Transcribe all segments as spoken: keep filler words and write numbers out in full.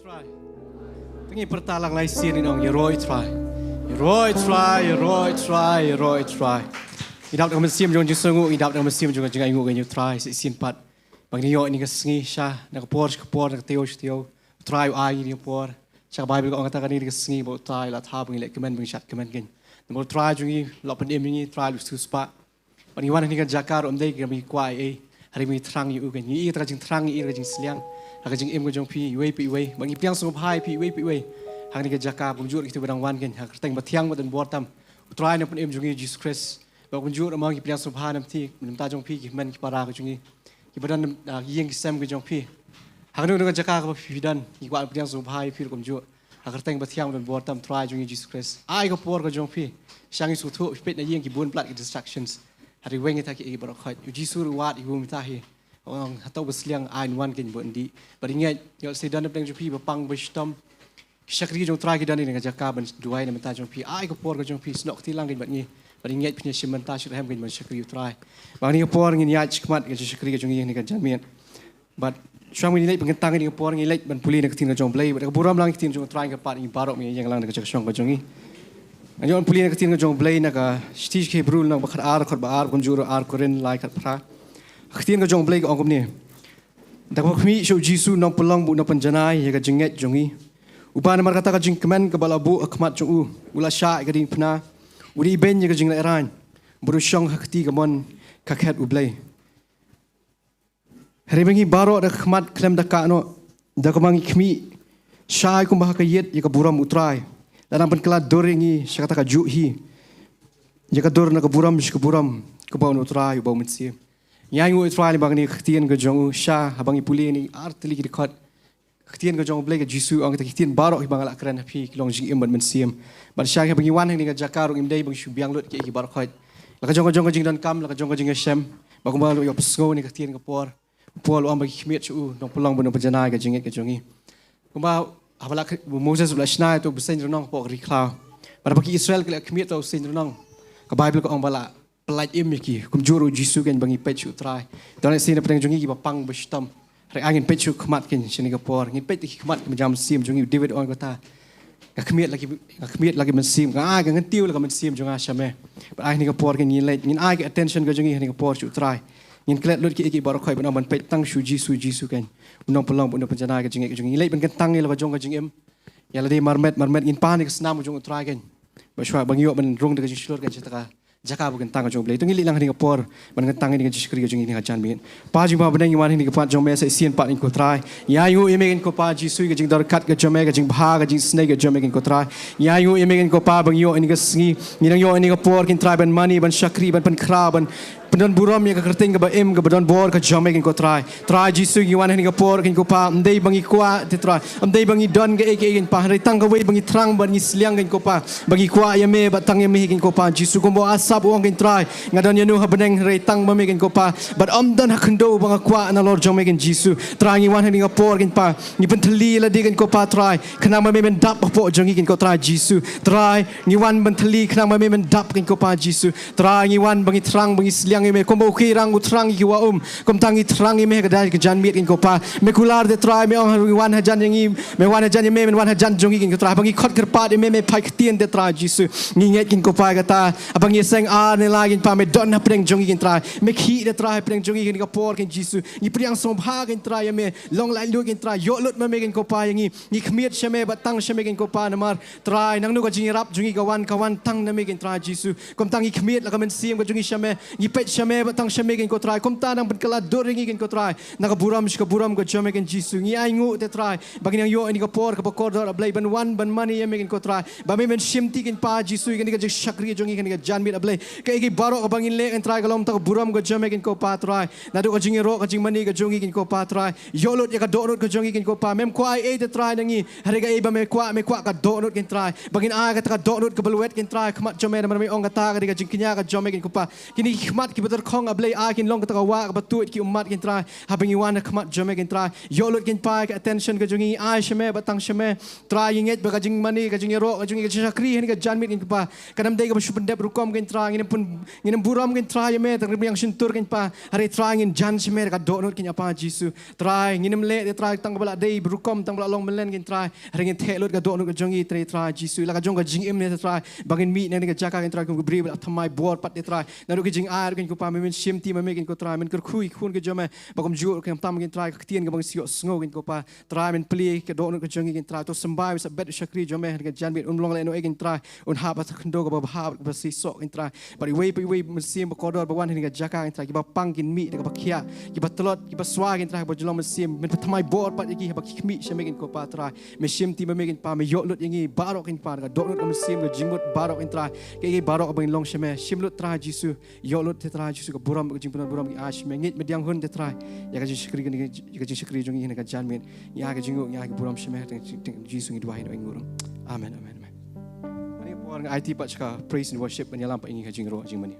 Trai. Te ngi pyrta lang lai sien, ngi ong, ïaroh ïa u Trai. Ïaroh ïa u Trai, ïaroh ïa u Trai, ïaroh ïa u Trai. Ngi dap da ka mynsiem jong ka jingsngewnguh, ngi dap da ka mynsiem jong ka jingainguh ïa u Trai, sa shisien pat. Ba ngin ïoh ïa kane ka sngi sha, na ka por sha ka por, na ka taïew sha taïew. U Trai u ai ïa ngi ïa ka por. Sha ka Baibl ka ong kata kane ka sngi ba u Trai u la thaw ba ngin leh kmen, ba ngin shad kmen kein. Namar u Trai jong ngi u la pynim ïa ngi, u Trai u la siewspah. Bad ngi wan ha kane ka jaka ruh ym dei ba ngi kwah ei ei, hynrei ba ngi thrang ïa u kein. Ngi ïohi ïa ka jingthrang, ngi ïohi ïa ka jingshiliang ha ka jingim ka jong phi iwei pa iwei. Bad ngi pdiang sngewbha ïa phi iwei pa iwei ha kane ka jaka, kumjuh ruh kito kiba dang wan kein, ha ka kyrteng bathiang bad donbor tam u Trai Nongpynim jong ngi Jisu Khrist. Bad kumjuh ruh ma ngi pdiang sngewbha na ka bynta, na ka bynta jong phi ki hynmen ki para ka jong ngi, kiba don, ah, ïing ki sem ka jong phi. Ha kano kano ka jaka kaba phi don, ngi kwah pdiang sngewbha ïa phi ruh kumjuh. Ha ka kyrteng bathiang bad donbor tam u Trai jong ngi Jisu Khrist. Ai ka por ka jong phi. Sha ngi sngewthuh, phi peit na ïing ki bun palat ki distractions. Hynrei weng ïa kita kiei kiei baroh khoit. U Jisu ruh u wad ïa u mynta hi. U ong, hato ba sliang, ai un wan kein, ba un dih. Bad ngi ngeit, ïoh lehse don hapdeng jong phi ba pang ba shitom. Ki shakri jong u Trai ki don ha kane ka jaka ban duwai na ka bynta jong phi. Ai ka por ka jong phi, snoh kti lang kein bad ngi. Bad ngi ngeit phin ïashim bynta shitrhem kein ban shakri ïa u Trai. Bad ha kane ka por ngin ïaid shakhmat ïa ka jingshakri ka jong ngi ha kane ka janmiet. Bad shuwa ba ngin leit ban kyntang ïa kane ka por, ngin leit ban pule na ka ktien ka jong u Blei. Bad da ka burom lang ka ktien jong u Trai, kyrpad ïa ngi baroh ban ïeng lang na ka jingshong ka jong ngi. Ngan ïoh ban pule na ka ktien ka jong u Blei na ka shithi sha ki Hebru lynnong ba khatar, dkhot ba ar, kumjuh ruh ar Korinth lai khatphra. Ka ktien ka jong u Blei ka ong kumne: Da kaba khmih sha u Jisu, u nongpynlong bad u nongpynjanai ïa ka jingngeit jong ngi, uba namar kata ka jingkmen kaba la buh ha khmat jong u, u la shah ïa ka diengphna, u la ibeiñ ïa ka jinglehrain, bad u shong ha ka kti kamon ka khet u Blei. Hynrei ma ngi baroh da ka khmat khlem da kah noh, da kaba ngi khmih shai kumba ha ka ïit ïa ka burom u Trai, la dang pynkylla dur ïa ngi sha kata kajuh hi, ïa ka dur na ka burom sha ka burom, kaba un u Trai uba u Mynsiem. Ngi ainguh ïa u Trai lyngba kane ka ktien ka jong u, sha haba ngi pule ïa kine ar tylli ki dkhot. Ka ktien ka jong u Blei, ka Jisu u ong, kita ki ktien baroh kiba nga la kren ha phi ki long jingim bad mynsiem. Bad sha haba ngi wan ha kane ka jaka ruh ngim dei ba ngi shu biang lut kiei kiei baroh khoit. La ka jong ka jong ka jingdonkam, la ka jong ka jingïashem. Bad kumba la ïoh pynsngew ha kane ka ktien ka por, u Paul u ong ba ki khmied sha u nongpynlong bad nongpynjanai ka jingngeit ka jong ngi. Kumba haba la, u Moses u la shna ïa uto u bseiñ rnong hapoh ka ri khlaw. Bad haba ki Israel ki la khmied ïa uto u bseiñ rnong, ka Baibl ka ong ba la pyllait im ïa ki. Kumjuh ruh u Jisu kein, ba ngi peit sha u Trai. Don lehse na pdeng jong ngi kiba pang ba shitom. Hynrei ai ngin peit sha u khmat kein sha kane ka por. Ngin peit ïa ki khmat kiba jam mynsiem jong ngi. U David u ong kata: Nga khmied la ki, nga khmied la ki mynsiem, nga ai, nga kyntiew la ka mynsiem jong nga sha me. Bad ai ha kane ka por kein ngin leit, ngin ai ka attention ka jong ngi ha kane ka por sha u Trai. Ngin klet lut kiei kiei baroh khoit ban ong ban peit tang sha u Jisu, Jisu kein, u nongpynlong bad u nongpynjanai ka jingngeit ka jong ngi. Ngin leit ban kyntang ïa la ka jong ka jingim. Ïa lade marmet marmet ngin pan ïa ka snam ka jong u Trai kein. Bad shuwa ba ngi ïoh ban rung da ka jingshlur kein sha kata ka jaka ba kyntang ka jong u Blei, to ngin leit lang ha kane ka por ban kyntang ïa kane ka jingshakri ka jong ngi ha kane ka janmiet. Kpa jong ngi ba ha bneng, ngi wan ha kane ka pat jong me sa shisien pat, kein ko Trai. Ngi ainguh ïa me, kein ko Pa Jisu, ïa ka jingdon ryngkat ka jong me, ka jingbha, ka jingisynei ka jong me, kein ko Trai. Ngi ainguh ïa me, kein ko Pa, ba ngi ïoh ïa kane ka sngi, ngi nang ïoh ïa kane ka por, kein Trai, ban mane, ban shakri, ban pynkhraw, ban pyndon burom ïa ka kyrteng kaba im, kaba donbor ka jong me, kein ko Trai. Trai Jisu, ngi wan ha kane ka por, kein ko Pa, ym dei ba ngi kwah te Trai, ym dei ba ngi don kaei kaei, kein Pa, hynrei tang kawei ba ngi thrang bad ngi sliang, kein ko Pa, ba ngi kwah ïa me bad tang ïa me, kein ko Pa Jisu. Kumba u Asaph u ong, kein Trai, nga don ïano ha bneng hynrei tang ma me, kein ko Pa, bad ym don ha khyndew ba nga kwah nalor jong me, kein Jisu. Trai, ngi wan ha kane ka por, kein Pa, ngi pynthylli lade, kein ko Pa Trai, khnang ba me men dap hapoh jong ngi, kein ko Trai Jisu. Trai, ngi wan ban thylli khnang ba me men dap, kein ko Pa Jisu. Trai, ngi wan ba ngi thrang, ba ngi sliang ïa me, kumba u khyrang u thrang ïa ki wah um, kumta ngi thrang ïa me ha kane ka janmiet, kein ko Pa. Me kular te Trai, me ong, ngi wan hajan ïa ngi, me wan hajan ïa me, men wan hajan jong ngi, kein ko Trai. Ba ngi khot kyrpad ïa me, me phai ktien te Trai Jisu. Ngi ngeit, kein ko Pa, ïa kata, haba ngi ïaseng ar ne lai, kein Pa, me don hapdeng jong ngi, kein Trai. Me khih te Trai hapdeng jong ngi ha kane ka por, kein Jisu. Ngi pdiang sngewbha, kein Trai, ïa me. Long laitluid, kein Trai, ïoh lut ma me, kein ko Pa, ïa ngi. Ngi khmied sha me bad tang sha me, kein ko Pa, namar Trai, nangno ka jingïarap jong ngi ka wan, ka wan tang na me, kein Trai Jisu. Kumta ngi khmied la ka mynsiem ka jong ngi sha me, ngi peit sha me bad tang sha me, kein ko Trai. Kumta nang pynkylla dur ïa ngi, kein ko Trai, na ka burom sha ka burom ka jong me, kein Jisu. Ngi ainguh te Trai ba ngi nang ïoh ïa kane ka por kaba kordor, A Blei, ban wan ban mane ïa me, kein ko Trai, ba me men shimti, kein Pa Jisu, ïa kane ka jingshakri jong ngi ha kane ka janmiet, A Blei. Kaei kaei baroh kaba ngin leh, kein Trai, ka long tang ka burom ka jong me, kein ko Pa Trai. Naduh ka jingïaroh, ka jingmane ka jong ngi, kein ko Pa Trai. Ïoh lut ïa ka dohnud ka jong ngi, kein ko Pa. Mem kwah ei ei te Trai na ngi, hynrei kaei ba me kwah, me kwah ka dohnud, kein Trai. Ba ngin ai kata ka dohnud kaba lwet, kein Trai, ha khmat jong me, namar me ong kata ka dei ka jingkñia ka jong me, kein ko Pa. Kine ki khmat kiba tyrkhong, A Blei, ai kin long kata ka wah kaba tuid ki ummat, kein Trai, haba ngi wan ha khmat jong me, kein Trai. Ïoh lut, kein Pa, ka attention ka jong ngi, ai sha me bad tang sha me. Trai, ngi ngeit ba ka jingmane, ka jingïaroh ka jong ngi, ka jingshakri ha kane ka janmiet, kein ko Pa, ka nam dei kaba shu pyndep rukom, kein Trai. Trai, ngin ym pun, ngin ym burom kein Trai ïa me, tang rim ïa ka shyntur kein Pa. Hynrei Trai ngin jan sha me da ka dohnud kein Apa Jisu. Trai, ngin ym leh te Trai tang ba la dei rukom, tang ba la long mlien kein Trai. Hynrei ngin theh lut ka dohnud ka jong ngi te Trai Jisu. La ka jong ka jingim ne te Trai, ba ngin mih na kane ka jaka kein Trai kum ka briew ba la thymmai bor pat te Trai. Naduh ka jingai kein ko Pa, men shim ti ma me kein ko Trai, men kyrkhu ïa ki khun ki jong me. Ba kumjuh kein tam kein Trai, ka ktien kaba ngi ïohsngew kein ko Pa. Trai men plie ka dohnud ka jong ngi kein Trai. To symbai sa bet u shakri jong me ha kane ka janmiet, un long lehnohei kein Trai. Un hap ha ka khyndew kaba bha, kaba shisha kein Trai. Bad iwei pa iwei mynsiem ba kordor ba wan ha kane ka jaka kein Trai. Kiba pang kin mih da kaba khiah, kiba tlot, kiba swa kein Trai, ba jylliew mynsiem. Men pynthymmai bor pat ïa ki haba ki khmih sha me kein ko Pa Trai. Men shim ti ma me kein Pa, men ïoh lut ïa ngi baroh kein Pa, ka dohnud ka mynsiem, ka jingmut baroh kein Trai. Kaei kaei baroh kaba ngin long sha me, shim lut Trai Jisu. Ïoh lut te Trai Jisu ka burom, ka jingpynburom ngi ai sha me. Ngeit myndiang hun te Trai ïa ka jingshakri, ïa ka jingshakri jong ngi ha kane ka janmiet. Ngi ai ka jingnguh, ngi ai ka burom sha me, tang Jisu ngi duwai, ngi ngurung. Amen, amen, amen. Ha kane ka por nga aiti pat sha ka praise and worship ban ïalam pat ïa ngi ha ka jingrwai jingmane.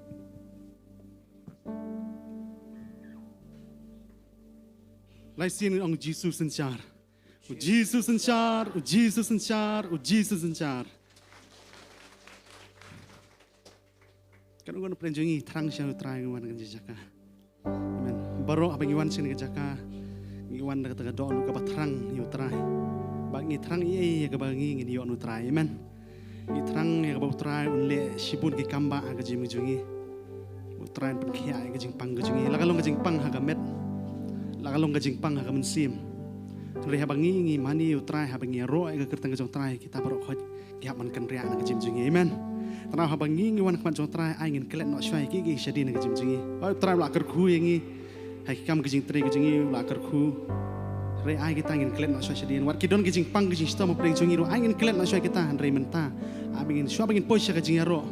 Lai sien ngi ong Jisu synshar. U Jisu synshar, u Jisu synshar, u Jisu synshar. Kan u ngan plan jong ngi thrang sha u Trai ngi wan kan jaka. Amen. Baroh haba ngi wan sha kane ka jaka, ngi wan da kata ka dohnud kaba thrang ïa u Trai. Ba ngi thrang ïa, ïa kaba ngi ngin ïoh na u Trai. Amen. Ngi thrang ïa kaba u Trai un leh shibun ki kam ba ha ka jingim jong ngi. U Trai un pynkhiah ïa ka jingpang ka jong ngi. La ka long ka jingpang ha ka met, la ka long ka jingpang ha ka mynsiem. Hynrei haba ngi, ngi mane ïa u Trai, haba ngi ïaroh ïa ka kyrteng ka jong u Trai, kita baroh khoit ki hap ban kynriah na ka jingim jong ngi. Amen. Tang haba ngi, ngi wan khmat jong u Trai, ai ngin klet noh shuwa ïa kiei kiei ki sha dien na ka jingim jong ngi. Ba u Trai u la kyrkhu ïa ngi ha ki kam ka jingtrei ka jong ngi, u la kyrkhu. Hynrei ai kita ngin klet noh shuwa sha dien. Wat ki don ki jingpang ki jingshitom hapdeng jong ngi ruh, ai ngin klet noh shuwa kita, hynrei mynta, ai ba ngin shuwa ba ngin poi sha ka jingïaroh,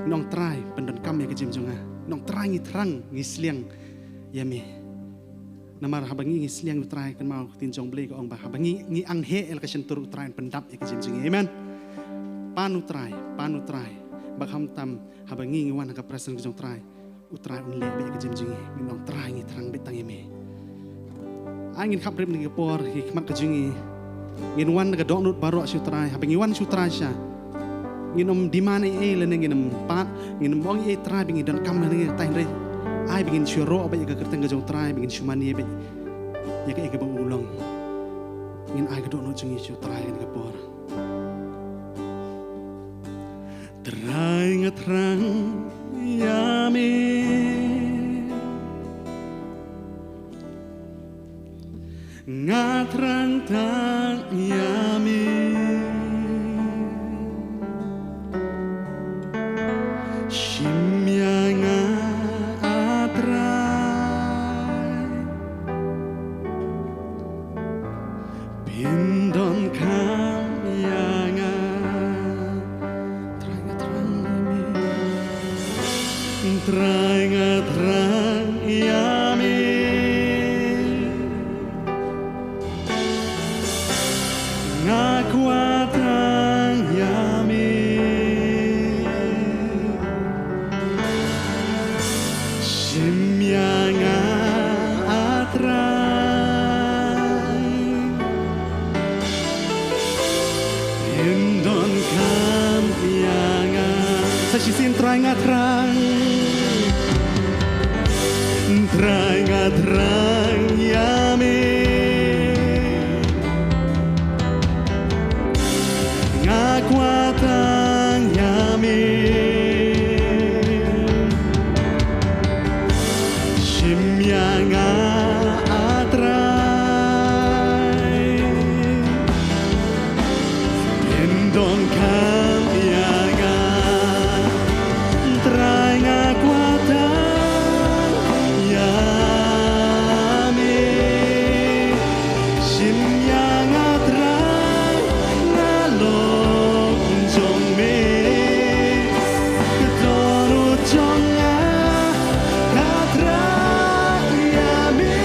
ngin ong Trai pyndonkam ïa ka jingim jong nga. Ngin ong Trai ngi thrang, ngi sliang ïa me. Namar haba ngi, ngi sliang ïa u Trai, kynmaw ka ktien jong u Blei ka ong ba haba ngi, ngi ang heh ïa la ka shyntur, u Trai un pyndap ïa ka jingim jong ngi. Amen. Pan u Trai, pan u Trai. Ba khamtam haba ngi, ngi wan ha ka presence ka jong u Trai, u Trai un leh beit ïa ka jingim jong ngi. Ngin ong Trai ngi thrang beit tang ïa me. Ai ngin khap rip na ka por ha khmat ka jong ngi. Ngin wan da ka dohnud baroh sha u Trai. Haba ngi wan sha u Trai sha, ngin ym demand ei ei lane ngin ym pat, ngin ym ong ei ei Trai ba ngi donkam lane ngi tai, hynrei ai ba ngin shu ïaroh beit ïa ka kyrteng ka jong u Trai, ba ngin shu mane beit ïa kaei kaba u long. Ngin ai ka dohnud jong ngi sha u Trai ha kane ka por. Trai nga thrang ïa me. Nga thrang tang ïa me. Shim ïa nga, ah Trai. Pyndonkam ïa nga. Trai nga thrang ïa me. Trai nga thrang ïa me. Nga kwah tang ïa me. Shim ïa nga, ah Trai. Pyndonkam ïa nga. Sa shisien. Trai nga thrang. Trai nga thrang ïa me. Nga kwah tang ïa me. Shim ïa nga, ah Trai. Pyndonkam ïa nga. Trai nga kwah tang ïa me. Shim ïa nga Trai, nga long jong me. Ka dohnud jong nga, ka thrang ïa me.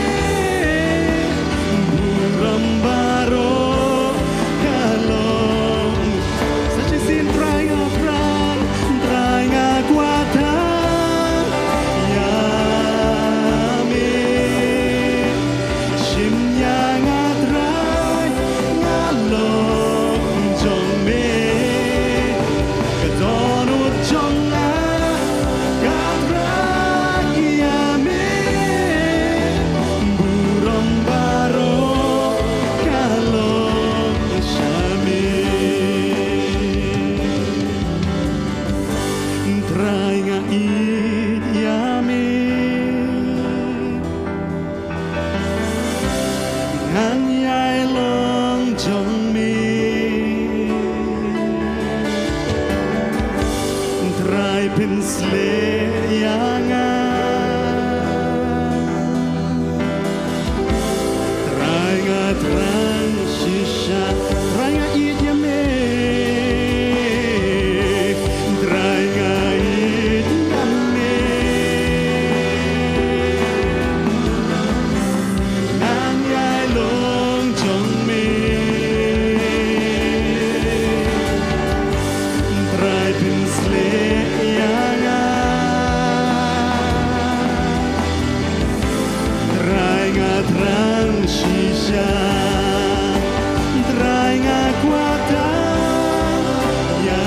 Trai nga kwah tang ïa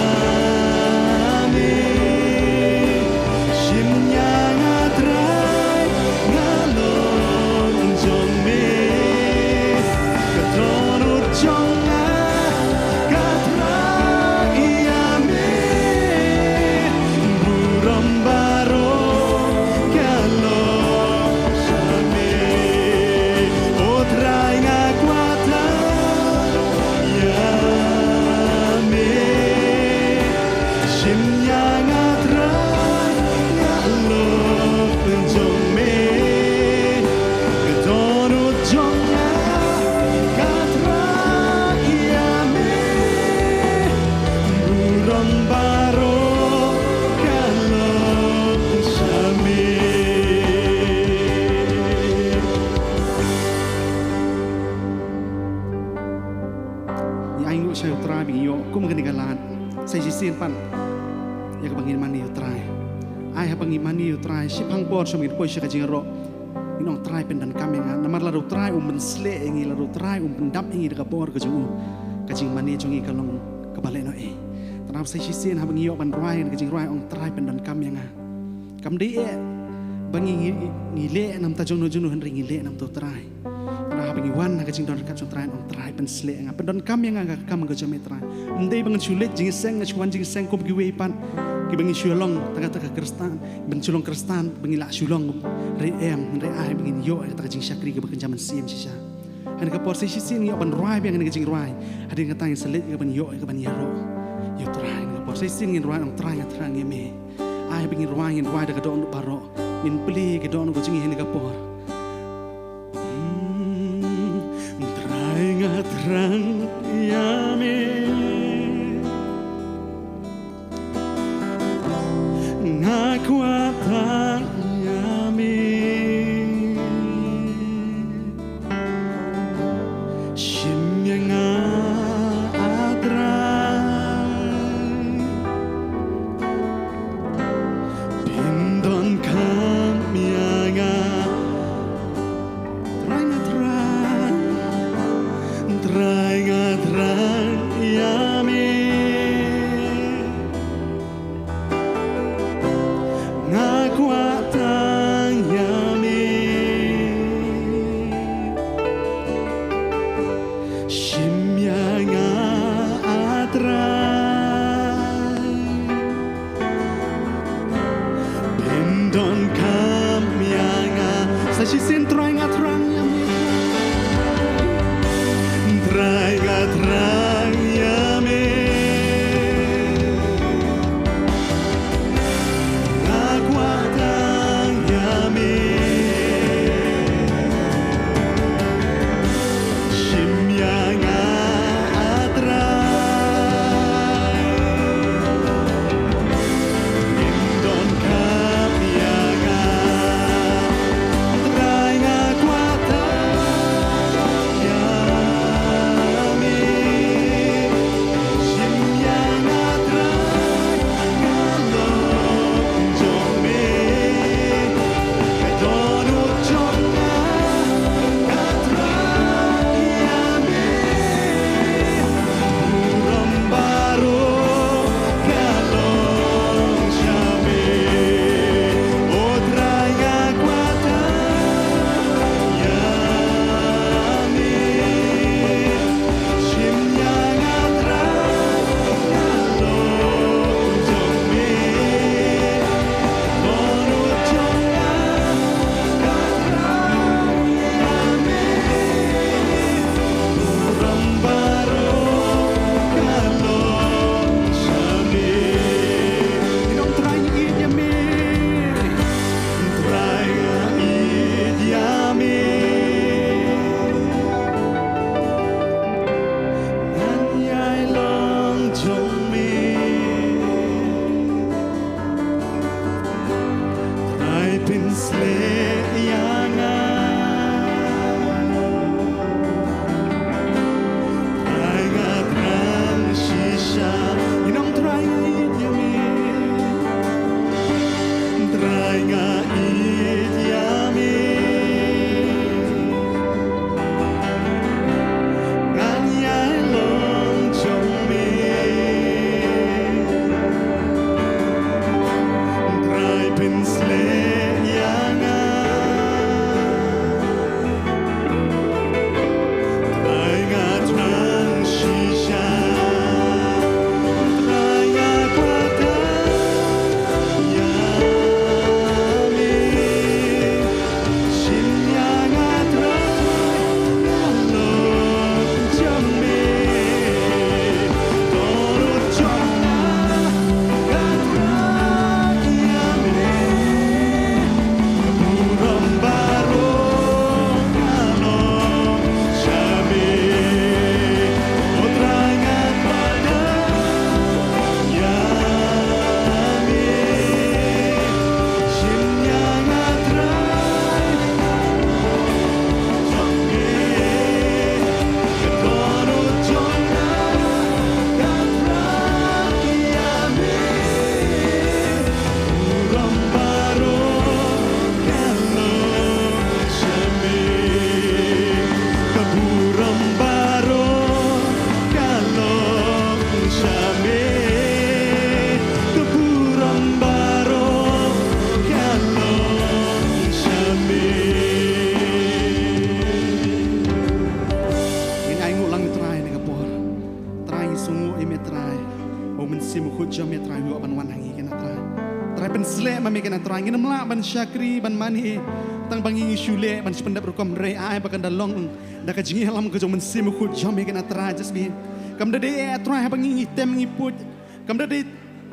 me. Shim ïa nga Trai, nga long jong me. Ka dohnud jong nga ka thrang ïa me. Burom baroh ka long sha me. O Trai nga kwah tang ïa me. Shim ïa nga Trai, nga long jong me. Ka dohnud jong nga ka thrang ïa me. Burom baroh ka long sha me. Ngi ainguh sha U Trai ba ngi ïoh kum kane ka lad. Sa shisien pat ïa kaba ngin mane ïa U Trai. Ai haba ngi mane ïa U Trai, shipang por sha ngin poi sha ka jingïaroh, ngin ong Trai pyndonkam ïa nga. Namar lada U Trai um pynshlei ïa ngi, lada U Trai um pyndap ïa ngi da ka bor ka jong u, ka jingmane jong ngi ka long kaba leh noh ei. Te naba sa shisien haba ngi ïoh ban rwai ka jingrwai, ong Trai pyndonkam ïa nga. Kam dei eh ba ngi, ngi, ngi leh namar ta jongno jongno, hynrei ngi leh namar ta U Trai. Te haba ngi wan ha ka jingdon ryngkat jong U Trai, ong Trai pynshlei ïa nga, pyndonkam ïa nga ha ka kam ka jong me Trai. Ym dei ba ngan shu leit jingïaseng, ngan shu wan jingïaseng kum kiwei pat kiba ngi shu long tang kata ka Khristan, ban shu long Khristan ba ngi lah shu long, hynrei em, hynrei ai ba ngin ïoh ïa kata ka jingshakri kaba kynja mynsiem shisha. Ha kane ka por sa shisien ngi ïoh ban rwai biang ïa kane ka jingrwai. Hadien kata ngin sa leit ïa kaban ïoh ïa kaban ïaroh ïa U Trai. Ha kane ka por sa shisien ngin rwai, ong Trai nga thrang ïa me. Ai ba ngin rwai, ngin rwai da ka dohnud baroh. Ngin plie ka dohnud ka jong ngi ha kane ka por. Hmm, Trai nga thrang ïa me. Nga kwah tang ïa me. Shim ïa nga, ah Trai. Pyndonkam ïa nga. Trai nga thrang, Trai nga thrang ïa me. Nga kwah tang ïa me. Shim ïa nga, ah Trai. Pyndonkam ïa nga. Sa shisien, Trai nga thrang ïa me. Trai nga thrang ïa me. Nga kwah tang ïa me. Shim ïa nga, ah Trai. Pyndonkam ïa nga. Trai nga Trai, ngin ym lah ban shakri ban mane tang ba ngi ngi shu leh ban shu pyndep rukom, hynrei ai ba kan da long da ka jingïalam ka jong u Mynsiem Bakhuid jong me kane Trai Jisu. Kam da dei eh Trai haba ngi ngi tem ngi puid, kam da dei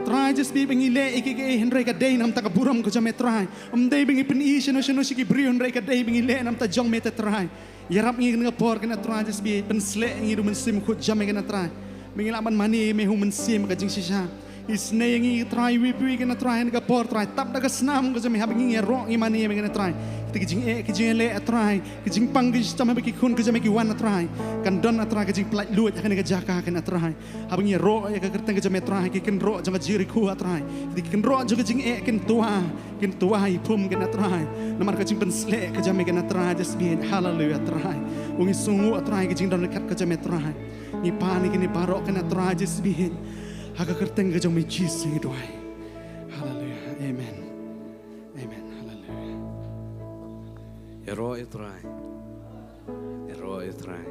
Trai Jisu ba ngi leh ïa kiei kiei, hynrei ka dei namar ka burom ka jong me Trai. Ym dei ba ngi pyni shano shano sha ki briew, hynrei ka dei ba ngi leh namar jong me te Trai. Ïarap ngi kane ka por kane Trai Jisu, pynsleh ngi da u Mynsiem Bakhuid jong me kane Trai. Me ngi lah ban mane ïa me ha u mynsiem ka jingshisha. Isynei ïa ngi Trai, iwei pa iwei kane Trai, ha kane ka por Trai, tap da ka snam ka jong me haba ngi ïaroh ngi mane ïa me kane Trai. Kita ki jingeh ki jingïaleh Trai, ki jingpang ki jingshitom haba ki khun ki jong me ki wan Trai, kan don Trai ka jingpyllait luid ha kane ka jaka kane Trai. Haba ngi ïaroh ïa ka kyrteng ka jong me Trai, ki kynroh jong ka Jerikho Trai, ki kynroh jong ka jingeh kin twa, kin twa i pum kane Trai. Namar ka jingpynsleh ka jong me kane Trai Jisu. Haleluya Trai. U ngi sngewnguh Trai ka jingdon ryngkat ka jong me Trai. Ngi pan ïa kine baroh kane Trai Jisu. Ha ka kyrteng ka jong me Jisu ngi duwai. Haleluya. Amen. Amen. Haleluya. Ïaroh ïa u Trai. Ïaroh ïa u Trai.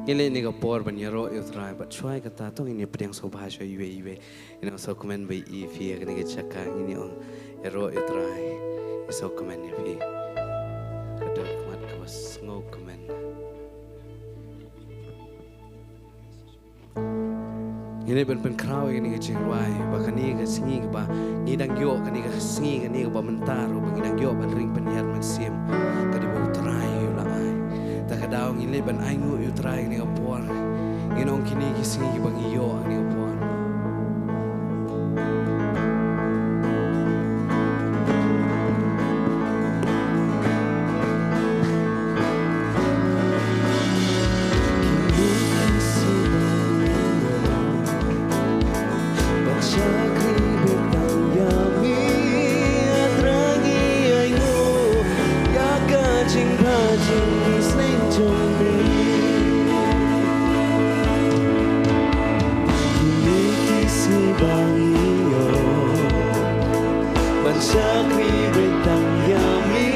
Ngi leh ïa kane ka por ban ïaroh ïa u Trai, bad shuwa kata to ngin ïa pdiang sngewbha sha iwei iwei. Ngin ïa sngewkmen bad ïa phi ha kane ka jaka, ngin ïa ong ïaroh ïa u Trai. Ïa sngewkmen ïa phi. Ka dei ka mat kaba sngewkmen. Ngi leh ban pynkhraw ïa kane ka jingrwai ba kane ka sngi kaba ngi dang ïoh, kane ka sngi kane kaba mynta ruh ba ngi dang ïoh ban ring pynïar mynsiem, ka dei ba u Trai u la ai. Ta ka daw ngi leh ban ainguh ïa u Trai kane ka por. Ngin ong kine ki sngi kiba ngi ïoh kane ka por. Ban shakri beit tang ïa me, A Trai ngi ainguh ïa ka jingpha jingisynei jong me. Kine ki sngi ba ngi ïoh ban shakri beit tang ïa me,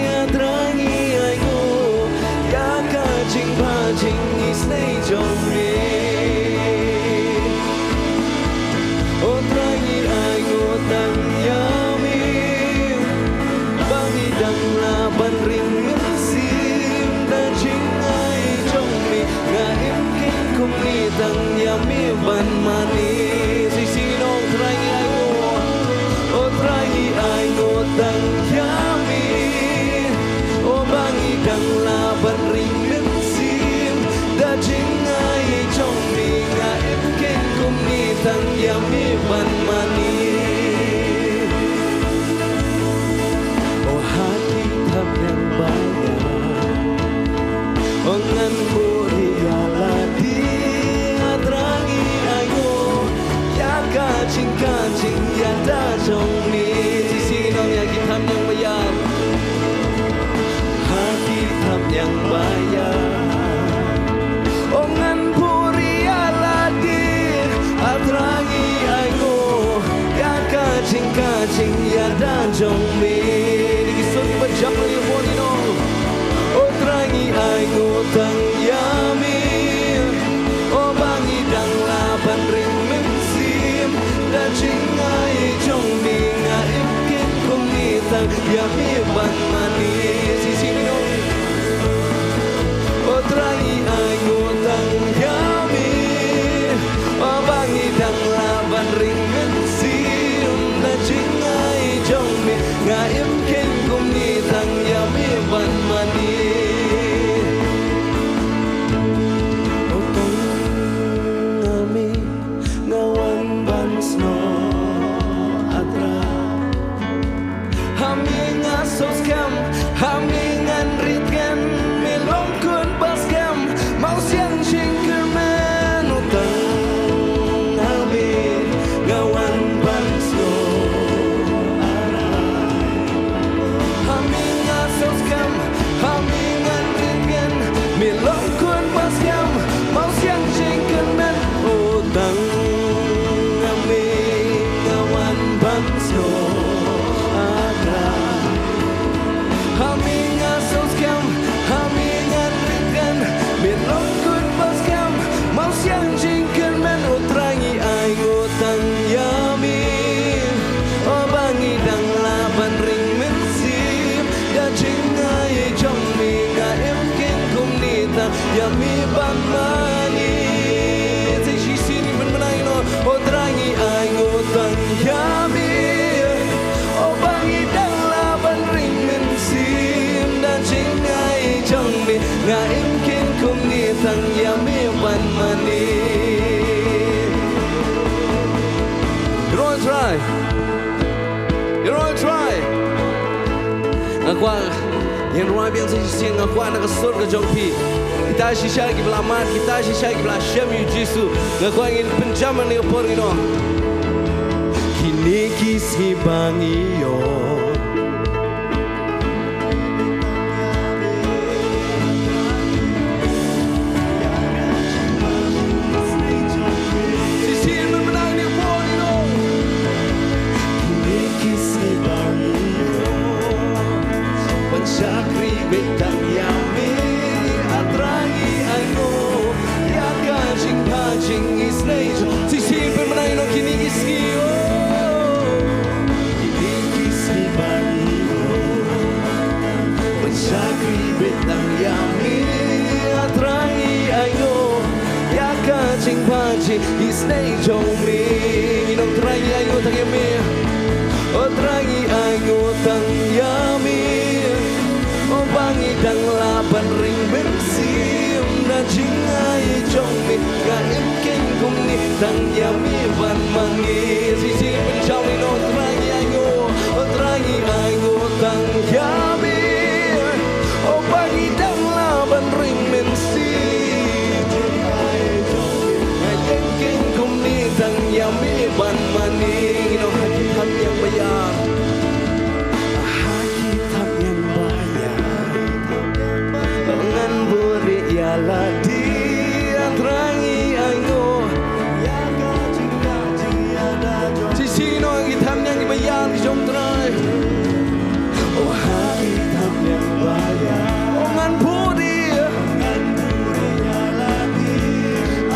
A Trai ngi ainguh ïa ka jingpha jingisynei jong me. O Trai ngi ainguh tang ïa me, ba ngi dang lah ban ring mynsiem da jingai jong me. Nga im kheiñ kumne tang ïa me ban mane. Shisien O Trai ngi ainguh, O Trai ngi ainguh tang ïa me, o ba ngi dang lah ban ring mynsiem da jingai jong me. Nga im kheiñ kumne tang ïa me ban mane. O ha ki thapniang ba ïa, o ngan buh ïa lade, A Trai ngi ainguh ïa ka jingkha jingïada jong me. Shisien ong ïa ki thapniang ba ïa, ha ki thapniang ba ïa, o ngan buh ïa lade, A Trai ngi ainguh ïa ka jingkha jingïada jong me. Ki sur kiba jam lei bun ïa ngi, O Trai ngi ainguh tang ïa me, o ba ngi dang lah ban ring mynsiem da jingai jong me. Nga im kheiñ kumne tang ïa me ban mane. Shisien ong, O Trai ngi ainguh tang ïa me, o ba ngi dang lah ban ring mynsiem da jingai jong me. Nga im kheiñ kumne tang ïa me ban mane. O tang ïa me nga wan ban snoh, A Trai. Ha me nga sngewskhem, ha me ngan rit khem, me long khun ba skhem, Mawsiang jingkyrmen. O tang ha me nga wan ban snoh, A Trai. Ha me nga sngewskhem, ha Ïa me ban mane. Te shisien ngin pynbna ïa no. O Trai ngi ainguh tang ïa me. O ba ngi dang lah ban ring mynsiem da jingai jong me. Nga im kein kumne tang ïa me ban mane. Ïaroh Trai. Ïaroh Trai. Nga kwah ïa ngi rwai biang sa shisien, nga kwah na ka sur ka jong phi. Kita shisha kiba la mad, kita shisha kiba la shem ïa u Jisu. Nga kwah ngin pynjam ha kane ka por ngin ong. Kine ki sngi ba ngi ïoh. Shisien mynta ngin ïa poi noh. Kine ki sngi ba ngi ïoh ban shakri beit tang ïa me, A Trai ngi ainguh ïa ka jingpha jingisynei jong. Shisien pynbna ïa no kine ki sngi, oh. Kine ki sngi ba ngi ïoh ban shakri beit tang ïa me, A Trai ngi ainguh ïa ka jingpha jingisynei jong me. Ngin ong Trai ngi ainguh tang ïa me. O Trai ngi ainguh tang ïa me. O ba ngi dang lah ban ring mynsiem da jingai jong me, nga im kein kumne tang ïa me ban mane. Shisien pynjam ïa no. O Trai ngi ainguh, O Trai ngi ainguh tang ïa me. O ba ngi dang lah ban ring mynsiem, nga im kein kumne tang ïa me ban mane. Ngin ong ha ki thapniang ba ïar. Ha ki thapniang ba ïar ngan buhrieh ïa lade, A Trai ngi ainguh. Shisien ha ki thapniang kiba ïar ki jong Trai. O ha ki thapniang ba ïar, o ngan buhrieh, ngan buhrieh ïa lade,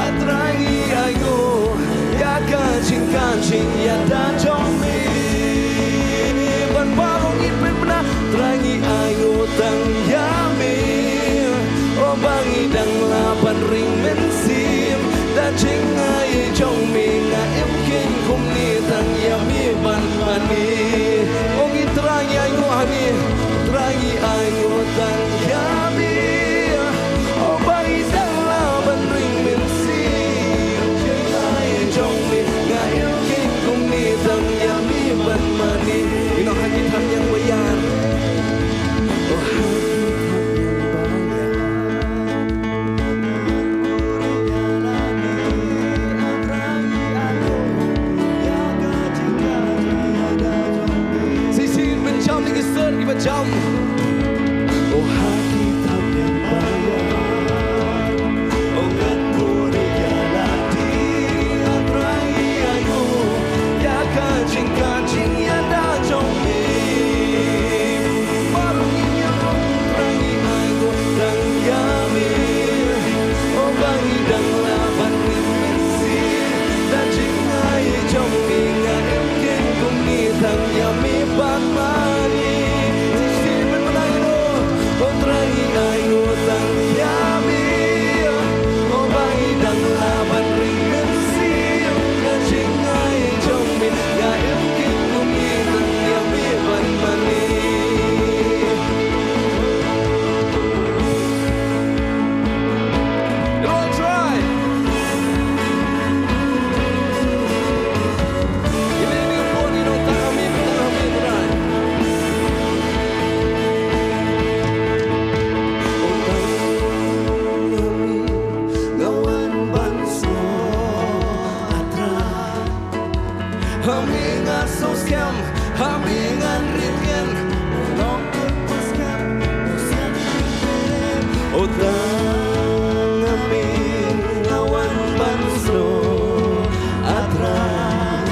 A Trai ngi ainguh ïa ka jingkha jingïada jong me. Ban baroh ngin pynbna, Trai ngi ainguh tang ïa me. O ba ngi dang lah ban ring mynsiem da jingai jong me, nga im kein kumne tang ïa me ban mane. O ngi Trai ngi ainguh hangne, Trai ngi ainguh tang ïa me. O ba ngi dang lah ban ring mynsiem da jingai jong me, nga im kein kumne tang ïa me ban mane. Ngin ong ha ki thapniang ba ïar. O ha ki thapniang ba ïar. Shisien pynjam ïa ki sur kiba jam. O ha ki thapniang ba ïar, o ngan buhrieh ïa lade, A Trai ngi ainguh ïa ka jingkha jingïada jong me. Baroh ngin ïa ong Trai ngi ainguh tang ïa me. O ba ngi dang lah ban ring mynsiem da jingai jong me, nga im kein kumne tang ïa me ban mane. Shisien pynbna ïa no. O Trai ngi ainguh tang ïa me. O ba ngi dang lah ban ring mynsiem da jingai jong me, nga im kein kumne tang ïa me ban mane. Ïaroh Trai. Nga wan ban sngewthuh, A Trai. Ha me nga sngewskhem, ha me ngan rit gen. O tang ha me nga wan ban sngewthuh, A Trai.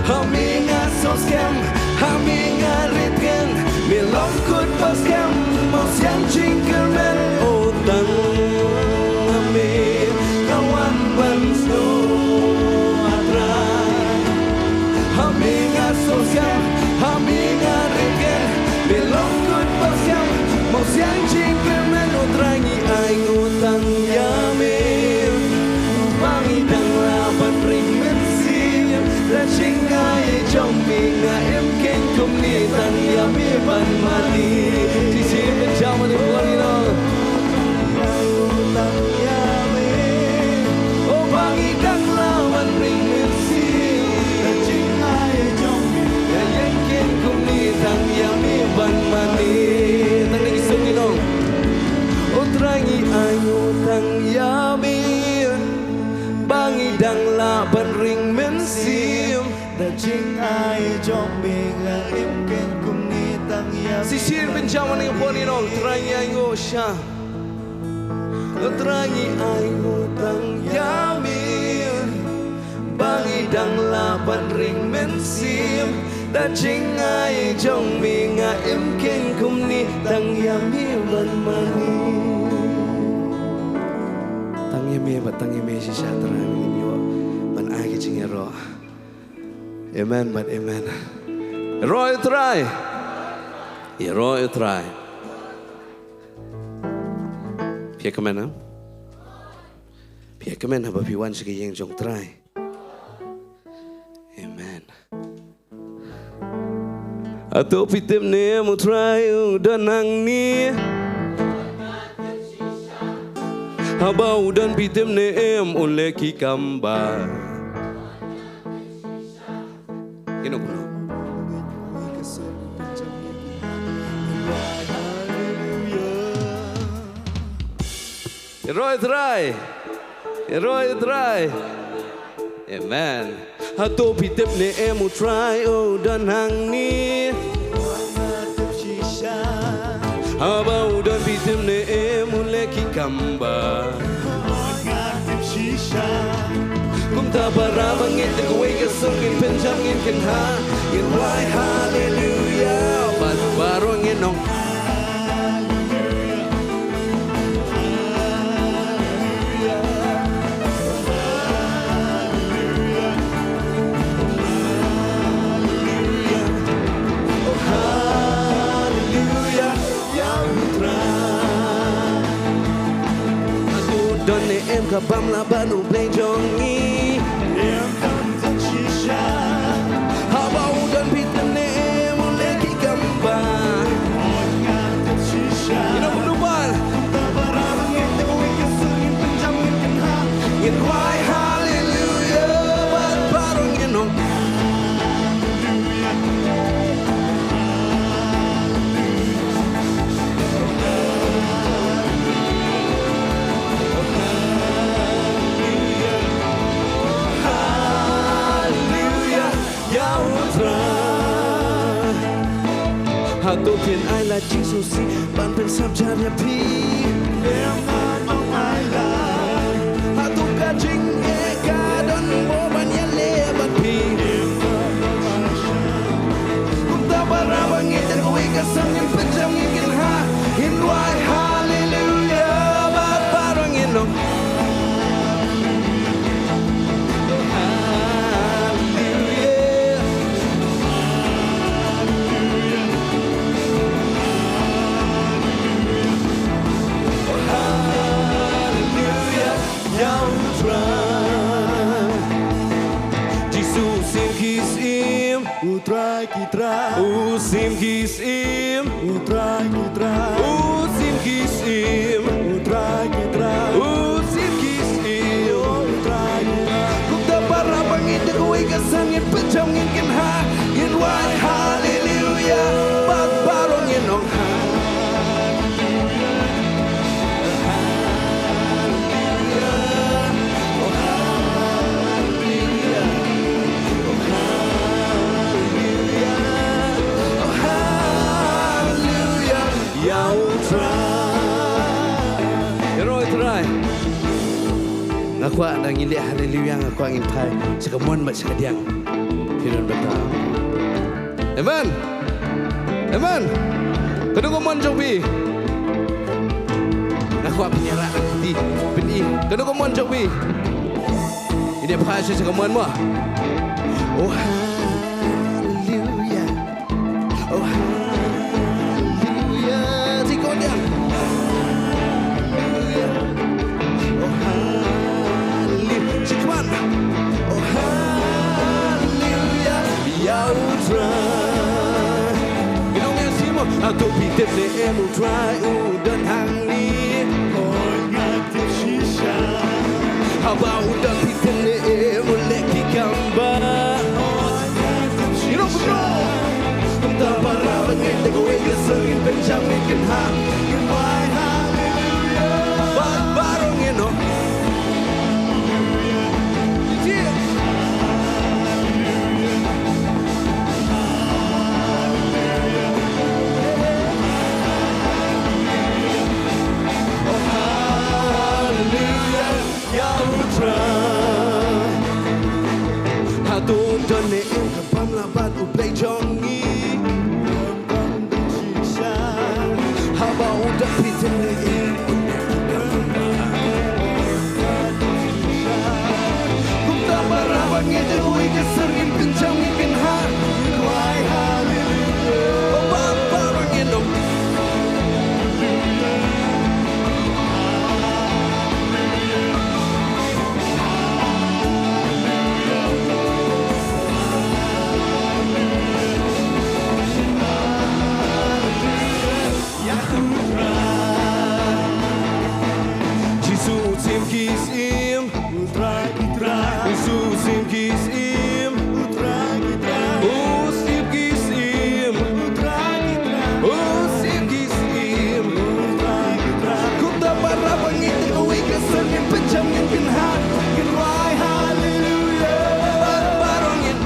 Ha me nga sngewskhem, ha me nga rit gen. Me long kut ba skhem, mo siang jingkyrmen. O tang ha me nga wan ban sngewthuh, A Trai. Ha me nga sngewskhem, ha me nga rit gen. Me long kut ba skhem, mo siang jingkyrmen. O Trai ngi ainguh tang Shisien pynjam hangne ha por ngi ong, Trai ngi ainguh shisha. Trai ngi ainguh tang ïa me. Ba ngi dang lah ban ring mynsiem da jingai jong me, nga im kein kumne tang ïa me ban mane. Tang ïa me bad tang ïa me shisha Trai ngin ïoh ban ai ka jingïaroh. Amen bad amen. Ïaroh ïa u Trai. Ïaroh ïa u Trai. Phi ïa kmen, ha? Phi ïa kmen haba phi wan sha ka ïing jong u Trai. Amen. Hato phi tip ne em u Trai u don hangne? Haba u don phi tip ne em un leh ki kam ba. Ino kuno. Ïaroh ïa u Trai. Ïaroh ïa u Trai. Amen. Hato phi tip ne em u Trai u don hangne? Haba u don phi tip ne em un leh ki kam ba. Kumta para bangeit da kawei ka sur ngin pynjam ngin kynha, ngin wai haleluya bad baroh ngin ong. Haleluya, ïa u Trai. Hato don ne em ka bym lah ban u Blei jong ngi? Em kam don shisha. Haba u don phi tip ne em un leh ki kam ba. Ino kumno ban. Ngin wai haleluya bad baroh ngin ong. Haleluya, ïa u Trai. Hato phin ai lad jingsngewsih ban pynsngap jar ïa phi? Em, ngan ong ai lad. Hato ka jingeh ka don mo ban ïaleh bad phi? Kumta para bangeit da kawei ka sur ngin pynjam ngin kynha, ngin wai haleluya bad baroh ngin ong. Haleluya. Haleluya. Ïa u Trai. Jisu u Syiem ki syiem. U Trai ki trai. U Syiem ki syiem. U Trai ki trai. U Syiem ki syiem. U Trai ki trai. U Syiem ki syiem. U Trai ki trai. Kumta para bangeit da kawei ka sur ngin pynjam ngin kynha, ngin wai haleluya bad baroh ngin ong. Haleluya, ïa u Trai. Ïaroh ïa u Trai. Nga kwah nda ngin leh haleluya, nga kwah ngin phai sha ka mon bad sha ka diang. Phi don bynta. Amen. Amen. Kano ka mon jong phi? Nga kwah phin ïarap, phin i, phin i. Kano ka mon jong phi? Ngin ïa phai sha ka mon mo. Oh haleluya. Oh haleluya. Ti ko dia. Haleluya. Oh haleluya. Ti kwan. Oh haleluya. Ïa u Trai. Ngin ong ïa u Simon. Hato phi tip ne em u Trai u don hangne? Hooid nga tip shisha. Haba u don phi tip ne em u leh ki kam ba. Hooid nga tip shisha. Kumta para bangeit da kawei ka sur ngin pynjam ngin kynha, ngin wai haleluya bad baroh ngin ong. Haleluya. Jisu u syiem ki syiem, u Trai ki trai. Jisu u syiem ki syiem, u Trai ki trai. U syiem ki syiem, u Trai ki trai. U syiem ki syiem, u Trai ki trai. Kumta para bangeit, tang uwei ka sur ngin pynjam, ngin kynhad, ngin rwai haleluya. Para bangeit.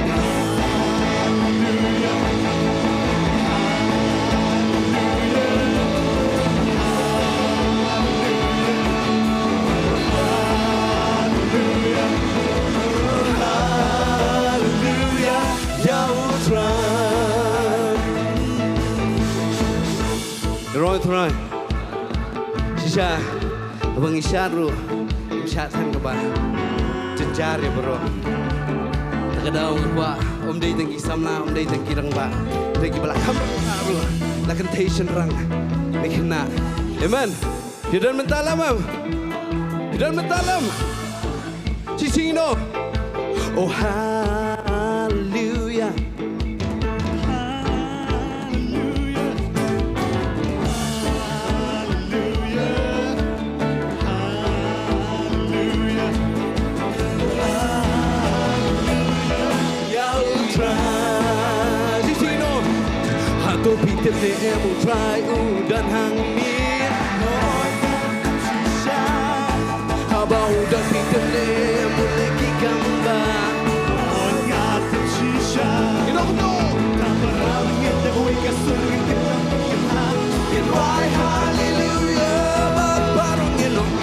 Haleluya, ïa u Trai. Roi Trai. Shisha, haba ngi shad ruh, ngim shad than kaba jynjar ïa baroh. Te ka daw nga kwah, ym dei tang ki samla, ym dei tang ki rangbah, dei kiba la kham rangbah ruh, la kynthei shynrang, ne khynnah. Amen. Phi don bynta lem em? Phi don bynta lem? Shisien noh. Oh, haleluya. Haleluya. Haleluya. Haleluya. Ïa u Trai. Shisien noh. Hato phi tip ne em u Trai u don hangne? Haba u don phi tip ne em u leh ki kam ba. Ïa u Trai. Haleluya. Ba baroh ngin long.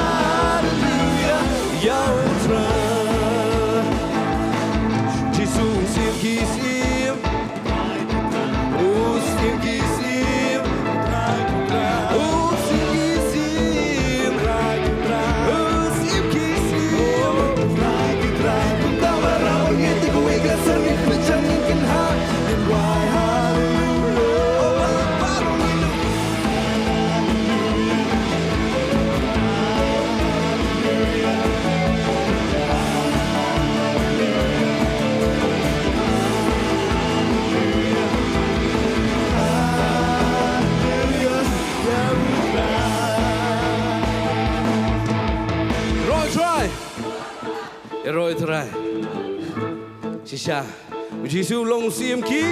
Haleluya, ïa u Trai. Jisu u syiem ki syiem. U syiem ki syiem. U syiem ki syiem. U syiem ki syiem. Kumta para bangeit, tang uwei ka sur ngin pynjam, ngin kynhad, ngin rwai haleluya. Roi Trai. Roi Trai. Shisha. U Jisu u long u Syiem ki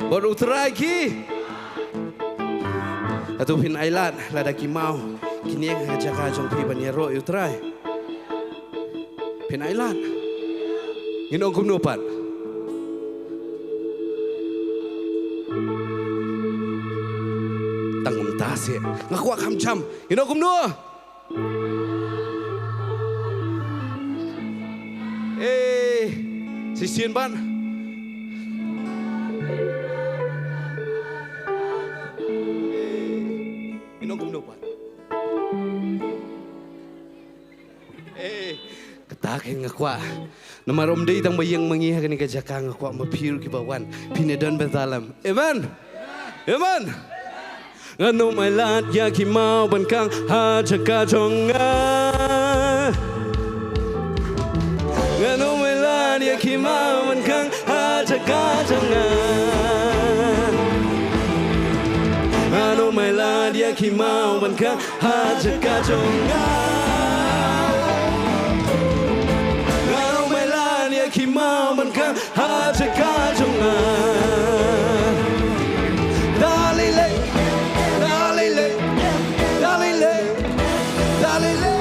bad u Trai ki. Hato phin ailad lada ki maw ki nieng ha ka jaka jong phi ban ïaroh ïa u Trai? Phin ailad? Ngin ong kumno pat? Tang kumta seh. Nga kwah kham jam. Ngin ong kumno? Eh, shisien ban. Eh, ngin ong kumno pat? Eh, kata kein nga kwah. Namar ym dei tang ba ïeng ma ngi ha kane ka jaka, nga kwah ma phi ruh kiba wan phin ïadon bad Talem. Amen. Amen. Ngan ym ailad ïa ki maw ban khang ha jaka jong nga. Ngan ym ailad ïa ki maw ban khang ha jaka jong nga. Ngan ym ailad ïa ki maw ban khang ha jaka jong nga. Ngan ym ailad ïa ki maw ban khang ha jaka jong nga. Dalile, dalile, dalile, dalile.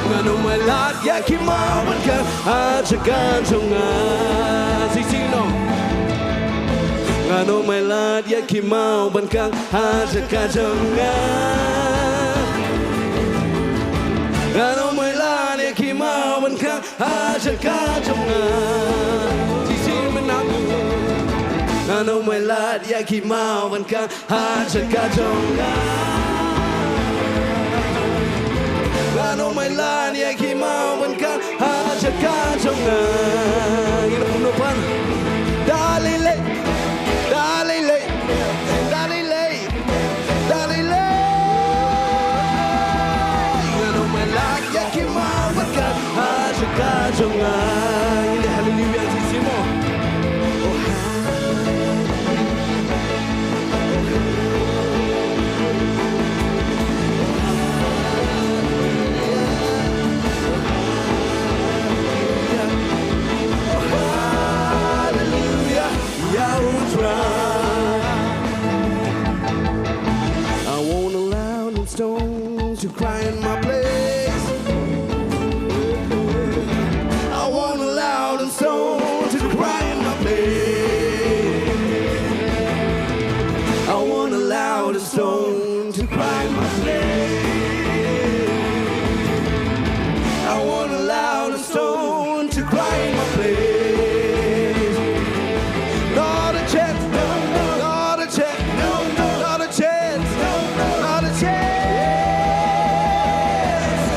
Ngan ym ailad ïa ki maw ban khang ha jaka jong nga. Shisien noh. Nga Ngan ym ailad ïa ki maw ban khang ha jaka jong nga. Ngan ym ailad ïa ki maw ban khang ha jaka jong nga. Shisien mynta. Ngan ym ailad ïa ki maw ban khang ha jaka jong nga. Ngan ym ailad ïa ki maw ban khang ha jaka jong nga. Ngin ym noh pan. Dalilei, dalilei, dalilei, dalilei. Ngan ym ailad ïa ki maw ban khang ha jaka jong nga. Ngin leh haleluya shisien mo. Oh, haleluya. Ïa U Trai. I won't allow them stones to cry in my place. I won't allow them stones to cry in my place. I won't allow the stone to cry in my place. I won't allow the stone to cry in my place. Not a chance, no, no, not a chance, no, no, not a chance, no, no, not a chance.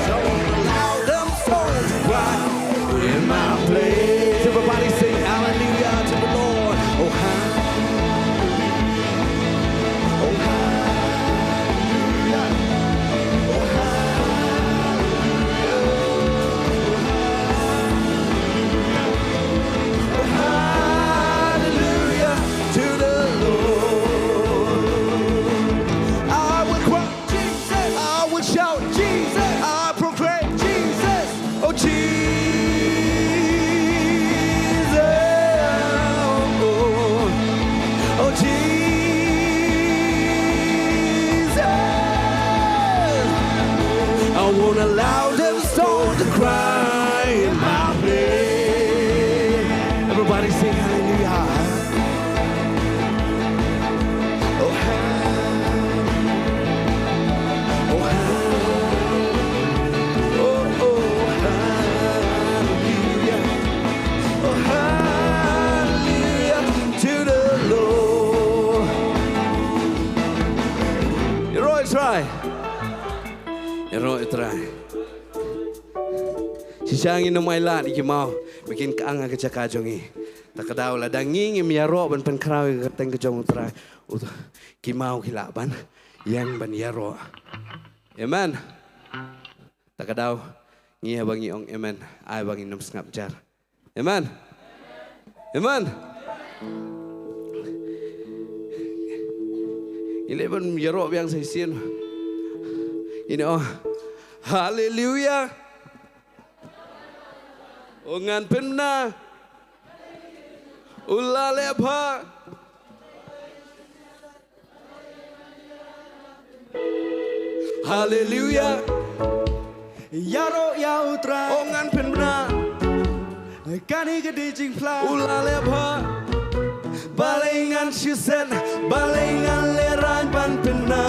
I won't allow them stones to cry in my place. Everybody sing hallelujah to the Lord. Oh, hallelujah. Oh, hallelujah. Oh, hallelujah. Oh, hallelujah. Oh, hallelujah to the Lord. I will cry. Jesus. I will shout, Jesus. I proclaim, Jesus. Oh, Jesus. Oh, oh, Jesus. I won't allow them stone to cry in my place. Everybody sing hallelujah. Oh, hallelujah. Oh, hallelujah. Oh, oh, hallelujah. Oh, hallelujah to the Lord. Ïaroh ïa U Trai. Ïaroh ïa U Trai. Shisha ngin ym ailad ïa ki maw ba kin khang ha ka jaka jong ngi. Ta ka daw lada ngi ngim ïaroh ban pynkhraw ïa ka kyrteng ka jong U Trai, u, ki maw ki lah ban ïeng ban ïaroh. Amen. Ta ka daw ngi haba ngi ong amen, ai ba ngin ym sngap jar. Amen. Amen. Ngi leh ban ïaroh biang sa shisien. Ngin ong haleluya. U ngan pynbna. U la leh bha. Haleluya. Ïaroh ïa U Trai. U ngan pynbna. Kane ka dei jingphla. U la leh bha. Balei ngan shisien, balei ngan lehraiñ ban pynbna,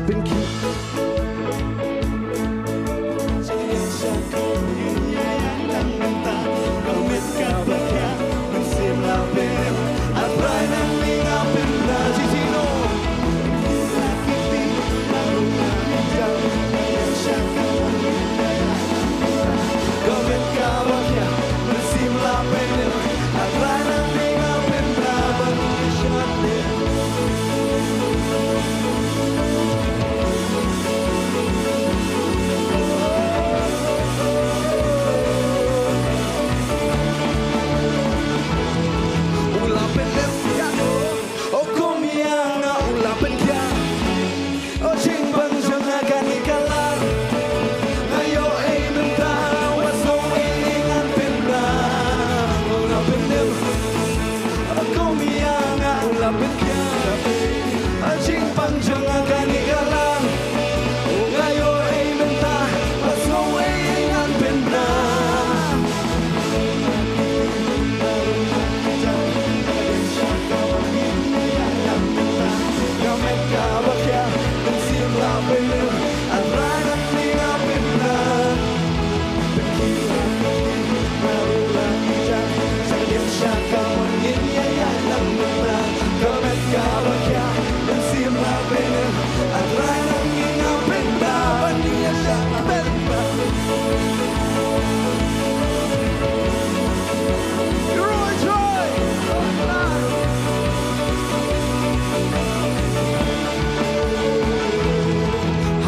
pynkhih.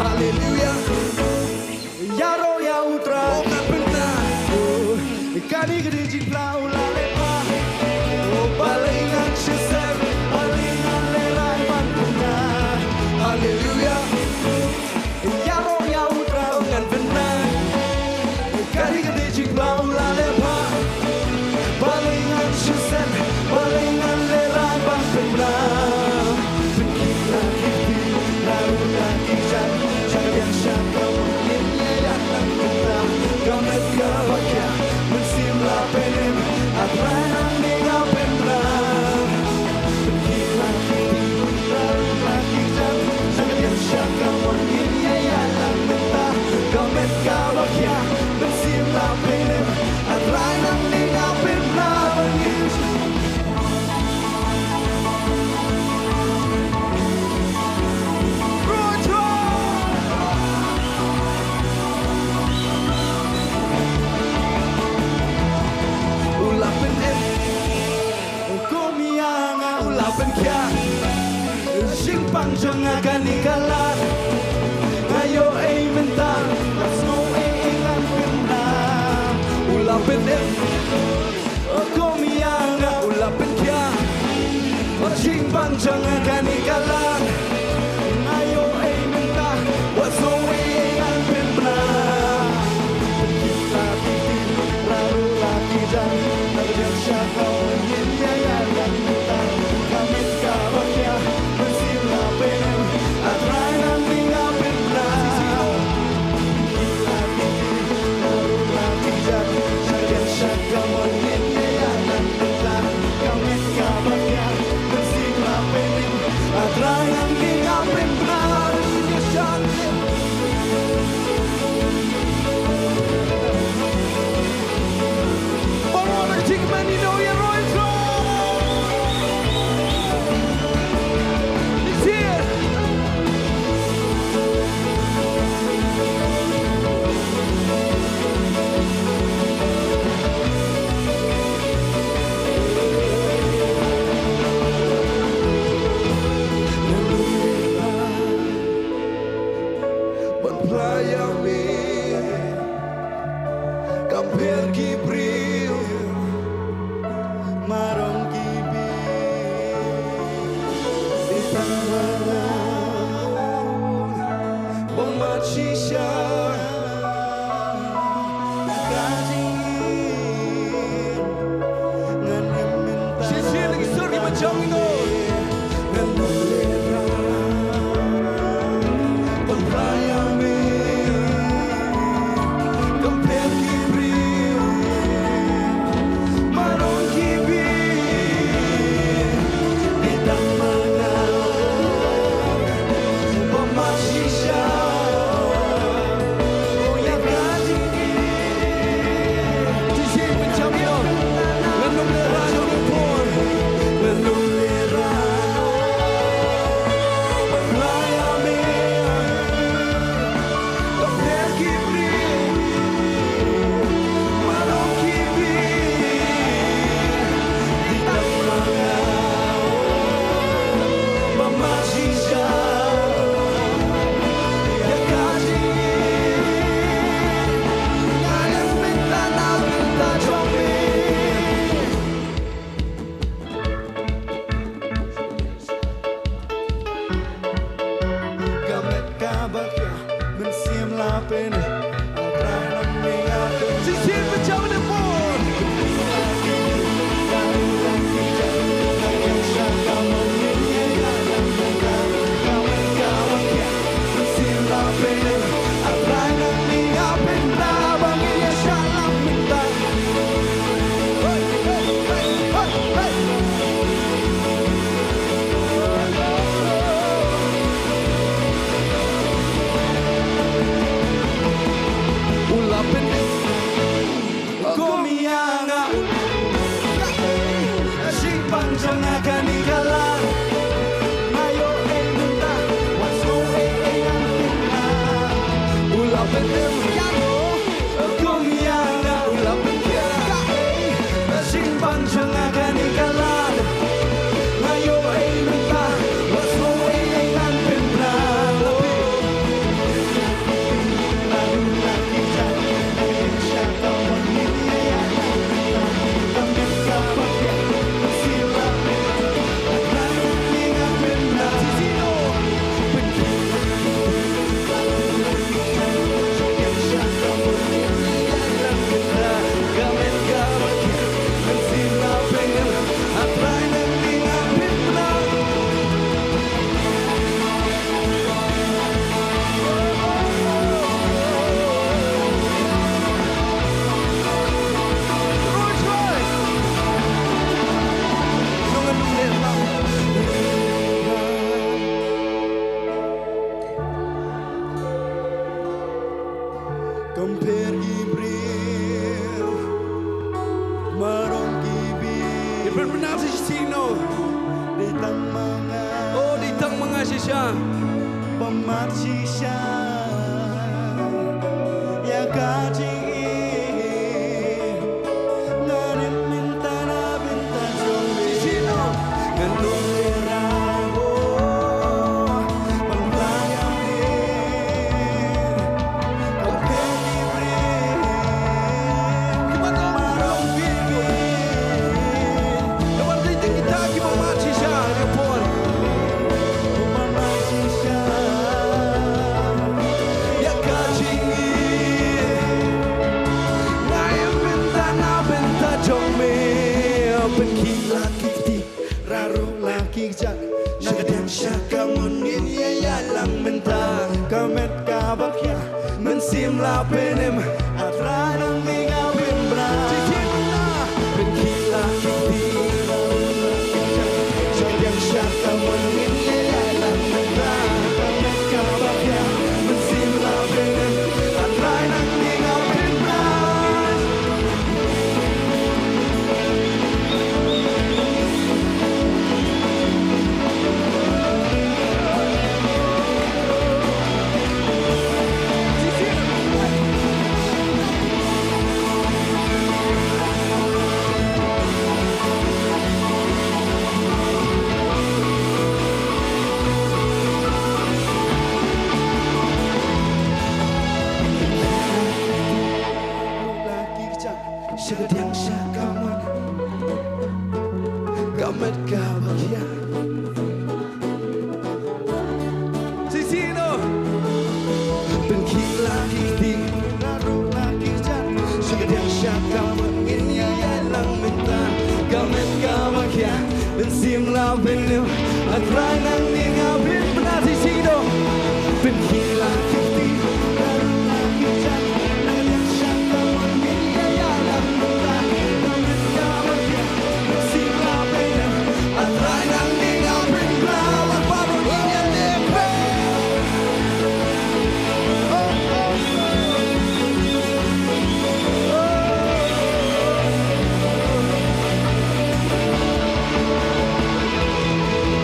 Haleluya. Ïaroh ïa U Trai. Oh, ngan pynbna. Oh, kane ka dei jingpynbna u la leh bha. Oh, balei ngan shisha, balei ngan lehraiñ ban pynbna. Haleluya. Ïaroh ïa U Trai, oh, ngan pynbna. Kane ka dei jingpynbna u la leh bha. Balei ngan shisha, balei ngan lehraiñ ban pynbna. U la pynim, kum ïa nga u la pynkhiah. Jingpang jong nga kane ka lad. Nga ïoh ei mynta, nga sngew ei ei ngan pynbna. U la pynim, kum ïa nga u la pynkhiah. Jingpang jong nga kane ka lad. Nga ïoh ei mynta, wat sngew ei ei ngan pynbna. Ban phla ïa me, kam pher ki briew, marong ki bieit. Dei tang ma nga, bym mat shisha. Ka jingim, ngan ïa mynta. Shisien ki sur ki ba jong ino. Ngan ym lehrain. Ban phla ïa me. Kam pher ki briew. Marong ki bieit. Dei tang ma nga. Bym mat shisha. Pynpher ki briew marong ki bieit. Ïa pynbna shisha no. Dei tang ma nga. Oh, dei tang ma nga shisha. Pynmad shisha ïa ka jingim. Nga rim mynta na bynta jong me. Shisha no. Ngan ym lehrain ban plang ïa me. Pynkhih la ki kti, rah ruh la ki kjat. Sha ka diang sha ka mon ngin ïa ïalang mynta. Ka met kaba khia, mynsiem la pynim. A Trai nangne nga pynbna. Pynkhih la ki kti, rah ruh la ki kjat. Sha ka diang sha ka mon ngin ïa ïalang mynta. Ka met kaba khia, mynsiem la pynim. A Trai nangne nga pynbna. Sha ka diang sha ka mon. Ka met kaba khia. Shisha no. Pynkhih la ki kti, rah ruh la ki kjat. Sha ka diang sha ka mon ngin ïa ïalang mynta. Ka met kaba khia, mynsiem la pynim. A Trai nangne nga pynbna. Shisha no. Pynkhih la ki kti, rah ruh la ki kjat. Sha ka diang sha ka mon ngin ïa ïalang mynta. Ka met kaba khia, mynsiem la pynim. A Trai nangne nga pynbna. Wat baroh ngin ïaleh.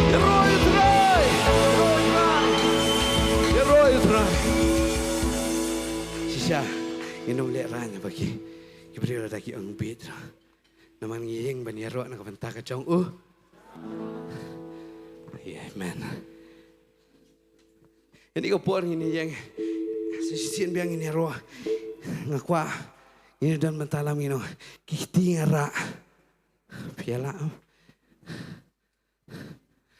Ïaroh ïa u Trai. Ïaroh ïa u Trai. Shisha, ngin ym lehrain ba ki, ki briew lada ki ong bieit. Namar ngi ïeng ban ïaroh na ka bynta ka jong u. Amen. Ïa kane ka por ngin ïeng. Sa shisien biang ngin ïaroh. Nga kwah ngin don bynta lam ngin ong, ki kti nga rah. Phi ïa lah.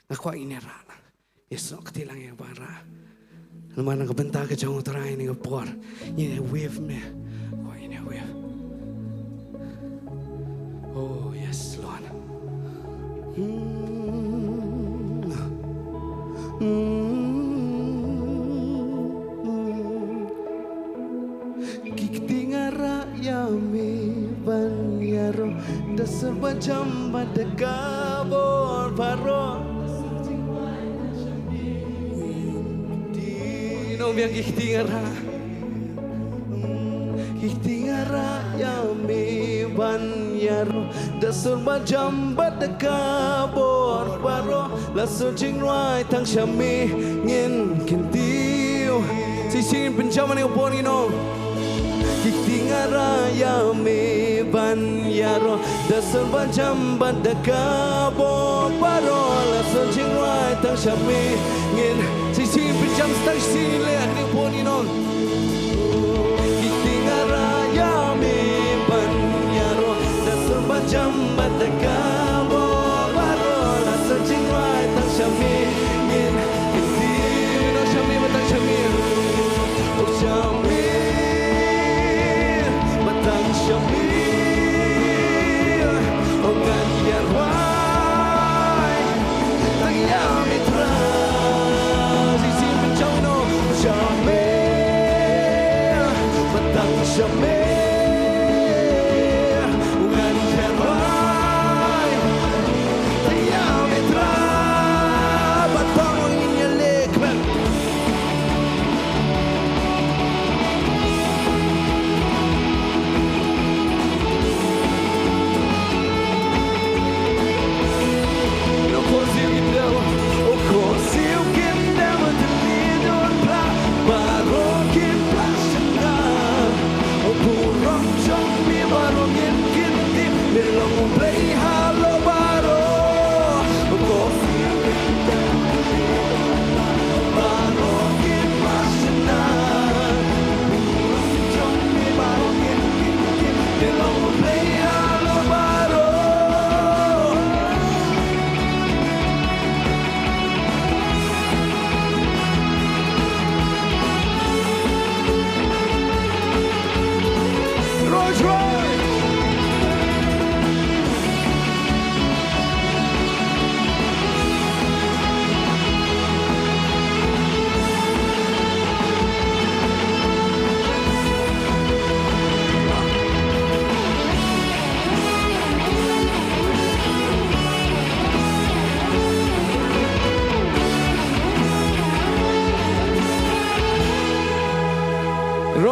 Nga kwah ngin ïa rah. Ïa snoh kti lang ïa ba rah. Namar na ka bynta ka jong u Trai ïa kane ka por. Ngin ïa wave me. Kwah ngin ïa wave. Oh, yes, Lord. Hmm. Hmm. Ki kti nga rah ïa me ban ïaroh da sur ba jam bad da ka bor baroh. Ti nong biang ki kti nga rah. Ki kti nga rah ïa me ban ïaroh da sur ba jam bad da ka bor baroh. La sur jingrwai tang sha me ngin kyntiew. Shisien pynjam ïa ka bor ngin ong. Ki kti nga rah ïa me ban ïaroh da sur ba jam bad da ka bor baroh. La sur jingrwai tang sha me ngin. Shisien pynjam tang shisien leh ïa ka bor ngin ong. Ki kti nga rah ïa me ban ïaroh da sur ba jam bad da ka bor baroh. La sur jingrwai tang sha me ngin. Ki kti nga rah sha me ba tang sha me. Oh sha me ba tang sha me. Oh ngan ïa rwai. Tang ïa me Trai. Shisien pynjam noh. Sha me. Ba tang sha me. Ngan ïa rwai. Tang ïa me Trai. Ba tang ïa leh kmen.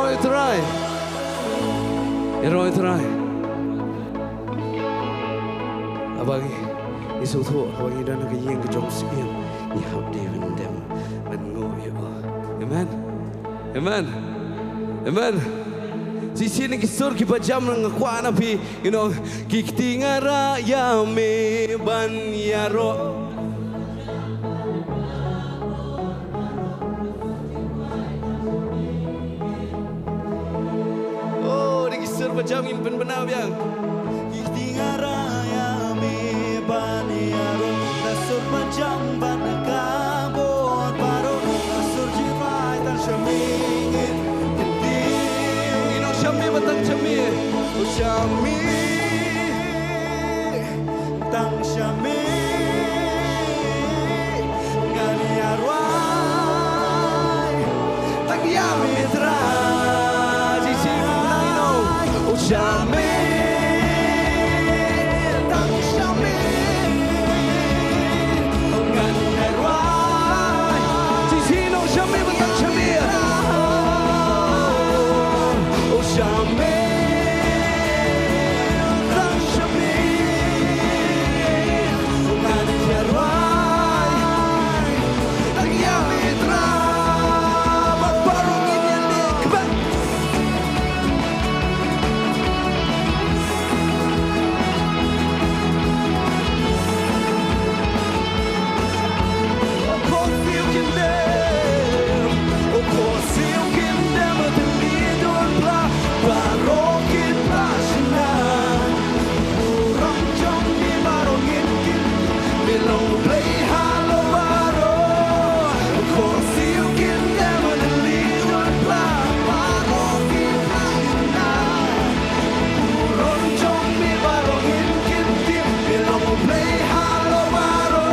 Ïaroh ïa u Trai. Ïaroh ïa u Trai. Haba ngi, ngi sngewthuh, haba ngi don ha ka ïing ka jong u Syiem, ngi hap dei ban dem ban nguh ïa u. Amen. Amen. Amen. Shisien ki sur kiba jam nga kwah na phi, you know, ki kti nga rah ïa me ban ïaroh. Oh, da ki sur ba jam ngin pynbna biang. Ki kti nga rah ïa me ban ïaroh, da sur ba jam ban ka bor baroh, da sur jingrwai tang sha me ngin kyndiah. Ngin ong sha me, ba tang sha me. Oh, sha me. Tang sha me ngan ïa rwai, tang ïa me Trai. Jingshisha ngan ong, oh sha me, tang sha me ngan ïa rwai. Jingshisha ngan ong sha me, ba tang sha me. Oh sha me, tang sha me ngan ïa rwai, tang ïa me Trai. Bad baroh ngin ïa leh kmen. Of course you can dance. Of course you can dance. Tylli don pla, baroh kin pla shynna. Burom jong me baroh ngin kin, me long Blei halor baroh. Of course you can dance. Tylli don pla, baroh kin pla shynna. Burom jong me baroh ngin kin tip, me long Blei halor baroh.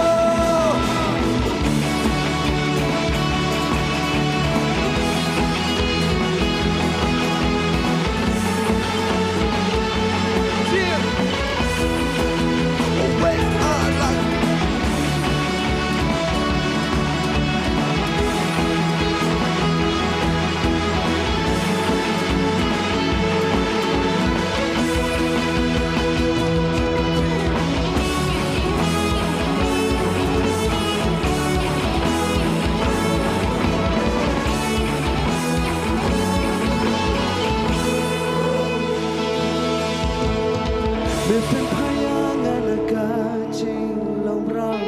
Me pynphai ïa nga na ka jinglong mraw.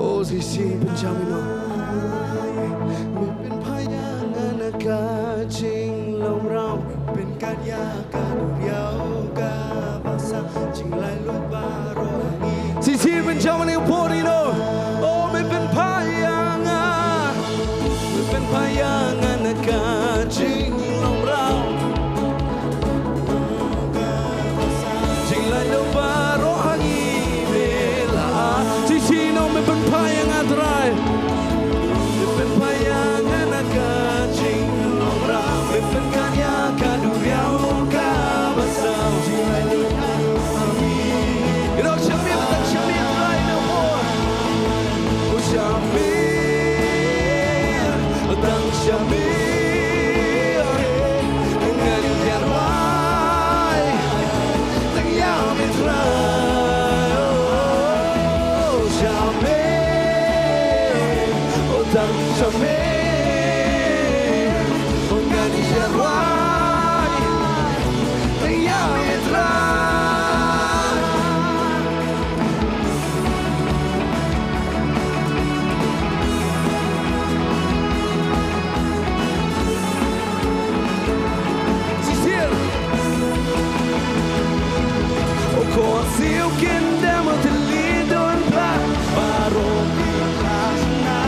Oh, shisien pynjam ïa no. Me pynphai ïa nga na ka jinglong mraw. Pynkat ïa ka duriaw kaba sah, jinglait luid baroh hangne. Shisien pynjam ïa no por ïa no. Oh, me pynphai ïa nga. Me pynphai ïa nga na ka jinglong mraw. Jinglait luid baroh hangne me la. Shisien me pynphai ïa nga Trai. Me pynphai ïa nga na ka jinglong mraw. Me pynkat ïa ka duriaw kaba sah. Jinglait luid baroh hangne. Ïa no sha me, tang sha me Trai na mo. Oh sha me, tang sha me ngan ïa rwai, tang ïa me Trai. Oh sha me, oh tang sha me ngan ïa rwai, tang ïa me Trai. Shisien. Oh, khuasiew kin dem tylli don pla, baroh kin pla shynna.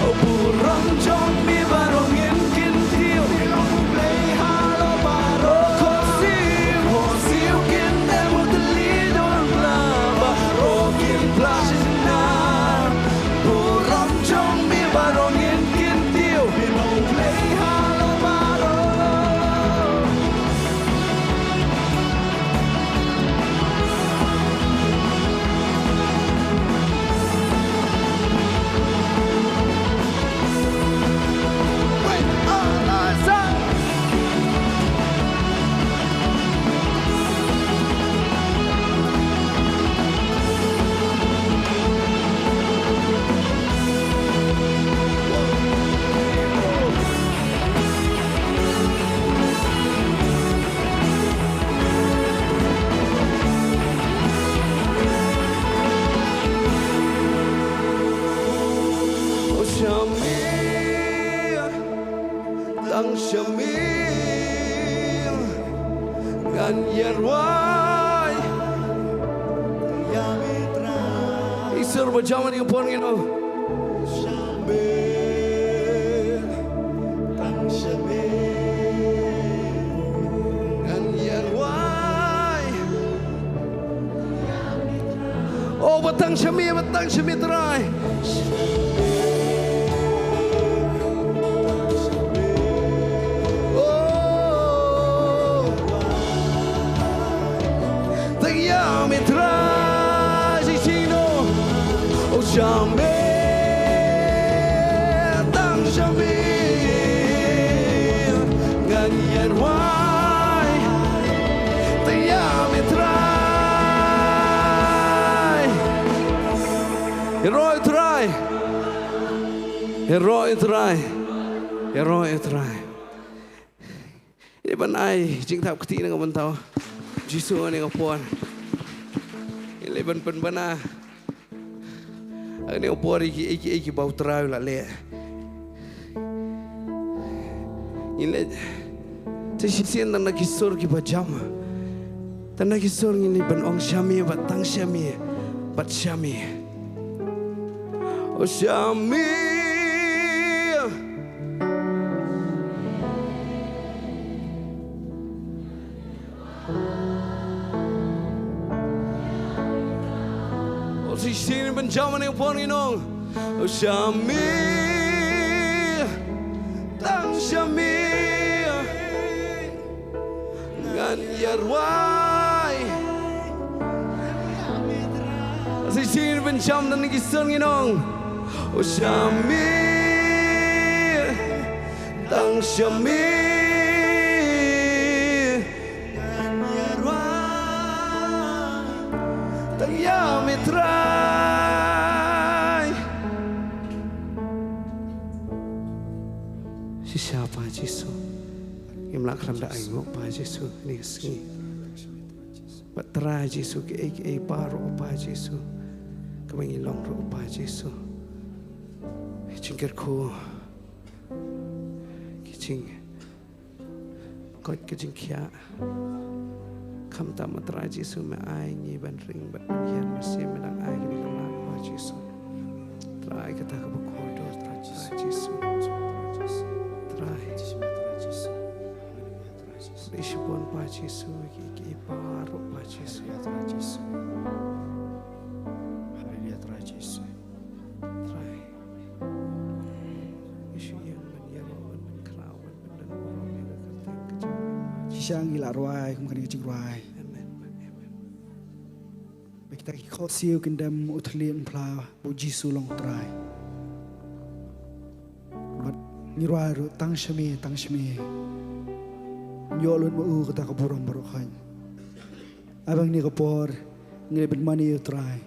Oh, burom jong me baroh ngin kyntiew. Me long U Blei halor baroh. Khuasiew, khuasiew kin dem tylli don pla, baroh kin pla shynna. Burom jong me baroh ngin kyntiew. Me long U Blei halor baroh. Dur ba jam ha kane ka por ngi ong. Sha me, tang sha me ngan ïarwai. Oh, ba tang sha me, ba tang sha me Trai. Oh. Tang ïa me Trai, shisien ong. Oh, sha me, tang sha me ngan ïarwai. Tang ïa me Trai. Ïaroh ïa u Trai. Ïaroh ïa u Trai. Ïaroh ïa u Trai. Ngi leit ban ai jingthap kti na ka bynta u Jisu ha kane ka por. Ngi leit ban pynbna ha kane ka por ïa kiei kiei kiba u Trai u la leh. Ngi leit, te shisien tang na ki sur kiba jam. Tang na ki sur ngi leit ban ong sha me, bad tang sha me, bad sha me. Oh, sha me. Oh, shisien ban jam ha kane ka por ngi ong. Oh, sha me, tang sha me ngan ïarwai. Shisien ban jam tang na ki sur ngi ong. Oh, sha me, tang sha me ngan ïarwai. Tang ïa me Trai. Shisha Pa Jisu. Ngim lah khlem da ainguh Pa Jisu ha kane ka sngi. Bad Trai Jisu, kiei kiei baroh Pa Jisu, kaba ngi long ruh Pa Jisu, ki jingkyrkhu, ki jingkoit, ki jingkhiah, khamtam ma Trai Jisu me ai ngi ban ring bad ban hiar mynsiem, me dang ai kine ki lad Pa Jisu. Trai kata kaba kordor Trai Jisu. Trai. Khublei shibun Pa Jisu, ki, ki baroh Pa Jisu. Haleluya Trai Jisu. Haleluya Trai Jisu. Trai. Jisu ïeng ban ïaroh, ban pynkhraw, ban pyndonkam ïa ka kyrteng ka jong me. Shisha ngi la rwai kum kane ka jingrwai. Amen. Amen. Ba kita ki khohsiew kin dem u thylliej u phla ba u Jisu long u Trai. Bad ngi rwai ruh tang sha me, tang sha me. Ngi ïoh lut ma u kata ka burom baroh khoit. Ai ba ha kane ka por ngi leit ban mane ïa u Trai.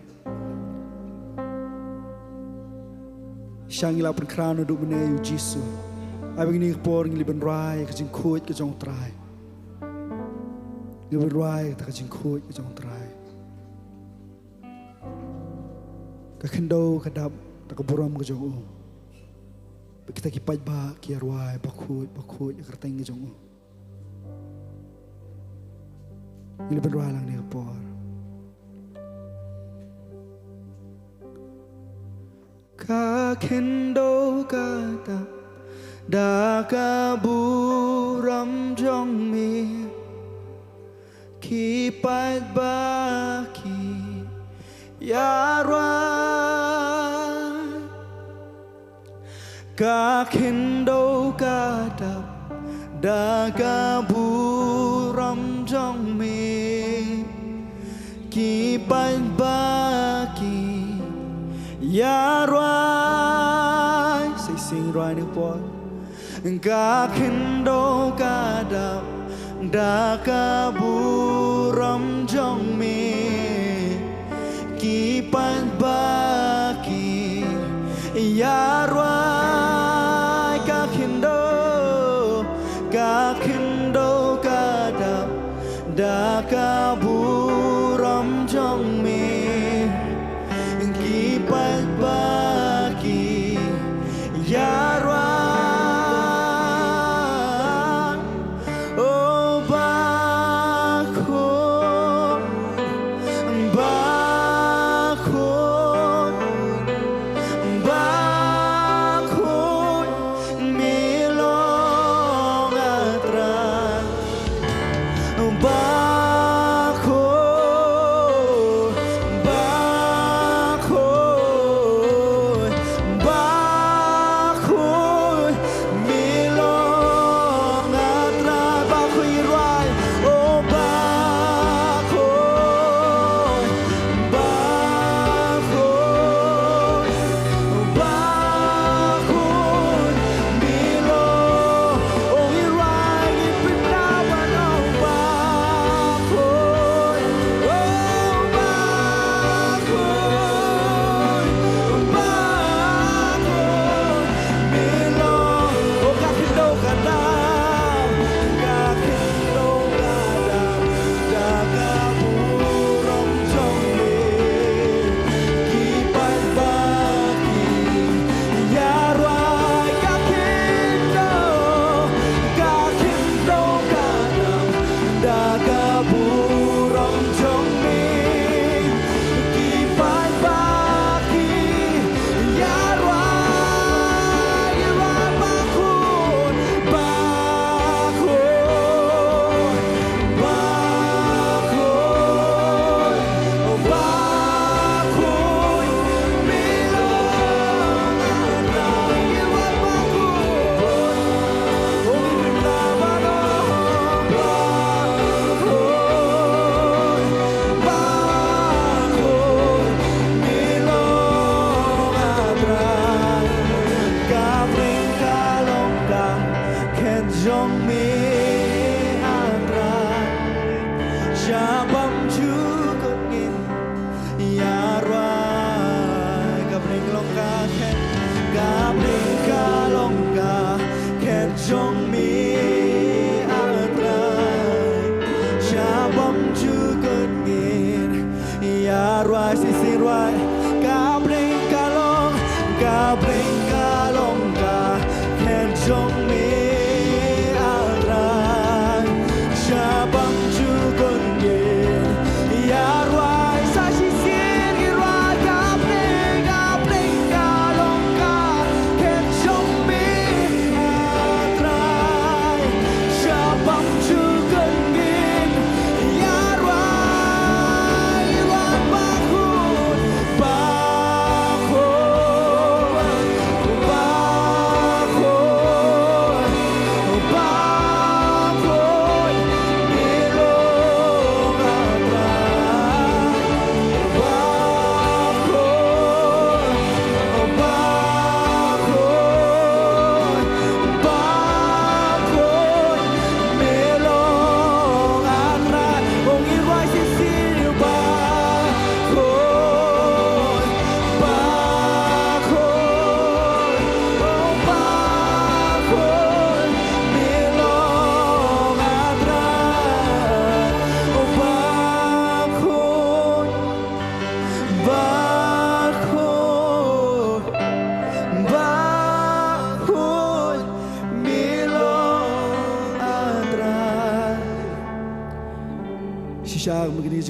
Shisha ngi la pynkhraw naduh mynne ïa u Jisu. Ai ba ha kane ka por ngi leit ban rwai ka jingkhuid ka jong u Trai. Ngi leit ban rwai kata ka jingkhuid ka jong u Trai. Ka khyndew ka dap da ka burom ka jong u. Bad kita ki paidbah ki ïarwai, bakhuid, bakhuid ïa ka kyrteng ka jong u. Ngi leit ban rwai lang ha kane ka por. Ka khyndew ka dap da ka burom jong me. Ki paidbah ki ïarwai. Ka khyndew ka dap da ka burom jong me. Ki paidbah ki ïarwai. Sa shisien rwai ha kane ka por. Ka khyndew ka dap da ka burom jong me. Ki paidbah ki ïarwai. Ka khyndew, ka khyndew ka dap da ka burom jong me. Ki paidbah ki ïarwai. Oh, ba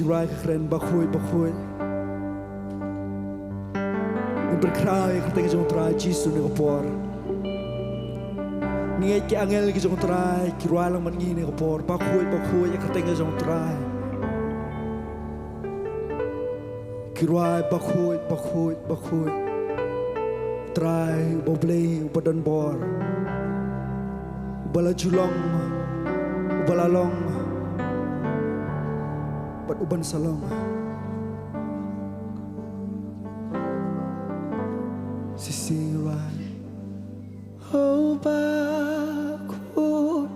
Rwai ka kren bakhuid, bakhuid. Ngin pynkhraw ïa ka kyrteng jong U Trai Jisu ha kane ka por. Ngi ngeit ki angel ki jong U Trai ki rwai lang bad ngi ha kane ka por. Bakhuid, bakhuid ïa ka kyrteng jong U Trai. Ki rwai bakhuid, bakhuid, bakhuid. Trai uba Blei uba don bor, uba la ju long, uba la long bad uban sa long. Shisien rwai. Oh bakhuid,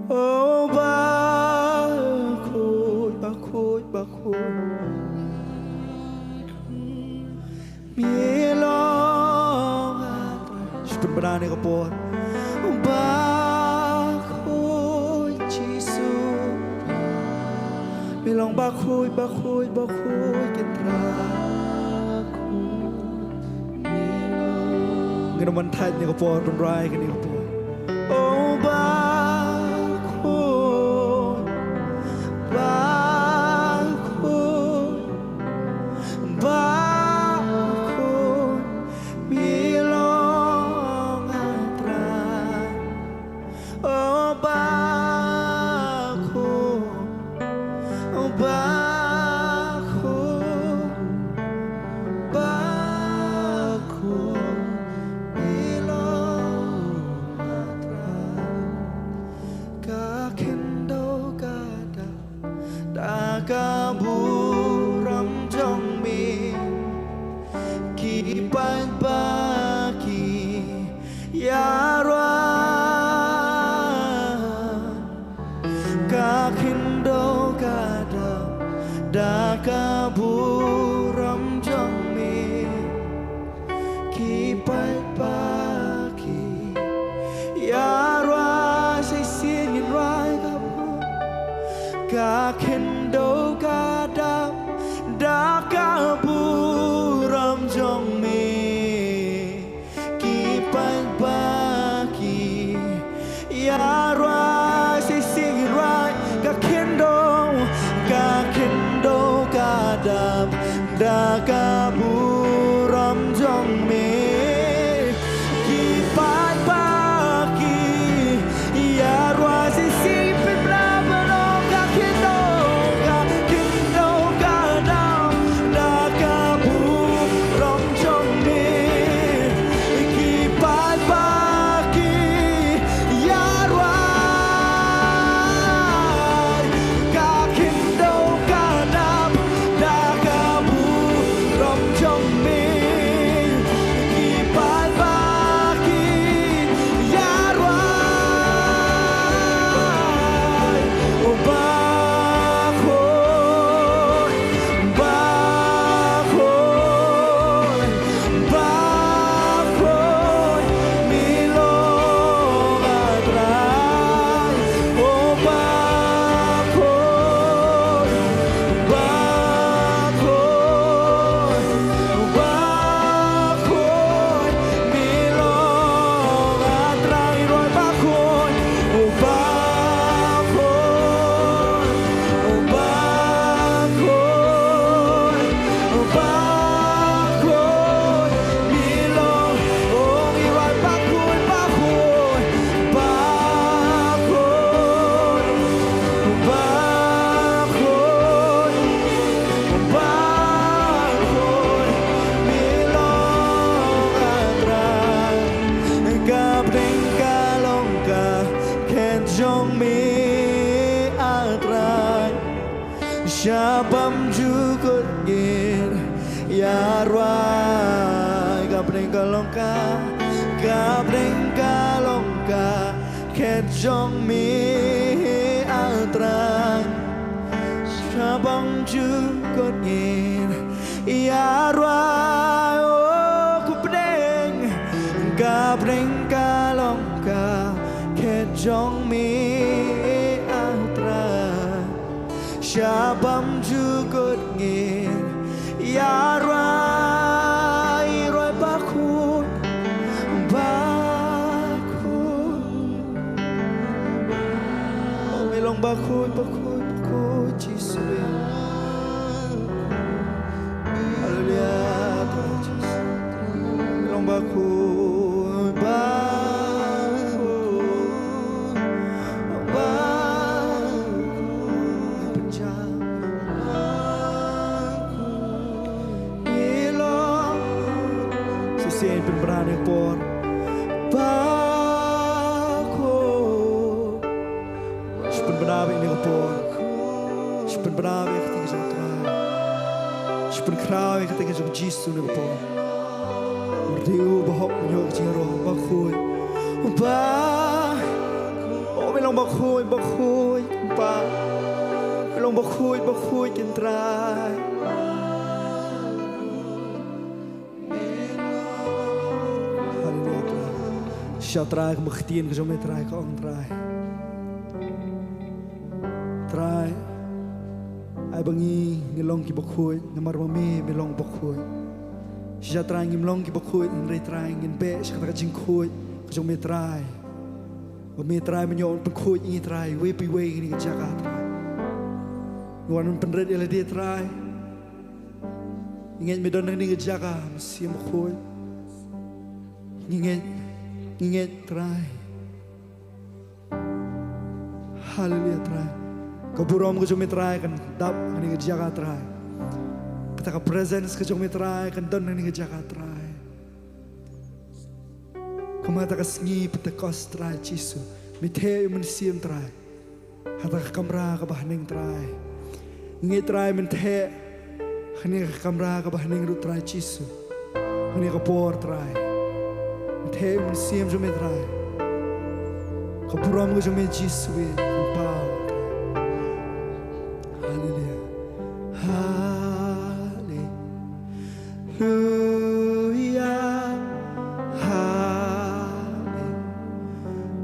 oh bakhuid, bakhuid, bakhuid. Me long ha Trai. Shu pynbna ha kane ka por. Bakhuid Jisu. Me long bakhuid, bakhuid, bakhuid ki Trai. Ngin ym ban thait ha kane ka por, ban rwai ha kane ka por. Oh bakhuid, bakhuid, bakhuid, me long ha Trai. Oh bakhuid, oh bakhuid, bakhuid, me long ha Trai. Ka khyndew ka dap da ka burom jong me. Ki paidbah ki ïa rwai. Ka khyndew ka dap da ka burom jong me. Ki paidbah ki ïa rwai, shisien ngin rwai ka por. Ka khyndew ka dap da ka burom jong me. Ki paidbah ki ïa rwai, shisien ngin rwai. Ka khyndew, ka khyndew ka dap da ka burom jong me. Ki paidbah ki ïa rwai, shisien pynbna, pynbna. Ka khyndew, ka khyndew ka dap da ka burom jong me. Ki paidbah ki ïa rwai. Ka khyndew ka dap da ka burom jong me. Ki paidbah ki ïa rwai. Oh bakhuid, bakhuid, bakhuid, me long ha Trai. Oh bakhuid, bakhuid, bakhuid, me long ha Trai. Rwai bakhuid, oh bakhuid, oh bakhuid, bakhuid, me long. Oh, ngi rwai bakhuid, bakhuid, bakhuid, bakhuid, bakhuid, me long ha Trai. Ka bneng ka long ka khet jong me, ah Trai. Sha bymjukut ngin ïa rwai. Ka bneng ka long ka, ka bneng ka long ka khet jong me, ah Trai. Sha bymjukut ngin ïa rwai. Oh, ka bneng, ka bneng ka long ka khet jong me, ah Trai. Sha bymjukut ngin ïa rwai, rwai bakhuid, bakhuid. Oh, me long bakhuid, bakhuid, bakhuid, Jisu. Sien pynbna ïa ka por. Bakhuid. Shu pynbna ïa ka por. Shu pynbna ïa ka ktien jong u Trai. Shu pynkhraw ïa ka ktien jong u Jisu ïa ka por. Namar dei u ba hok ban ïoh ka jingïaroh. Bakhuid. Ba. Oh, me long bakhuid, bakhuid, Kpa. Me long bakhuid, bakhuid, Trai. Haleluia, Trai. Shisha Trai, ka ktien ka jong me Trai, ka ong Trai. Trai, ai ba ngi, ngi long ki bakhuid, namar ba me, me long bakhuid. Shisha Trai, ngim long ki bakhuid, hynrei Trai, ngin beh sha kata ka jingkhuid ka jong me Trai. Ba me Trai, me ñiew ban pynkhuid ïa ngi Trai, iwei pa iwei ha kane ka jaka Trai. Ngi wan ban pynrit ïa lade Trai. Ngi ngeit me don ha kane ka jaka, Mynsiem Bakhuid. Ngi ngeit, ngi ngeit Trai. Haleluia Trai. Ka burom ka jong me Trai kan dap ha kane ka jaka Trai. Kata ka presence ka jong me Trai kan don ha kane ka jaka Trai. Kumta ka sngi Pentekost Trai Jisu, me theh ïa u Mynsiem Trai. Ha kata ka kamra kaba ha ning Trai. Ngi Trai men theh. Ha kane ka kamra kaba ha ning ruh Trai Jisu. Ha kane ka por Trai. Men theh ïa u Mynsiem jong me Trai. Ka burom ka jong me Jisu ïa kan paw. Haleluia. Haleluia.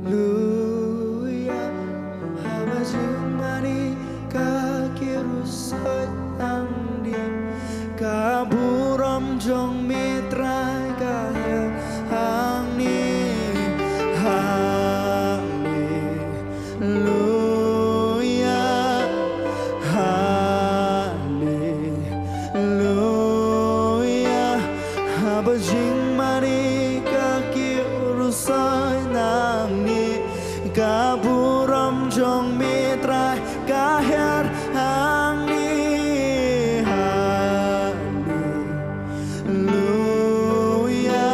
Haleluia. Haba jingmane ka kyrus soi nangne. Ka burom jong me Trai ka hiar hangne. Haleluia. Haleluia, haleluia. Haba jingmane ka kyrus soi nangne, ka burom jong me Trai ka hiar hangne. Haleluia.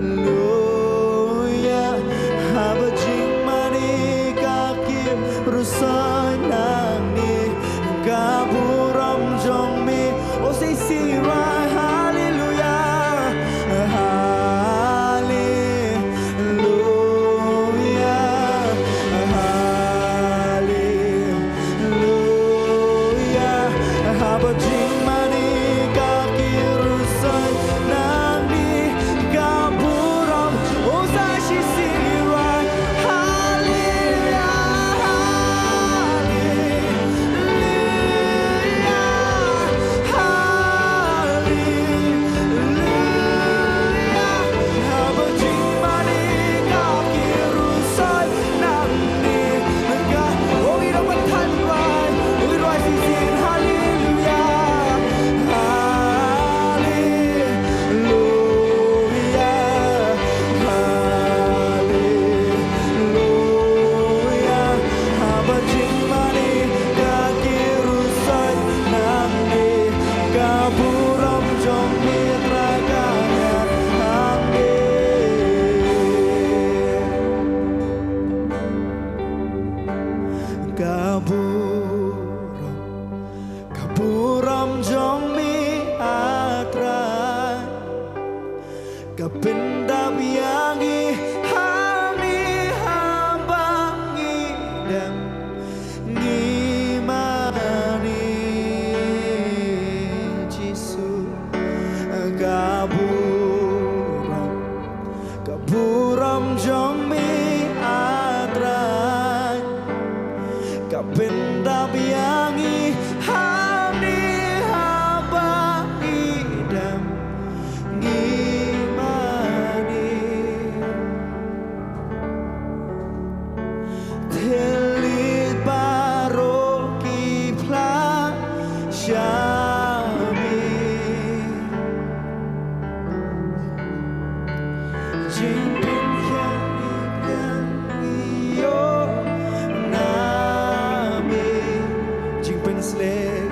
Haleluia. Haba jingmane ka kyrus soi nangne, ka burom jong me. Oh, say, say, right. Haleluia. Haleluia. Haleluia. Haleluia. Haba jingmane ka kyrus soi nangne, ka burom. Oh, sa shisien. Haleluia. Haleluia. Haleluia. Haba jingmane ka kyrus soi nangne. Ka, oh, ngi dang ban than rwai. Oh, ngi rwai shisien. Haleluia. Haleluia. Haleluia. Haba jingmane ka kyrus soi nangne, ka burom jong me Trai ka hiar hangne. Ka burom, ka burom jong me, ah Trai. Ka pyndap ïa ngi hangne haba ngi dem, ngi mane Jisu. Ka burom, ka burom jong me, ah Trai. Ka pyndap ïa ngi hangne haba ngi dem, ngi mane. Thylliej baroh ki phla sha me. Jingpynkhiah ïa me. Jingpynshlur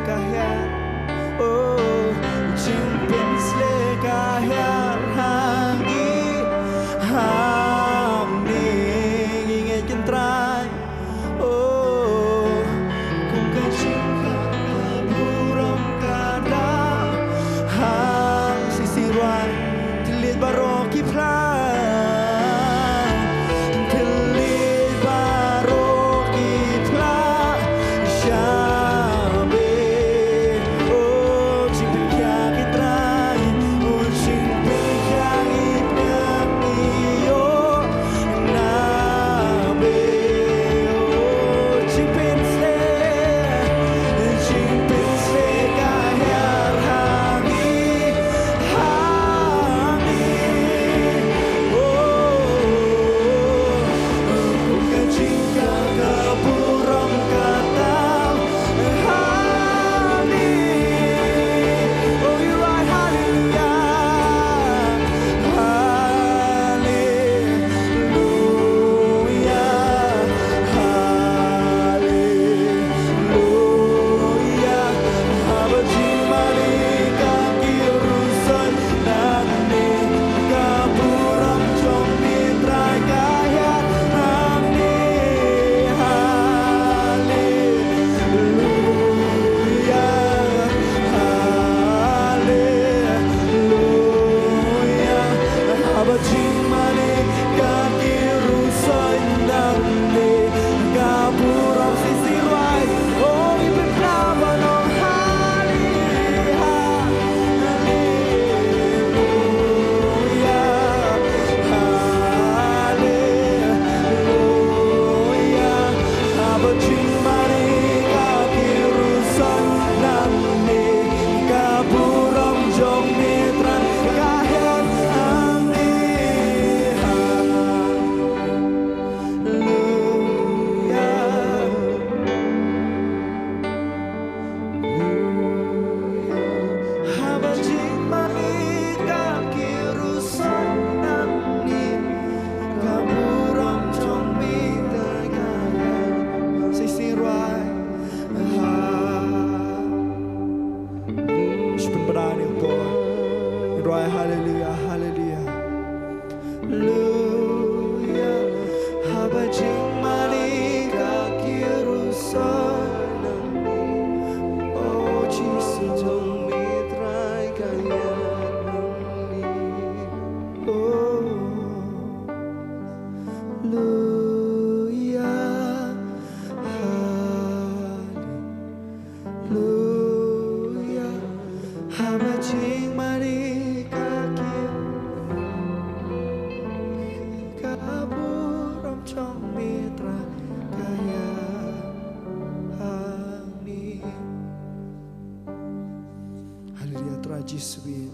Jisu.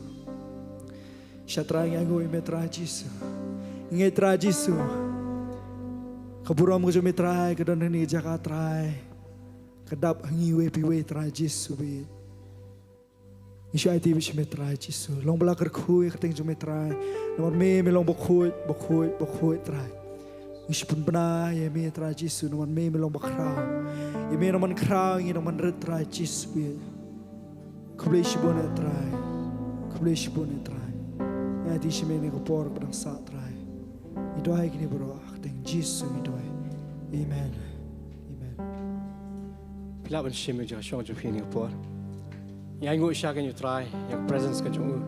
Sha Trai ngi ainguh ïa me Trai Jisu. Ngi Trai Jisu. Ka burom ka jong me Trai ka don ha kane ka jaka Trai. Ka dap ha ngi iwei pa iwei Trai Jisu. Ngi shu aiti beit sha me Trai Jisu. Long ba la kyrkhu ïa ka kyrteng jong me Trai. Namar me me long bakhuid, bakhuid, bakhuid Trai. Ngi shu pynbna ïa me Trai Jisu namar me me long bakhraw. Ïa me nongman khraw, ïa ngi nongman rit Trai Jisu. Khublei shibun ïa Trai. Khublei shibun ïa Trai. Ngi aiti sha me ha kane ka por ba dang sah Trai. Ngi duwai kine baroh ha ka kyrteng Jisu ngi duwai. Amen. Amen. Phi lah ban shim ïa ka jingshong jong phi ha kane ka por. Ngi ainguh shisha ïa U Trai, ïa ka presence ka jong u.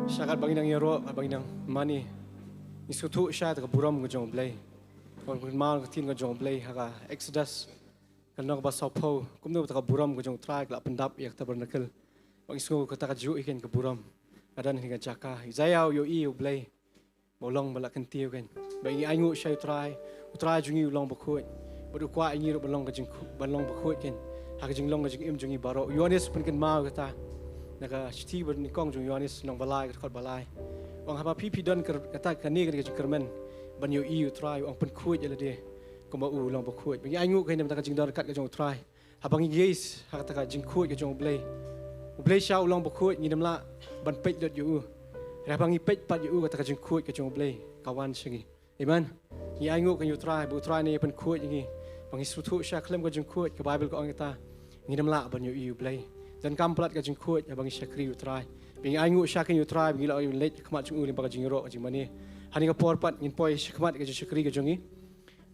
Shisha katba ngi nang ïaroh, katba ngi nang mane. Ngi sngewthuh shisha ïa ka burom ka jong U Blei. Ka kynmaw ka ktien ka jong U Blei ha ka Exodus. Ka lynnong ba sawphew, kumno kata ka burom ka jong U Trai ka la pyndap ïa ka tabernacle. Ba ngi sngew kata ka juh ïa ka burom. Ka don ha kane ka jaka. Isaiah u ïohi ïa U Blei. Ba u long ba la kyntiew kein. Ba ngi ainguh shisha ïa U Trai. U Trai jong ngi u long bakhuid. Bad u kwah ïa ngi ruh ban long ka jingkhu-, ban long bakhuid kein. Ha ka jinglong ka jingim jong ngi baroh. U Ïoannis u pynkynmaw kata. Na ka shithi banyngkong jong u Ïoannis lynnong ba lai ka dkhot ba lai. U ong haba phi phi don kyr-, kata kane ka jingkyrmen. Ban ïohi ïa U Trai u ong pynkhuid ïa lade. Kumba u long bakhuid. Ba ngi ainguh kein na ka bynta ka jingdon ryngkat ka jong U Trai. Haba ngi gaze ha kata ka jingkhuid ka jong U Blei. U Blei shisha u long bakhuid ngim lah ban peit lut ïa u. Hynrei haba ngi peit pat ïa u kata ka jingkhuid ka jong U Blei ka wan sha ngi. Amen. Ngi ainguh kein ïa U Trai, ba U Trai ne ïa pynkhuid ïa ngi. Ba ngi sngewthuh shisha khlem ka jingkhuid ka Baibl ka ong ïa kata. Ngim lah ban ïohi ïa U Blei. Donkam palat ka jingkhuid haba ngi shakri ïa U Trai. Ba ngi ainguh shisha kein ïa U Trai, ba ngi lah leit ha khmat jong u lyngba ka jingïaroh ka jingmane. Ha kane ka por pat ngin poi sha khmat ka jingshakri ka jong ngi.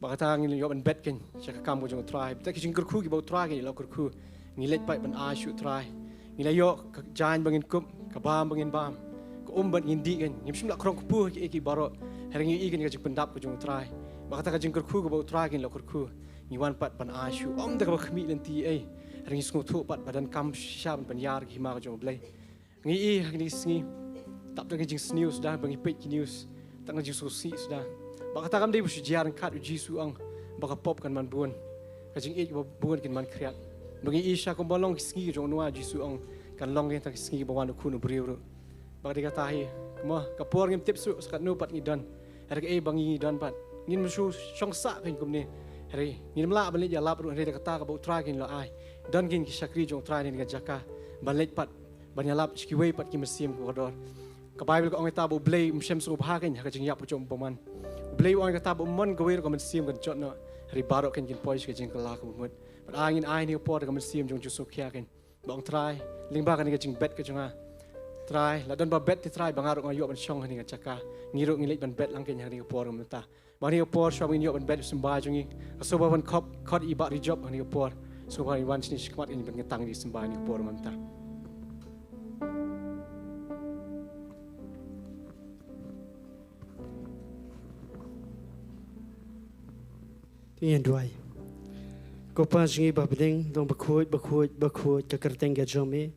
Ba kata ngin ïoh ban bet kein sha ka kam ka jong U Trai. Bad ki jingkyrkhu kiba U Trai kein la kyrkhu. Ngi leit pat ban ai sha U Trai. Ngi la ïoh ka jaiñ ba ngin kup, ka bam ba ngin bam. Ka um ba ngin dih kein. Ngim shym la khrong kpu ha kiei kiei baroh. Hynrei ngi ïohi kein ka jingpyndap ka jong U Trai. Ba kata ka jingkyrkhu kaba U Trai kein la kyrkhu. Ngi wan pat ban ai sha u. Ym da kaba khmih lynti ei. Hynrei ngi sngewthuh pat ba donkam shisha ban pynïar ka hima ka jong U Blei. Ngi ïohi ha kine ki sngi. Tap da ka jingsniew suda ba ngi peit ki news. Tang ka jingsngewsih suda. Ba kata kam dei ba shu jia ryngkat, u Jisu u ong ba ka pop kan man bun. Ka jingïeit ba bun kan man khriat. Ba ngi ïohi shisha kumba long ki sngi jong u Noah, u Jisu u ong kan long kein tang ki sngi ba wan u Khun u briew ruh. Ba ka dei kata hi. Kumba ka por ngim tip shuh sa katno pat ngi don. Hynrei kaei ba ngi don pat. Ngim shu shong sah kein kumne. Hynrei ngim lah ban leit ïalap ruh hynrei da kata kaba U Trai kein la ai. Don kein ki shakri jong U Trai ha kane ka jaka. Ban leit pat ban ïalap sha kiwei pat ki mynsiem kaba kordor. Ka Baibl ka ong ïa kata ba U Blei um shem sngewbha kein ha ka jingïap ka jong u bymman. U Blei u ong ïa kata ba um mon kawei ruh ka mynsiem kan jot noh. Hynrei baroh kein kin poi sha ka jingkylla kaba mut. Bad ai ngin ai ha kane ka por da ka mynsiem jong u sngewkhia kein. Ba ong Trai, lyngba kane ka jingbet ka jong nga. Trai, la don ba bet te Trai ba nga ruh nga ïoh ban shong ha kane ka jaka. Ngi ruh ngin leit ban bet lang kein ha kane ka por mynta. Ba ha kane ka por shuwa ba ngin ïoh ban bet u symbai jong ngi. Nga sngewbha ban khot, khot ïa i Bah Rijop ha kane ka por. Sngewbha ban wan shane shakhmat, ngin ban kyntang ïa i symbai ha kane ka por mynta. To ngin duwai. Ko Pa jong ngi ba ha bneng, long bakhuid, bakhuid, bakhuid ka kyrteng ka jong me.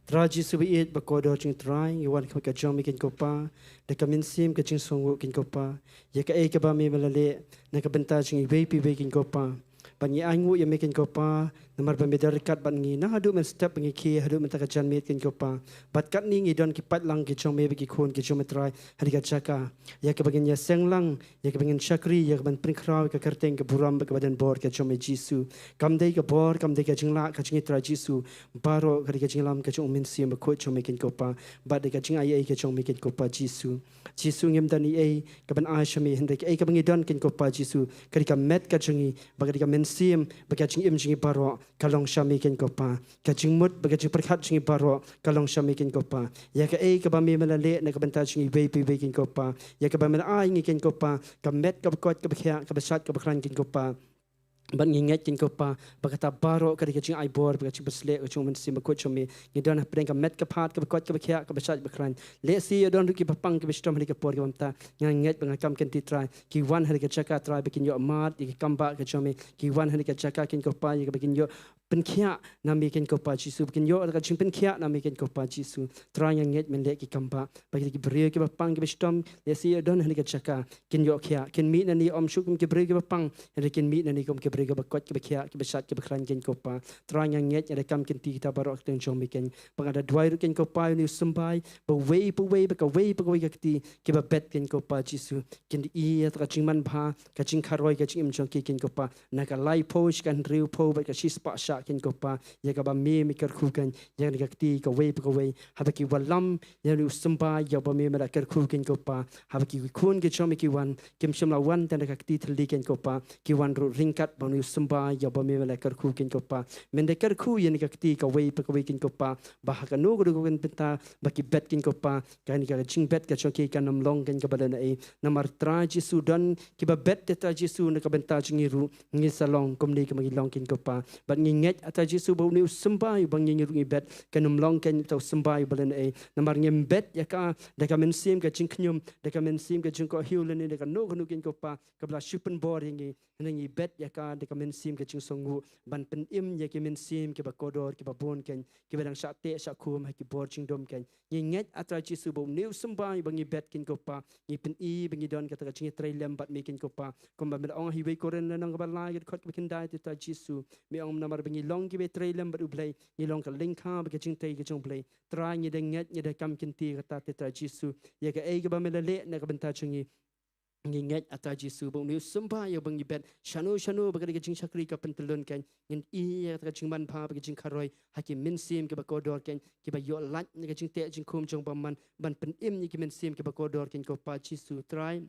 Trai Jisu ba ïeit, ba kordor jong Trai, ngi wan ha khmat ka jong me kein ko Pa, da ka mynsiem ka jingsngewnguh kein ko Pa, ïa kaei kaba me me la leh na ka bynta jong iwei pa iwei kein ko Pa. Bad ngi ainguh ïa me kein ko Pa, namar ba me don ryngkat bad ngi, naduh mynstep ba ngi khie haduh mynta ka janmiet kein ko Pa. Bad katne ngi don ki paidlang ki jong me bad ki khun ki jong me Trai, ha kane ka jaka. Ïa kaba ngin ïaseng lang, ïa kaba ngin shakri, ïa kaban pynkhraw ïa ka kyrteng ka burom bad kaba donbor ka jong me Jisu. Kam dei ka bor, kam dei ka jinglah ka jong ngi Trai Jisu. Baroh ka dei ka jingïalam ka jong u Mynsiem Bakhuid jong me kein ko Pa. Bad dei ka jingai ei ka jong me kein ko Pa Jisu. Jisu ngim don ei ei kaban ai sha me hynrei kaei kaba ngi don kein ko Pa Jisu. Ka dei ka met ka jong ngi, bad ka dei ka mynsiem, bad ka jingim jong ngi baroh ka long sha me kein ko Pa. Ka jingmut bad ka jingpyrkhat jong ngi baroh ka long sha me kein ko Pa. Ïa kaei kaba me me la leh na ka bynta jong iwei pa iwei kein ko Pa. Ïa kaba me la ai ngi kein ko Pa. Ka met kaba koit kaba khiah, kaba shait kaba khlaiñ kein ko Pa. Bad ngi ngeit kein ko Pa, ba kata baroh ka dei ka jingai bor, ba ka jingpynshlur ka jong u Mynsiem Bakhuid jong me. Ngi don ha pdeng ka met ka phad, kaba koit kaba khiah, kaba shait kaba khlaiñ. Lehse ïa don ruh kiba pang kiba shitom ha kane ka por kaba mynta. Nga ngeit ba nga kam kein te Trai. Ki wan ha kane ka jaka Trai ba kin ïoh mad ïa ka kam ba ka jong me. Ki wan ha kane ka jaka kein ko Pa ïa kaba kin ïoh pynkhiah na me keiñ ko Pa Jisu, ba kin ïoh da ka jingpynkhiah na me keiñ ko Pa Jisu. Trai nga ngeit men leh ki kam ba, ba ki briew kiba pang kiba shitom, lehse ïa don ha kane ka jaka, kin ïoh khiah, kin mih na ne ym shuh kum ki briew kiba pang, hynrei kin mih na ne kum ki briew kiba koit kiba khiah, kiba shad kiba khlaiñ keiñ ko Pa. Trai nga ngeit ïa da kam kynti kita baroh ha kyrteng jong me keiñ. Ba nga da duwai ruh keiñ ko Pa ïa une u symbai, ba uwei pa uwei, ba kawei pa kawei ka kti, kiba bet keiñ ko Pa Jisu, kin ïoh ïa ka jingmanbha, ka jingkharoi, ka jingim jong ki keiñ ko Pa. Na ka laiphew sha ka hynriewphew bad ka shispah shah keiñ ko Pa, ïa kaba me me kyrkhu keiñ, ïa kane ka kti kawei pa kawei, haba ki wallam ïa une u symbai ïa uba me me la kyrkhu keiñ ko Pa, haba ki khun ki jong me ki wan, kim shym la wan tang da ka kti thylli keiñ ko Pa, ki wan ruh ryngkat bad une u symbai ïa uba me me la kyrkhu keiñ ko Pa. Men da kyrkhu ïa kane ka kti kawei pa kawei keiñ ko Pa, ba ha kano kano ka bynta ba ki bet keiñ ko Pa, kane ka jingbet ka jong ki kan ym long keiñ kaba lehnohei. Namar Trai Jisu don kiba bet te Trai Jisu na ka bynta jong ngi ruh, ngi sa long kumne kumba ngi long keiñ ko Pa. Bad ngi ngeit ah Trai Jisu ba une u symbai uba ngi ruh ngi bet, kan ym long keiñ uta u symbai uba lehnohei. Namar ngim bet ïa ka da ka mynsiem ka jingkhñium, da ka mynsiem ka jingkohiu lane da kano kano keiñ ko Pa, kaba la shu pynbor ïa ngi, hynrei ngi bet ïa ka da ka mynsiem ka jingsngewnguh, ban pynim ïa ki mynsiem kiba kordor, kiba bun keiñ, kiba dang shah teh shah khum ha ki bor jingdum keiñ. Ngi ngeit ah Trai Jisu ba une u symbai ba ngi bet keiñ ko Pa, ngi pyni ba ngi don kata ka jingïatreilang bad me keiñ ko Pa. Kumba me la ong ha iwei Korinth lynnong kaba lai ka dkhot kaba khyndai te Trai Jisu, me ong namar ba ngi long kiba ïatreilang bad U Blei, ngi long ka lyngkha bad ka jingtei ka jong U Blei. Trai ngi da ngeit, ngi da kam kynti kata te Trai Jisu, ïa kaei kaba me la leh na ka bynta jong ngi. Ngi ngeit ah Trai Jisu ba une u symbai ïa uba ngi bet, shano shano ba ka dei ka jingshakri ka pyntyllun keiñ, ngin ïoh ïa ka jingmanbha bad ka jingkharoi ha ki mynsiem kiba kordor keiñ, kiba ïoh lait na ka jingteh jingkhum jong bymman, ban pynim ïa ki mynsiem kiba kordor keiñ ko Pa Jisu. Trai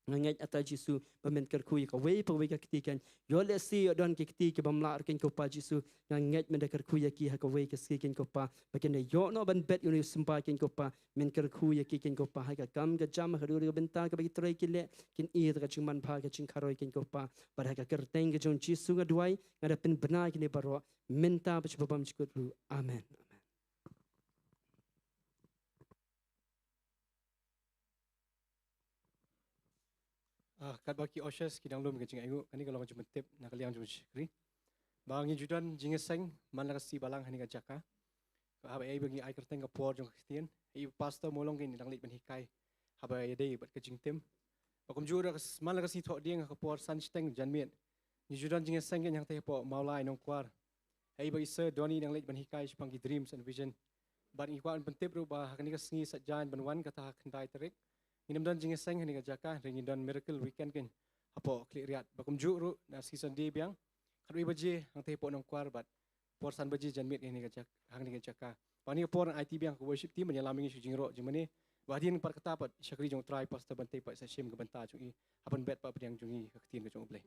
nga ngeit ah Trai Jisu ba men kyrkhu ïa kawei pa kawei ka kti keiñ. Ïoh lehse ïoh don ki kti ki bym lah ruh keiñ ko Pa Jisu, nga ngeit men da kyrkhu ïa ki ha kawei ka sngi keiñ ko Pa, ba kin da ïoh noh ban bet ïa une u symbai keiñ ko Pa. Men kyrkhu ïa ki keiñ ko Pa ha ka kam ka jam, ha ka dur ka bynta kaba ki trei ki leh, kin ïoh ïa ka jingmanbha, ka jingkharoi keiñ ko Pa. Bad ha ka kyrteng ka jong Jisu nga duwai, nga da pynbna ïa kine baroh, mynta bad sha ba bymjukut ruh. Amen. Amen. Ah, katba ki ushers ki dang lum ka jingainguh, kane ka long ka jingpyntip na ka liang jong u shakri. Ba ngi ju don jingïaseng man la ka sngi balang ha kane ka jaka. Ka haba ïa ba ngi ai kyrteng ka por jong ka ktien. Ïa i pastor Mawlong ki dang leit ban hikai haba ïadei bad ka jingtim. Ba kumjuh ruh ka s-, man la ka sngi thohdieng ha ka por san shiteng janmiet, ngi ju don jingïaseng keiñ hangtei hapoh Mawlai Nongkwar. Ïa i ba i sir Donny dang leit ban hikai shaphang ki dreams and vision. Bad ngi kwah ban pyntip ruh ba ha kane ka sngi Saitjaiñ ban wan kata ha khyndai tarik, ngin ym don jingïaseng ha kane ka jaka, hynrei ngin don miracle weekend keiñ hapoh Khliehriat. Ba kumjuh ruh na sngi Sunday biang, khatwei baje hangtei hapoh Nongkwar bad por san baje janmiet ha kane ka jak-, ha kane ka jaka. Ba ha kane ka por ngan aiti biang ha ka worship team ban ïalam ïa ngi sha ka jingroh jingmane. Ba hadien pat kata pat i shakri jong u Trai Pastor Bantei pat sa shim ka bynta jong i, hap ban bet pat pdiang jong ngi ka ktien ka jong U Blei.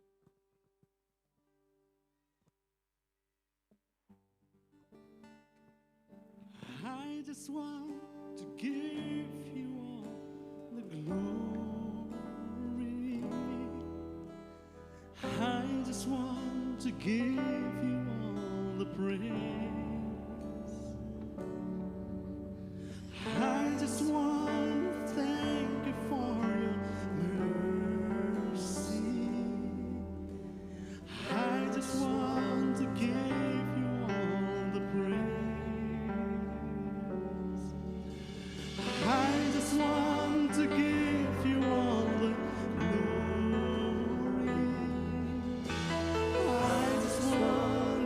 I just want to give you all the glory. I just want to give you all the praise. I just want to thank you for your mercy. I just want to give you all the praise. I just want to give you all the glory. I just want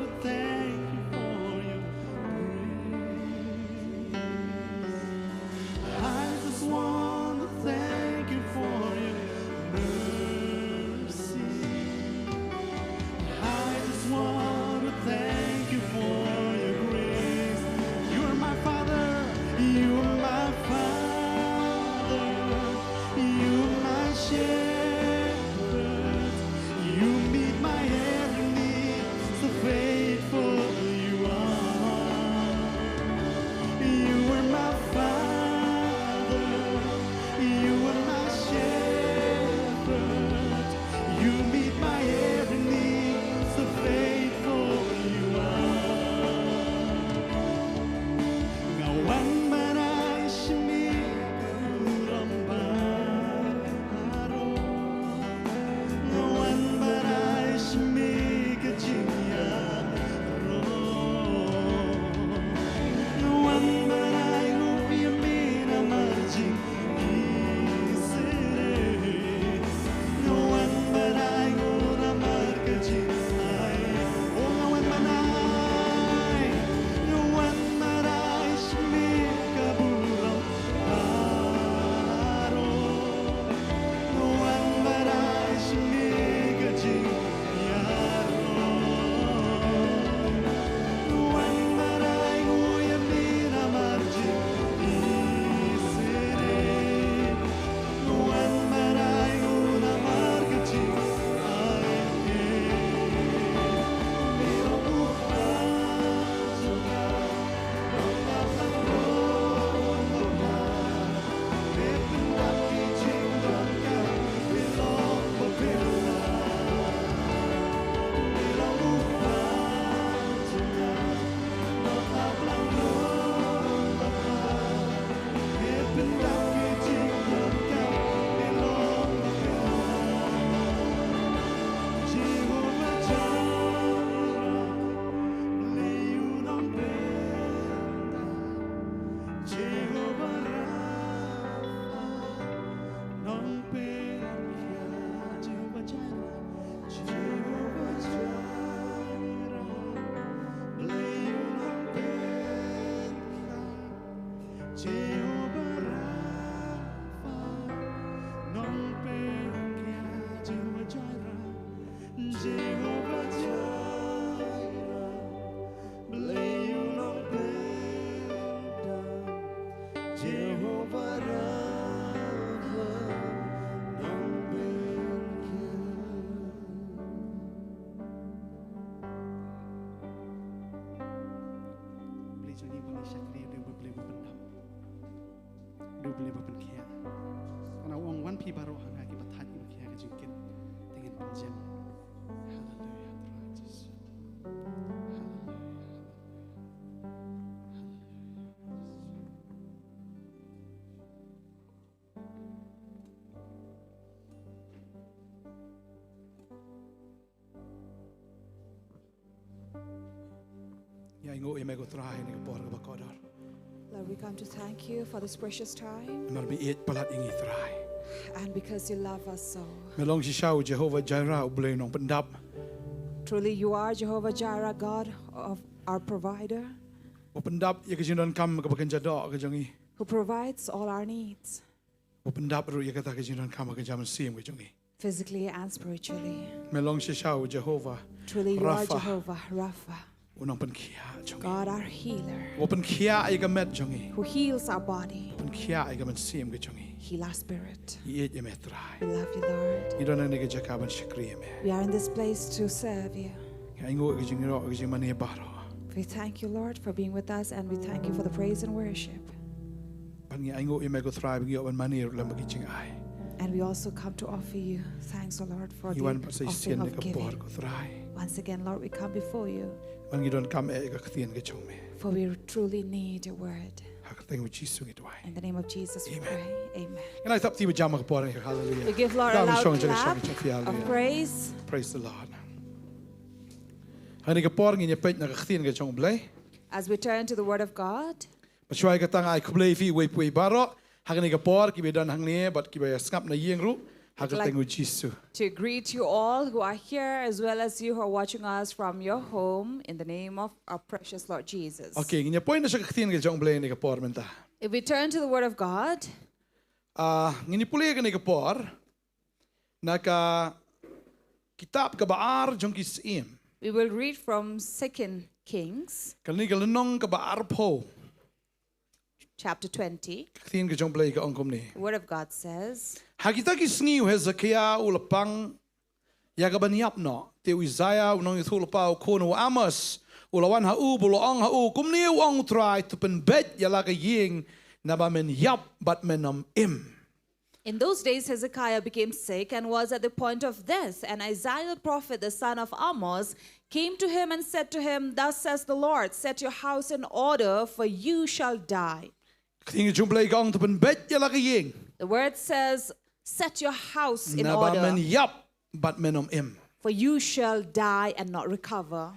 Ba pynkhiah. Kane u ong, wan phi baroh ha nga kiba thait kiba khia ka jingkit. Te ngin pynjem. Haleluia, Trai Jisu. Haleluia, haleluia. Haleluia. Ngi ainguh ïa me ko Trai ha kane ka por kaba kordor. Lord, we come to thank you for this precious time. Namar me ïeit palat ïa ngi Trai. And because you love us so. Me long shisha u Jehovah Jireh, u Blei u nongpyndap. Truly, you are Jehovah Jireh, God of our provider. U pyndap ïa ka jingdonkam kaba kynja doh ka jong ngi. Who provides all our needs. U pyndap ruh ïa kata ka jingdonkam kaba kynja mynsiem ka jong ngi. Physically and spiritually. Me long shisha u Jehovah Rapha. Truly, you are Jehovah Rapha. U nongpynkhiah jong ngi. God, our healer. U pynkhiah ïa ka met jong ngi. Who heals our body. U pynkhiah ïa ka mynsiem ka jong ngi. Heal our spirit. Ngi ïeit ïa me Trai. We love you, Lord. Ngi don hangne ha ka jaka ban shakri ïa me. We are in this place to serve you. Ngi ainguh ïa ka jingïaroh, ïa ka jingmane baroh. We thank you, Lord, for being with us, and we thank you for the praise and worship. Bad ngi ainguh ïa me ko Trai ba ngi ïoh ban mane ruh lem bad ki jingai. And we also come to offer you thanks, O Lord, for the offering of giving. Ngi wan bad sa shisien ha kane ka por ko Trai. Once again, Lord, we come before you. Bad ngi donkam eh ïa ka ktien ka jong me. For we truly need your word. Ha ka kyrteng u Jisu ngi duwai. In the name of Jesus we pray. Amen. Amen. Ngin ai thap kti ba jam ha ka por ngi, haleluia. We give Lord a loud clap of praise. Praise the Lord. Ha kane ka por ngin ïa peit na ka ktien ka jong u Blei. As we turn to the word of God. Bad shuwa ïa kata nga ai khublei ïa phi uwei pa uwei baroh ha kane ka por, kiba don hangne bad kiba ïa sngap na ïing ruh ha ka kyrteng u Jisu. I'd like to greet you all who are here as well as you who are watching us from your home in the name of our precious Lord Jesus. Okay, ngin ïa poi na sha ka ktien ka jong u Blei ha kane ka por mynta. If we turn to the word of God, ah, ngin ïa pule ha kane ka por na ka kitab kaba ar jong ki Syiem. We will read from Second Kings. Kane ka lynnong kaba arphew. Chapter twenty. Ka ktien ka jong u Blei ka ong kumne. The word of God says, ha kita ki sngi u Hezekiah u la pang ïa kaban ïap noh. Te u Isaiah u nongïathuhlypa u khun u Amoz u la wan ha u bad u la ong ha u, kumne u ong u Trai, to pynbeit ïa la ka ïing naba men ïap bad men ym im. In those days Hezekiah became sick and was at the point of death. And Isaiah the prophet, the son of Amoz, came to him and said to him, thus says the Lord, set your house in order, for you shall die. Ka ktien jong u Blei ka ong to pynbeit ïa la ka ïing. The word says, set your house in order. Naba men ïap bad men ym im. For you shall die and not recover.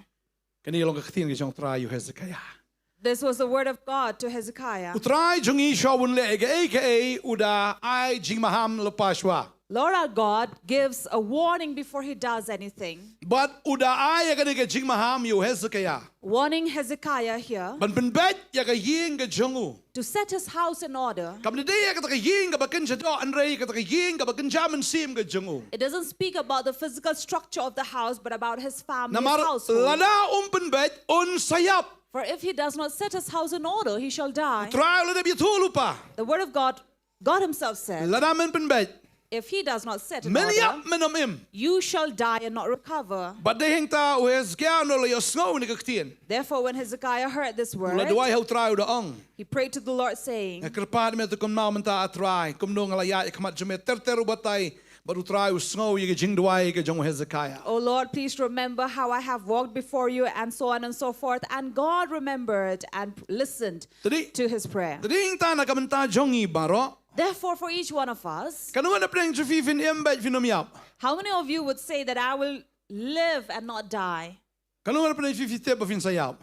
Kane long ka ktien ka jong u Trai ïa u Hezekiah. This was the word of God to Hezekiah. U Trai jong ngi shuwa un leh ïa kaei kaei u da ai jingmaham lypa shuwa. Lord our God gives a warning before he does anything. Bad u da ai ïa kane ka jingmaham ïa u Hezekiah. Warning Hezekiah here. Ban pynbeit ïa ka ïing ka jong u. To set his house in order. Kam da dei ïa kata ka ïing kaba kynja doh, hynrei ïa kata ka ïing kaba kynja mynsiem ka jong u. It doesn't speak about the physical structure of the house, but about his family's household. Namar lada um pynbeit un sa ïap. For if he does not set his house in order, he shall die. U Trai u la dep ïathuhlypa. The word of God, God himself said, lada men pynbeit, if he does not set in order, men ïap men ym im, you shall die and not recover. Bad dei hangta u Hezekiah u la ïohsngew ïa kane ka ktien. Therefore, when Hezekiah heard this word, u la duwai ha u Trai, u da ong, he prayed to the Lord, saying, nga kyrpad ïa me to kynmaw mynta, ah Trai, kumno nga la ïaid ha khmat jong me ter ter u batai, bad u Trai u sngew ïa ka jingduwai ka jong u Hezekiah. O Lord, please remember how I have walked before you, and so on and so forth. And God remembered and listened to his prayer. Te dei hangta na ka bynta jong ngi baroh. Therefore, for each one of us, katno ngut na pdeng jong phi phin im bad phin ym ïap? How many of you would say that I will live and not die? Katno ngut na pdeng jong phi phi tip ba phin sa ïap?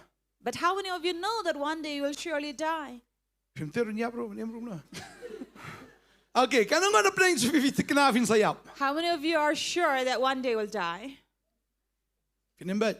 But how many of you know that one day you will surely die? Phim tip ruh, ïap ruh, im ruh na. Okay, katno ngut na pdeng jong phi phi thikna phin sa ïap? How many of you are sure that one day will die? Phin im bad.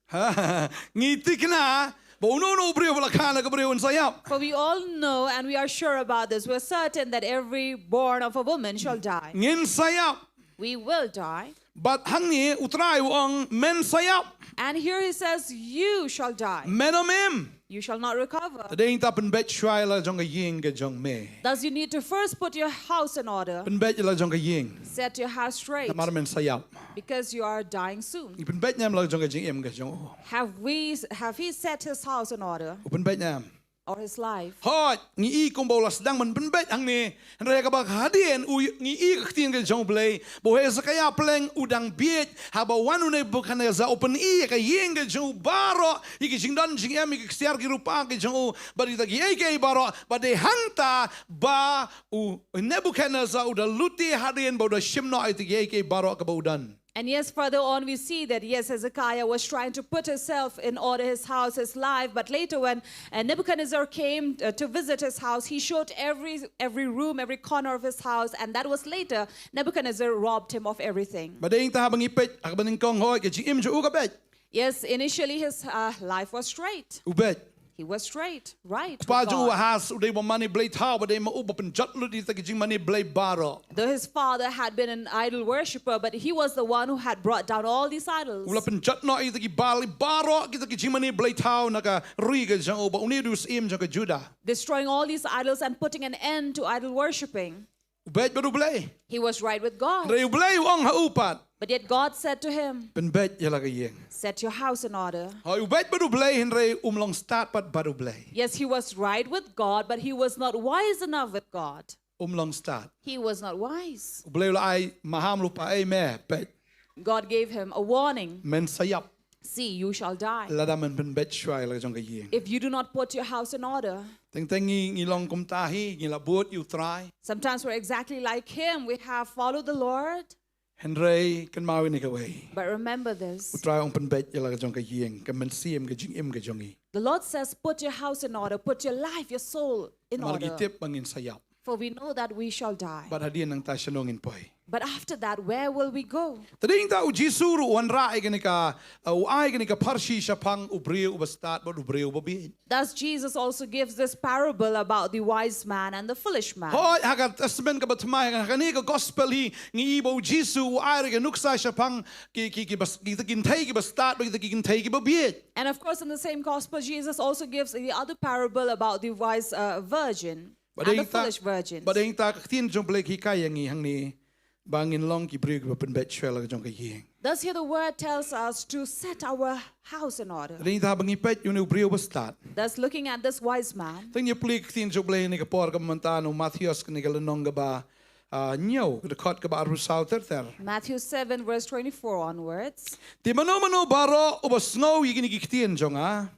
Ha, ngi thikna ba uno uno u briew ba la kha na ka briew un sa ïap. For we all know and we are sure about this. We're certain that every born of a woman shall die. Ngin sa ïap. We will die. Bad hangne u Trai u ong men sa ïap. And here he says, you shall die. Men ym im. You shall not recover. Te dei hangta pynbeit shuwa ïa la jong ka ïing ka jong me. Thus you need to first put your house in order. Pynbeit ïa la jong ka ïing. Set your house straight. Namar men sa ïap. Because you are dying soon. Ngi pynbeit ne em la jong ka jingim ka jong u? Have we, have he set his house in order? U pynbeit ne em? or his life. Hooid, ngi i kumba u la sdang ban pynbeit hangne. Hynrei ha kaba hadien u ngi i ka ktien ka jong U Blei ba u Hezekiah pleng u dang bieit haba wan u Nebuchadnezzar u pyni ïa ka ïing ka jong u baroh, ïa ki jingdon jingem, ïa ki ksiar ki rupa ki jong u, bad ïa kita kiei kiei baroh, bad dei hangta ba u Nebuchadnezzar u da lute hadien ba u da shim noh ïa kita kiei kiei baroh kaba u don. And yes, further on we see that yes, Hezekiah was trying to put himself in order, his house, his life. But later, when uh, Nebuchadnezzar came uh, to visit his house, he showed every every room, every corner of his house, and that was later Nebuchadnezzar robbed him of everything. Ba dei hangta haba ngi peit ha kaba nyngkong, hooid, ka jingim jong u ka beit. Yes, initially his uh, life was straight. U beit. He was straight, right. With Pa jong u God. Ahaz u dei u bamane blei thaw, ba dei ma u ba pynjot lut ïa kita ki jingmane blei baroh. Though his father had been an idol worshipper, but he was the one who had brought down all these idols. U la pynjot noh ïa kita ki Baal baroh, kita ki jingmane blei thaw na ka ri ka jong u, ba une u dei u syiem jong ka Judah. Destroying all these idols and putting an end to idol worshipping. U beit bad U Blei. He was right with God. Hynrei U Blei u ong ha u pat, But yet God said to him, pynbeit ïa la ka ïing. "Set your house in order." Hooid, u beit bad U Blei, hynrei um long stad pat bad U Blei. Yes, he was right with God, but he was not wise enough with God. Um long stad. He was not wise. U Blei u la ai maham lypa ïa me, peit. God gave him a warning. Men sa ïap. "See, you shall die. Lada men pynbeit shuwa ïa la ka jong ka ïing. If you do not put your house in order." Teng teng ngi, ngi long kumta hi, ngi la bud ïa U Trai. Sometimes we're exactly like him. We have followed the Lord. Hynrei kynmaw ïa kane kawei. But remember U this. Trai u ong pynbeit ïa la ka jong ka ïing, ka mynsiem, ka jingim ka jong ngi. The Lord says, "Put your house in order, put your life, your soul in Namar ngi order. tip ba ngin sa ïap. For we know that we shall die." Bad hadien nangta shano ngin poi. But after that, where will we go? Te dei hangta U Jisu ruh u wanrah ïa kane ka, uh, u ai ïa kane ka pharshi shaphang u briew uba stad bad u briew uba bieit. Thus, Jesus also gives this parable about the wise man and the foolish man. Hooid, ha ka Testament kaba thymmai, ha kane ka gospel hi, ngi i ba U Jisu u ai ruh ka nuksa shaphang ki, ki, ki bas-, kita ki kynthei kiba stad bad kita ki kynthei kiba bieit. And of course, in the same gospel, Jesus also gives the other parable about the wise uh, virgin Bad and dei the hangta, foolish virgins. bad dei hangta ka ktien jong U Blei ka hikai ïa ngi hangne ba ngin long ki briew kiba pynbeit shuwa ïa la ka jong ka ïing. Thus, here the word tells us to set our house in order. Bad dei hangta haba ngi peit ïa une u briew uba stad. Thus, looking at this wise man, Te ngin ïa pule ka ktien jong U Blei ha kane ka por kaba mynta na u Mathaios kane ka lynnong kaba, ah, hynñiew, ka dkhot kaba arphew saw ter ter. Matthew seven, verse twenty-four onwards. Te mano mano baroh uba sngew ïa kine ki ktien jong nga,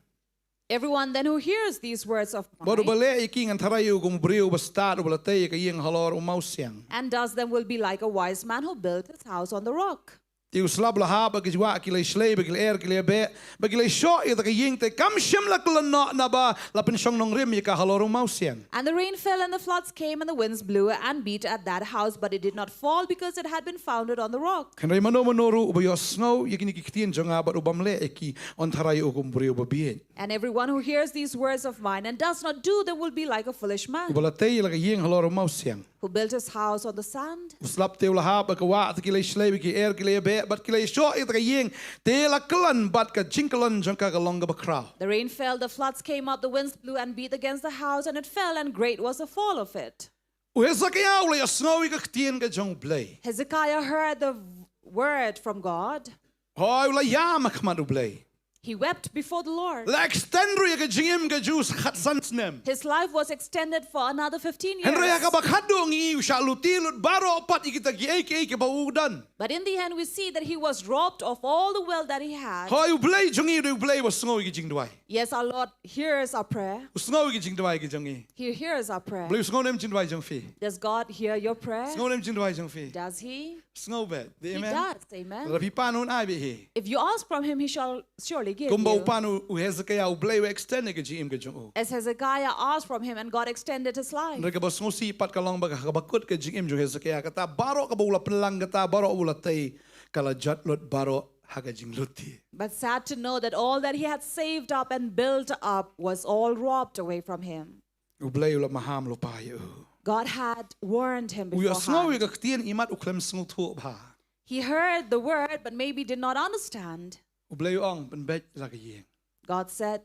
Everyone then who hears these words of bad uba mine leh ïa ki, ngan tharai ïa u kum u briew uba stad uba la tei ïa ka ïing halor u mawsiang. and does them will be like a wise man who built his house on the rock. Te u slap u la hap, bad ki wah ki la shlei, bad ki la er ki la beh, bad ki la shoh ïa kata ka ïing, te kam shym la kyllon noh naba la pynshong nongrim ïa ka halor u mawsiang. And the rain fell, and the floods came, and the winds blew and beat at that house, but it did not fall, because it had been founded on the rock. Hynrei mano mano ruh uba ïohsngew ïa kine ki ktien jong nga bad u bym leh ïa ki, yn tharai ïa u kum u briew uba bieit, And everyone who hears these words of mine and does not do them will be like a foolish man uba la tei ïa la ka ïing halor u mawsiang. who built his house on the sand. U slap te u la hap, bad ka wah te ki la shlei, bad ki er ki la beh, bad ki la shoh ïa kata ka ïing, te la kyllon, bad ka jingkyllon jong ka ka long kaba khraw. The rain fell, the floods came up, the winds blew and beat against the house, and it fell, and great was the fall of it. U Hezekiah u la ïohsngew ïa ka ktien ka jong U Blei. Hezekiah heard the word from God. Hooid, u la ïam ha khmat U Blei. He wept before the Lord. La extend ruh ïa ka jingim ka jong u khatsan snem. His life was extended for another fifteen years. Hynrei ha kaba khatduh ngi i u shah lute lut baroh pat ïa kita kiei kiei kiba u don. But in the end, we see that he was robbed of all the wealth that he had. Hooid, U Blei jong ngi u dei U Blei uba sngew ïa ki jingduwai. Yes, our Lord hears our prayer. U sngew ïa ki jingduwai ki jong ngi. He hears our prayer. U Blei u sngew ne em jingduwai jong phi? Does God hear your prayer? Sngew ne em jingduwai jong phi? Does he? Sngew bad. Dei, He amen. Does. Amen. Lada phi pan un ai bad hi. If you ask from him, he shall surely give Kumba u you. pan u, u Hezekiah, U Blei u extend ïa ka jingim ka jong u. As Hezekiah asked from him, and God extended his life. Hynrei kaba sngewsih pat ka long ba ha kaba kut ka jingim jong u Hezekiah, kata baroh kaba u la pynlang, kata baroh u la tei, ka la jot lut baroh ha ka jinglute. But sad to know that all that he had saved up and built up was all robbed away from him. U Blei u la maham lypa ïa u. God had warned him U ïohsngew ïa beforehand. ka ktien, i mat u khlem sngewthuh bha. He heard the word, but maybe did not understand. U Blei u ong, pynbeit la ka ïing. God said,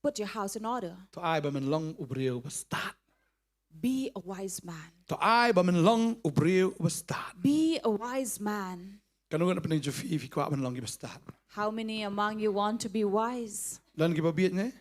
"Put your house in order. To ai ba men long u briew uba stad. Be a wise man. To ai ba men long u briew uba stad." Be a wise man." Katno ngut na pdeng jong phi phi kwah ban long kiba stad? How many among you want to be wise? Don kiba bieit ne?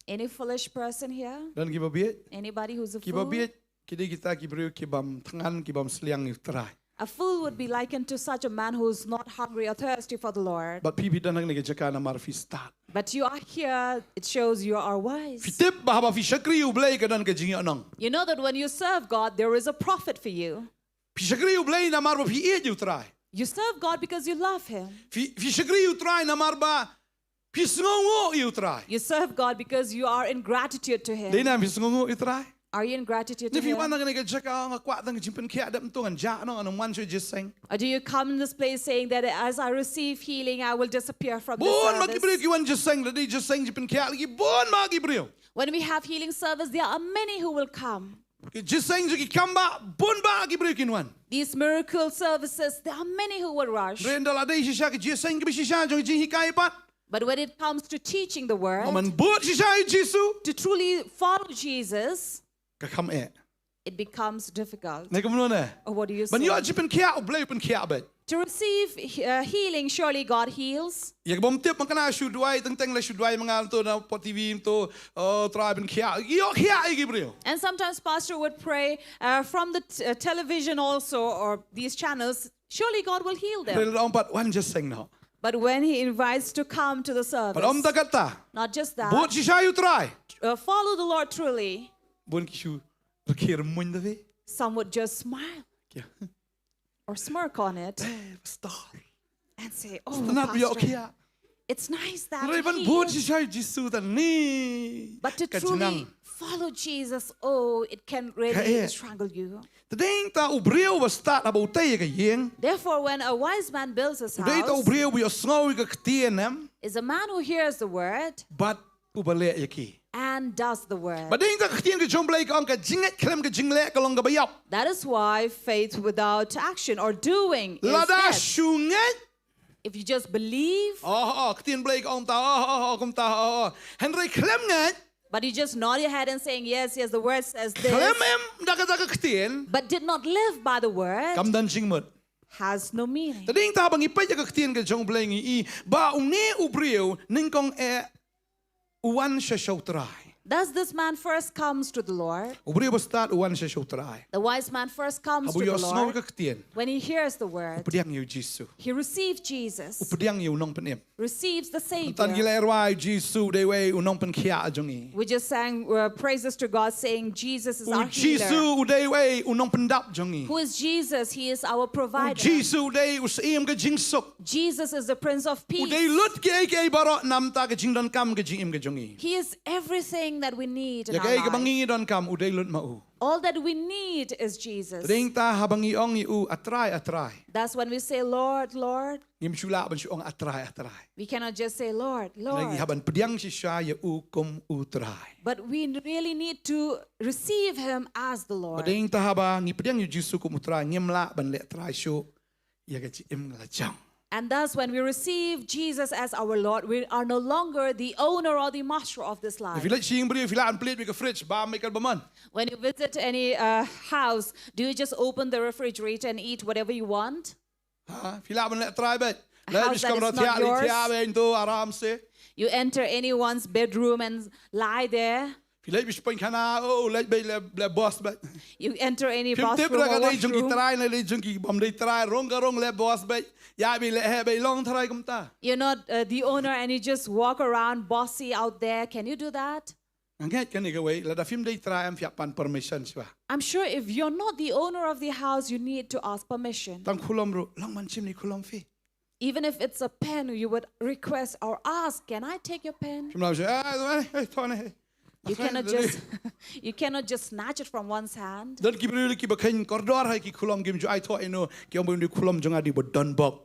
Any foolish person here? Don kiba bieit? Anybody who's a fool? Kiba bieit ki dei kita ki briew ki bym thngan, ki bym sliang ïa u Trai. A fool would be likened to such a man who's not hungry or thirsty for the Lord. But phi, phi don hangne ka jaka namar phi stad. But you are here, it shows you are wise. Phi tip ba haba phi shakri ïa U Blei ka don ka jingïohnong. You know that when you serve God, there is a profit for you. Phi shakri ïa U Blei namar ba phi ïeit ïa u Trai. You serve God because you love Him. Phi, phi shakri ïa u Trai namar ba phi sngewnguh ïa u Trai. You serve God because you are in gratitude to Him. Dei ne em phi sngewnguh ïa u Trai? Are you in gratitude to Him? Ne phi wan hangne ka jaka nga kwah tang jingpynkhiah, dep mynta ngan jah noh, ngan wan sha jingïaseng? Or do you come in this place saying that as I receive healing, I will disappear from this service? Bun ma ki briew ki wan jingïaseng, lada dei jingïaseng jingpynkhiah, ki bun ma ki briew. When we have healing service, there are many who will come. Ki jingïaseng jong ki kam bah, bun bah ki briew kin wan. These miracle services, there are many who will rush. Hynrei ynda la dei shisha ki jingïaseng kiba shisha jong ki jinghikai pat. But when it comes to teaching the word, mo man bud shisha ïa u Jisu, to truly follow Jesus, ka kham eh. It becomes difficult. Ne kumno ne? Or what do you say? Ban ïoh jingpynkhiah, U Blei u pynkhiah beit. To receive he-, uh, healing, surely God heals. Ïa kaba ym tip, man kane shu duwai, teng teng la shu duwai ma nga to na pdeng T V to, oh, Trai pynkhiah. Ïoh khiah ïa ki briew. And sometimes pastor would pray, uh, from the t-, uh, television also, or these channels, surely God will heal them. Hynrei lada ong pat wan jingïaseng noh. But when he invites to come to the service, pat ym tang katta, not just that, bud shisha ïa u Trai, uh, follow the Lord truly, bun ki shu rkhie rmuin da phi. Some would just smile. Ki ïa or smirk on it. Eh, pastor. And say, "Oh, pastor, it's nice that he heals." Hynrei ban bud shisha ïa u Jisu tang ne ka jingnang. But to truly follow Jesus, oh, it can really struggle you. Te dei tang u briew ba stad haba u tei ïa ka ïing. Therefore, when a wise man builds his house, u dei tang u briew ba ïohsngew ïa ka ktien, em, is a man who hears the word, bad uba leh ïa ki, and does the word. Bad dei tang ka ktien ka jong U Blei ka ong, ka jingngeit khlem ka jingleh ka long kaba ïap. That is why faith without action or doing is dead. Lada shu ngeit, if you just believe, oh, oh, ktien Blei ka ong kumta, oh, oh, oh, kumta, oh, oh, hynrei khlem ngeit, but you just nod your head and saying, "Yes, yes, the word says this," khlem im da kata ka ktien, but did not live by the word, kam don jingmut, has no meaning. Te dei tang haba ngi peit ïa ka ktien ka jong U Blei ngi i ba une u briew nyngkong eh u wan sha sha u Trai. Thus this man first comes to the Lord. U briew ba stad u wan sha sha u Trai. The wise man first comes to the Lord. Haba u ïohsngew ïa ka ktien, when he hears the word, u pdiang ïa u Jisu. He received Jesus. U pdiang ïa u Nongpynim. Receives the Savior. Mynta ngi la rwai, u Jisu u dei uwei u nongpynkhiah jong ngi. We just sang, uh, praises to God, saying Jesus is our healer. U Jisu u dei uwei u nongpyndap jong ngi. Who is Jesus? He is our provider. U Jisu u dei u syiem ka jingsuk. Jesus is the Prince of Peace. U dei lut kiei kiei baroh namar ka jingdonkam ka jingim ka jong ngi. He is everything that we need in our life. Ïa kaei kaba ngi donkam u dei lut ma u. All that we need is Jesus. Te dei tang haba ngi ong ïa u, "A Trai, A Trai." Thus when we say, "Lord, Lord," ngim shu lah ban shu ong, "A Trai, A Trai." We cannot just say, "Lord, Lord." Ngi hap ban pdiang shisha ïa u kum u Trai. But we really need to receive him as the Lord. Bad dei tang haba ngi pdiang ïa u Jisu kum u Trai, ngim lah ban leh trai shuh ïa ka jingim la jong. And thus, when we receive Jesus as our Lord, we are no longer the owner or the master of this life. Phi leit sha ïing briew, phi lah ban plied beit ka fridge, bam beit katba mon? When you visit any, uh, house, do you just open the refrigerator and eat whatever you want? Ha, phi lah ban leh trai beit. A house that is not yours. Leit beit sha kamra thiah, leit thiah beit hangto, aram se. You enter anyone's bedroom and lie there. Phi leit beit sha poikhana, oh, leit beit leh, leh bos beit. You enter any bathroom or washroom. Phim tip re ka dei jong ki trai ne dei jong ki bym dei trai, rong ka rong leh bos beit. Ïa beit leh heh beit, long trai kumta. You're not, uh, the owner and you just walk around bossy out there. Can you do that? Nga ngeit kane kawei, lada phim dei trai em phi hap pan permission shuwa. I'm sure if you're not the owner of the house, you need to ask permission. Tang khulom ruh, long ban shim ne khulom phi. Even if it's a pen, you would request or ask, "Can I take your pen?" Phim lah shu, "Eh, eh, eh, thon, eh." You cannot just, you cannot just snatch it from one's hand. Don ki briew kiba kheiñ kordor ha ki khulom, kim ju ai thoh ïano, ki ong ba une u khulom jong nga u dei uba donbok.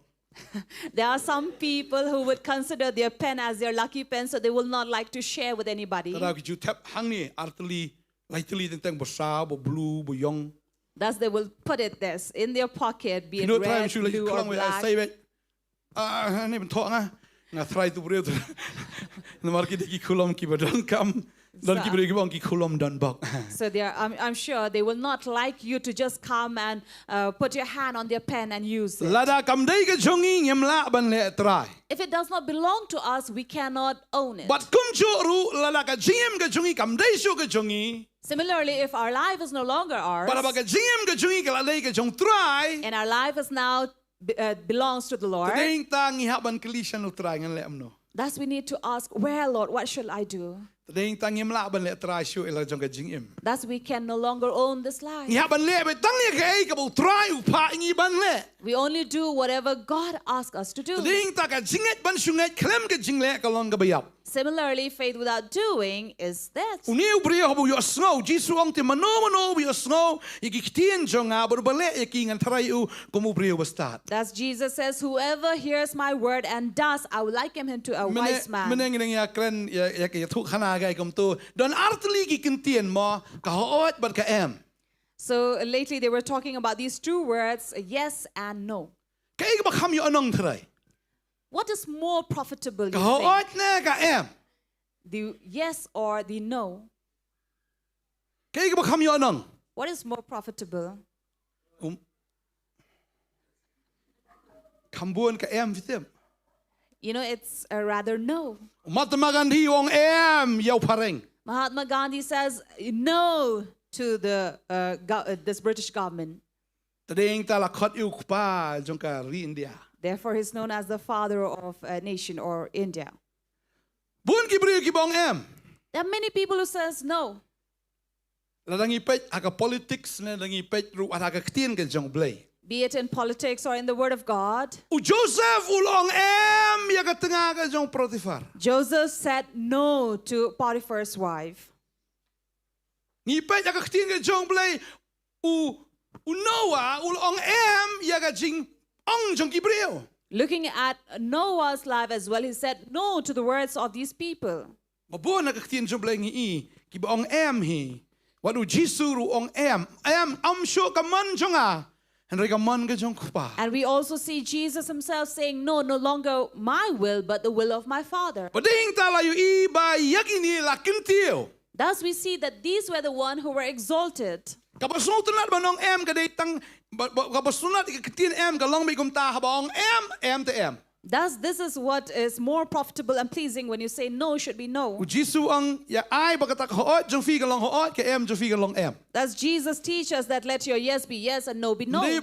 There are some people who would consider their pen as their lucky pen, so they will not like to share with anybody. Te da ki ju thep hangne, ar tylli, lai tylli teng teng, ba saw, ba blue, ba ïong. Thus they will put it this, in their pocket, be it red, blue or black. Phi nud trai ban shu leh ki khulom, eh, sei beit. Ah, ne ban thoh nga. Nga trai tu briew tu. Namar ki dei ki khulom kiba donkam. Don So, ki briew kiba ong ki khulom don bok. So they are, I'm, I'm sure they will not like you to just come and uh, put your hand on their pen and use it. Lada kam dei ka jong ngi ngim lah ban leh trai. If it does not belong to us, we cannot own it. Bad kumjuh ruh lada ka jingim ka jong ngi kam dei shuh ka jong ngi. Similarly, if our life is no longer ours, Bad haba ka jingim ka jong ngi ka la dei ka jong Trai. And our life is now be- uh, belongs to the Lord, Tadei ta ngi hap ban kylli sha u Trai ngan leh kumno. Thus we need to ask, "Where, Lord, what shall I do?" Tadei ta ngim lah ban leh trai shuh ïa la jong ka jingim. Thus we can no longer own this life. Ngi hap ban leh beit tang ïa kaei kaba u Trai u phah ngi ban leh. We only do whatever God asks us to do. Tadei ta ka jingngeit ban shu ngeit khlem ka jingleh ka long kaba ïap. Similarly, faith without doing is death. Une u briew haba u ïohsngew, Jisu ong te mano mano uba ïohsngew ïa ki ktien jong nga bad uba leh ïa ki ngan tharai u kum u briew ba stad. Thus Jesus says, "Whoever hears my word and does, I will liken him to a wise man." Mynne ngi dang ïa kren ïa ïa ka ïathuh khana ka kumto. Don artylli ki ktien mo, ka hooid bad ka em. So lately they were talking about these two words, yes and no. Kaei kaba kham ïohnong trai? What is more profitable, you Ka think? Hooid ne ka em? The yes or the no? Kaei kaba kham ïohnong? What is more profitable? Um, kham bun ka em, phi tip? You know, it's a rather no. Mahatma Gandhi u ong em ïa u phareng. Mahatma Gandhi says no to the uh, go- uh, this British government. Tadei ta la khot ïa u kpa jong ka ri India. Therefore, he's known as the father of a nation or India. Bun ki briew kiba ong em. There are many people who says no. Lada ngi peit ha ka politics ne lada ngi peit ruh ha ka ktien ka jong u Blei. Be it in politics or in the word of God, U Joseph u la ong em ïa ka tnga ka jong u Potiphar. Joseph said no to Potiphar's wife. Ngi peit ha ka ktien ka jong u Blei, u u Noah u la ong em ïa ka jingong jong ki briew. Looking at Noah's life as well, he said no to the words of these people. Ba bun ha ka ktien jong u Blei ngi i kiba ong em hi. Wat u Jisu ruh u ong em, em, ym shuh ka mon jong nga, hynrei ka mon ka jong u Kpa. And we also see Jesus himself saying, "No, no longer my will, but the will of my Father." Ba dei ta la ïohi ba ïa kine la kyntiew. Thus, we see that these were the one who were exalted. Kaba sngewtynnat ban ong em ka dei tang, ba, ba, kaba sngewtynnat ka ktien em ka long beit kumta, haba ong em, em te em. Thus, this is what is more profitable and pleasing when you say no should be no. U Jisu u ong ïa ai ba kata ka hooid jong phi kan long hooid, ka em jong phi kan long em. Thus, Jesus teaches that let your yes be yes and no be no. Ym dei,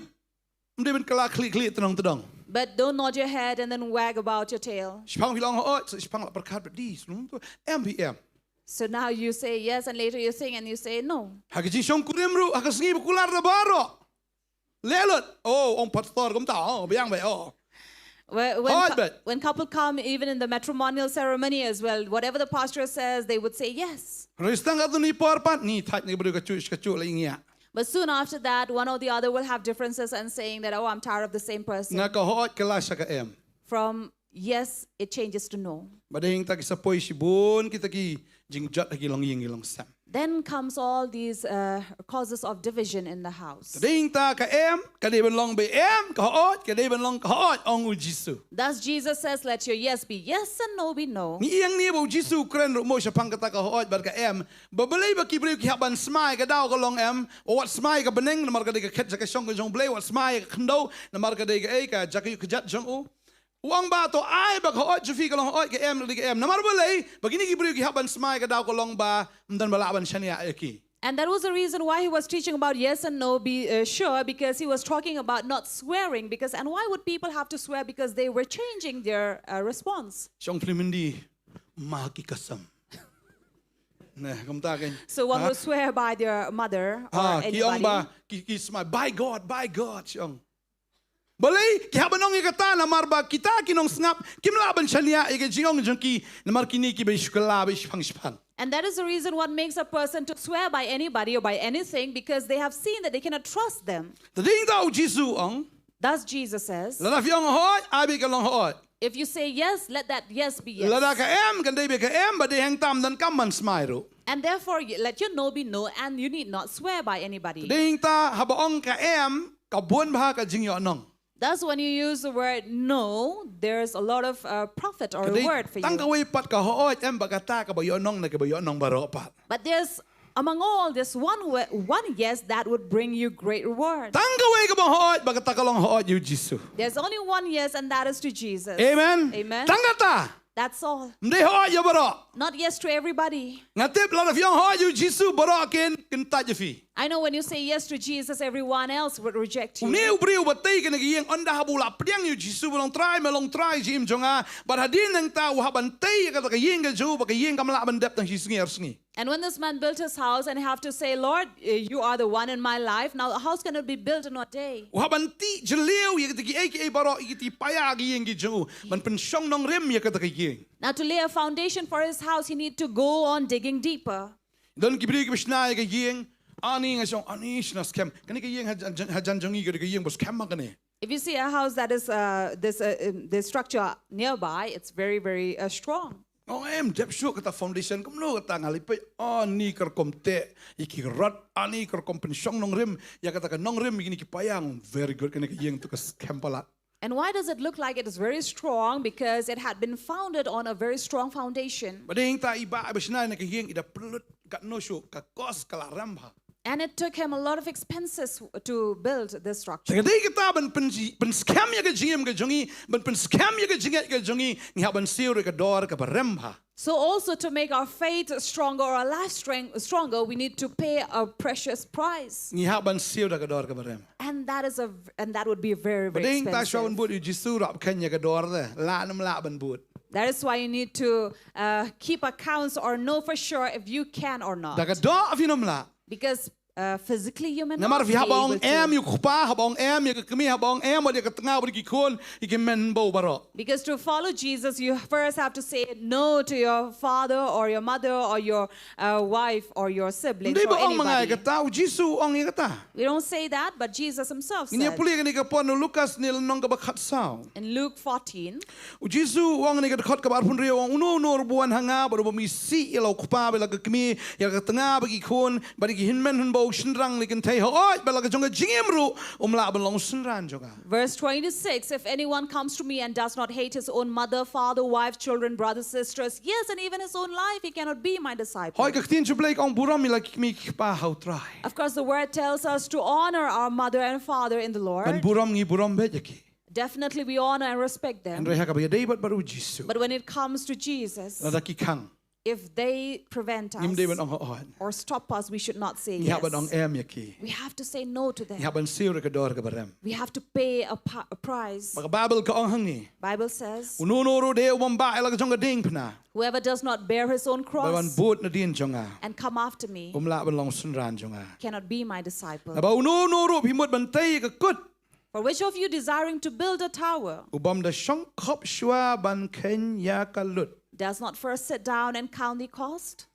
ym dei ban kylla khlieh khlieh tnong tdong. But don't nod your head and then wag about your tail. Shiphang phi la ong hooid, shiphang la pyrkhat ba dei, sngewthuh em phi em. So now you say yes, and later you think and you say no. Ha ka jingshongkurim ruh, ha ka sngi ba kular da baroh. Leh lut, oh, ong pastor kumta, oh, biang beit, oh. When, when, Hooid cou- beit. When couple come, even in the matrimonial ceremony as well, whatever the pastor says, they would say yes. Hynrei tang katto katne por pat, ngi thait ne ka briew kajuh kajuh la ïa ngi. But soon after that, one or the other will have differences and saying that, "Oh, I'm tired of the same person." Na ka hooid ka la sha ka em. From yes, it changes to no. Ba dei ta ki sa poi shibun kita ki jingjot ha ki longïing ki longsem. Then comes all these uh, causes of division in the house. Dei ta ka em, ka dei ban long beit em, ka hooid, ka dei ban long ka hooid, ong u Jisu. Thus Jesus says, "Let your yes be yes and no be no." Ngi ïeng ne ba u Jisu u kren ruh mo shaphang kata ka hooid bad ka em. Ba balei ba ki briew ki hap ban smai ka daw ka long em, wat smai ka bneng namar ka dei ka khet jaka shong ka jong u Blei, wat smai ka khyndew namar ka dei ka ei ka jaka ïuh ka jat jong u. U ong ba to ai ba ka hooid jong phi ka long hooid, ka em ka dei ka em. Namar balei ba kine ki briew ki hap ban smai ka daw ka long ba ym don ba lah ban shaniah ïa ki. And that was the reason why he was teaching about yes and no, be uh, sure, because he was talking about not swearing. Because, and why would people have to swear? Because they were changing their uh, response. Shong phlim hindi, ma ki kasam. Ne, kumta kein. So one will swear by their mother or ha, anybody. Ki ong ba, ki, ki smai, by God, by God, shong. Balei ki hap ban ong ïa kata? Namar ba kita ki nongsngap kim lah ban shaniah ïa ka jingong jong ki, namar kine ki ba shu kylla ba shiphang shiphang. And that is the reason what makes a person to swear by anybody or by anything, because they have seen that they cannot trust them. Tadei ta u Jisu u ong. Thus Jesus says, lada phi ong hooid, ai beit kan long hooid. If you say yes, let that yes be yes. Lada ka em kan dei beit ka em, ba dei hangta ym donkam ban smai ruh. And therefore, let your no be no, and you need not swear by anybody. Dei ta haba ong ka em, ka bun bha ka jingïohnong. Thus, when you use the word no, there's a lot of uh, profit or reward for you. Tang kawei pat ka hooid em bad kata kaba ïohnong na kiba ïohnong baroh pat. But there's among all this one, one yes that would bring you great reward. Tang kawei kaba hooid bad kata ka long hooid ïa u Jisu. There's only one yes, and that is to Jesus. Amen. Amen. Tang kata. That's all. Ym dei hooid ïa baroh. Not yes to everybody. Nga tip lada phi ong hooid ïa u Jisu baroh kin kin tait ïa phi. I know when you say yes to Jesus, everyone else would reject you. Une u briew ba tei kane ka ïing, ynda haba u la pdiang ïa u Jisu ba long Trai, me long Trai jingim jong nga, bad hadien nangta u hap ban tei ïa kata ka ïing ka jong u ba ka ïing kam lah ban dep tang shi sngi ar sngi. And when this man built his house and have to say, Lord, uh, you are the one in my life, now how can it be built in a day? U hap ban tih jylliew ïa kita kiei kiei baroh, ïa kita ki paia ka ïing ka jong u, ban pynshong nongrim ïa kata ka ïing. Now to lay a foundation for his house, he need to go on digging deeper. Don ki briew kiba shna ïa ka ïing, ani nga shong, ani shna skhem. Kane ka ïing hajan, hajan jong ngi ka dei ka ïing ba skhem ma kane. If you see a house that is uh, this uh, um, this structure nearby, it's very very uh, strong. Oh, em dep shuh kata foundation, kumno kata nga lipei, ani ka rukom teh ïa ki rot, ani ka rukom pynshong nongrim ïa kata ka nongrim ïa kine ki paia, very good, kane ka ïing to ka skhem palat. And why does it look like it is very strong? Because it had been founded on a very strong foundation. Ba dei ta i bah ba shna ïa ka ïing, i da pynlut katno shuh, ka kos ka la rem bha. And it took him a lot of expenses to build this structure. Te ka dei kata ban pyn, pynskhem ïa ka jingim ka jong ngi, ban pynskhem ïa ka jingngeit ka jong ngi, ngi hap ban siew ïa ka dor kaba rem bha. So also to make our faith stronger or our life strength stronger, we need to pay a precious price. Ngi hap ban siew da ka dor kaba rem. And that is a v- and that would be a very very Ba dei ta expensive. Shuwa ban bud ïa u Jisu, rap khein ïa ka dor de, lah ne ym lah ban bud. That is why you need to uh, keep accounts or know for sure if you can or not. Da ka doh phi nym lah. Because uh, physically you may Namar not phi be haba able ong em to. Ïa u kpa, haba ong em ïa ka kmie, haba ong em ïa ka tnga bad ki khun, ïa ki hynmen bad baroh. Because to follow Jesus, you first have to say no to your father or your mother or your uh, wife or your siblings Ym dei or ba ong ma nga ïa anybody. Kata, u Jisu u ong ïa kata. We don't say that, but Jesus himself Ngin ïa said pule kane ka por na u Lukas ne lynnong kaba khatsaw. In Luke fourteen, U Jisu u ong ha kane ka dkhot kaba arphew hynriew, u ong, uno uno ruh uba wan ha nga bad u bym isih ïa la u kpa bad la ka kmie, ïa la ka tnga bad ki khun bad ïa ki hynmen hynbew shynrang ne kynthei, hooid bad la ka jong ka jingim ruh, um lah ban long u synran jong nga. Verse twenty-six, if anyone comes to me and does not hate his own mother, father, wife, children, brothers, sisters, yes, and even his own life, he cannot be my disciple. Hooid, ka ktien jong U Blei ka ong burom ïa la ki kmie ki kpa ha u Trai. Of course, the word tells us to honor our mother and father in the Lord. Ban burom ngi burom beit ïa ki. Definitely, we honor and respect them. Hynrei ha kaba ïadei bad, bad u Jisu. But when it comes to Jesus, Lada ki khang, if they prevent us ngim dei ban ong hooid. Or stop us, we should not say yes. Ngi hap ban ong em ïa ki. We have to say no to them. Ngi hap ban siew ïa ka dor kaba rem. We have to pay a, pa- a price. Ba ka Baibl ka ong hangne. Bible says, Uno uno ruh de u bym bah ïa la ka jong ka diengphna. Whoever does not bear his own cross Bad ban bud nadien jong nga. And come after me Um lah ban long u synran jong nga. Cannot be my disciple. Naba uno uno ruh phi mut ban tei ïa ka kut. For which of you desiring to build a tower U bym da shong khop shuwa ban khein ïa ka lut. Does not first sit down and count the cost?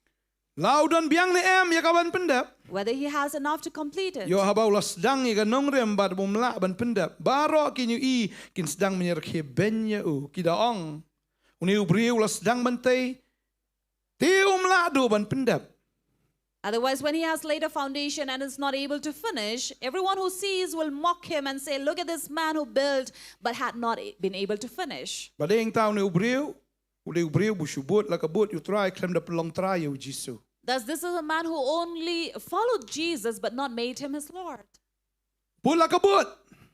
La u don biang ne em ïa ka ban pyndep. Whether he has enough to complete it. Ïoh haba u la sdang ïa ka nongrim bad um lah ban pyndep, baroh kin ïohi, kin sdang ban ïarkhie beiñ ïa u, ki da ong, une u briew u la sdang ban tei, te um lah duh ban pyndep. Otherwise, when he has laid a foundation and is not able to finish, everyone who sees will mock him and say, look at this man who built but had not been able to finish. Ba dei ta une u briew, u dei u briew ba shu bud la ka bud ïa u Trai, khlem da pynlong Trai ïa u Jisu. Thus, this is a man who only followed Jesus but not made him his Lord. Bud la ka bud.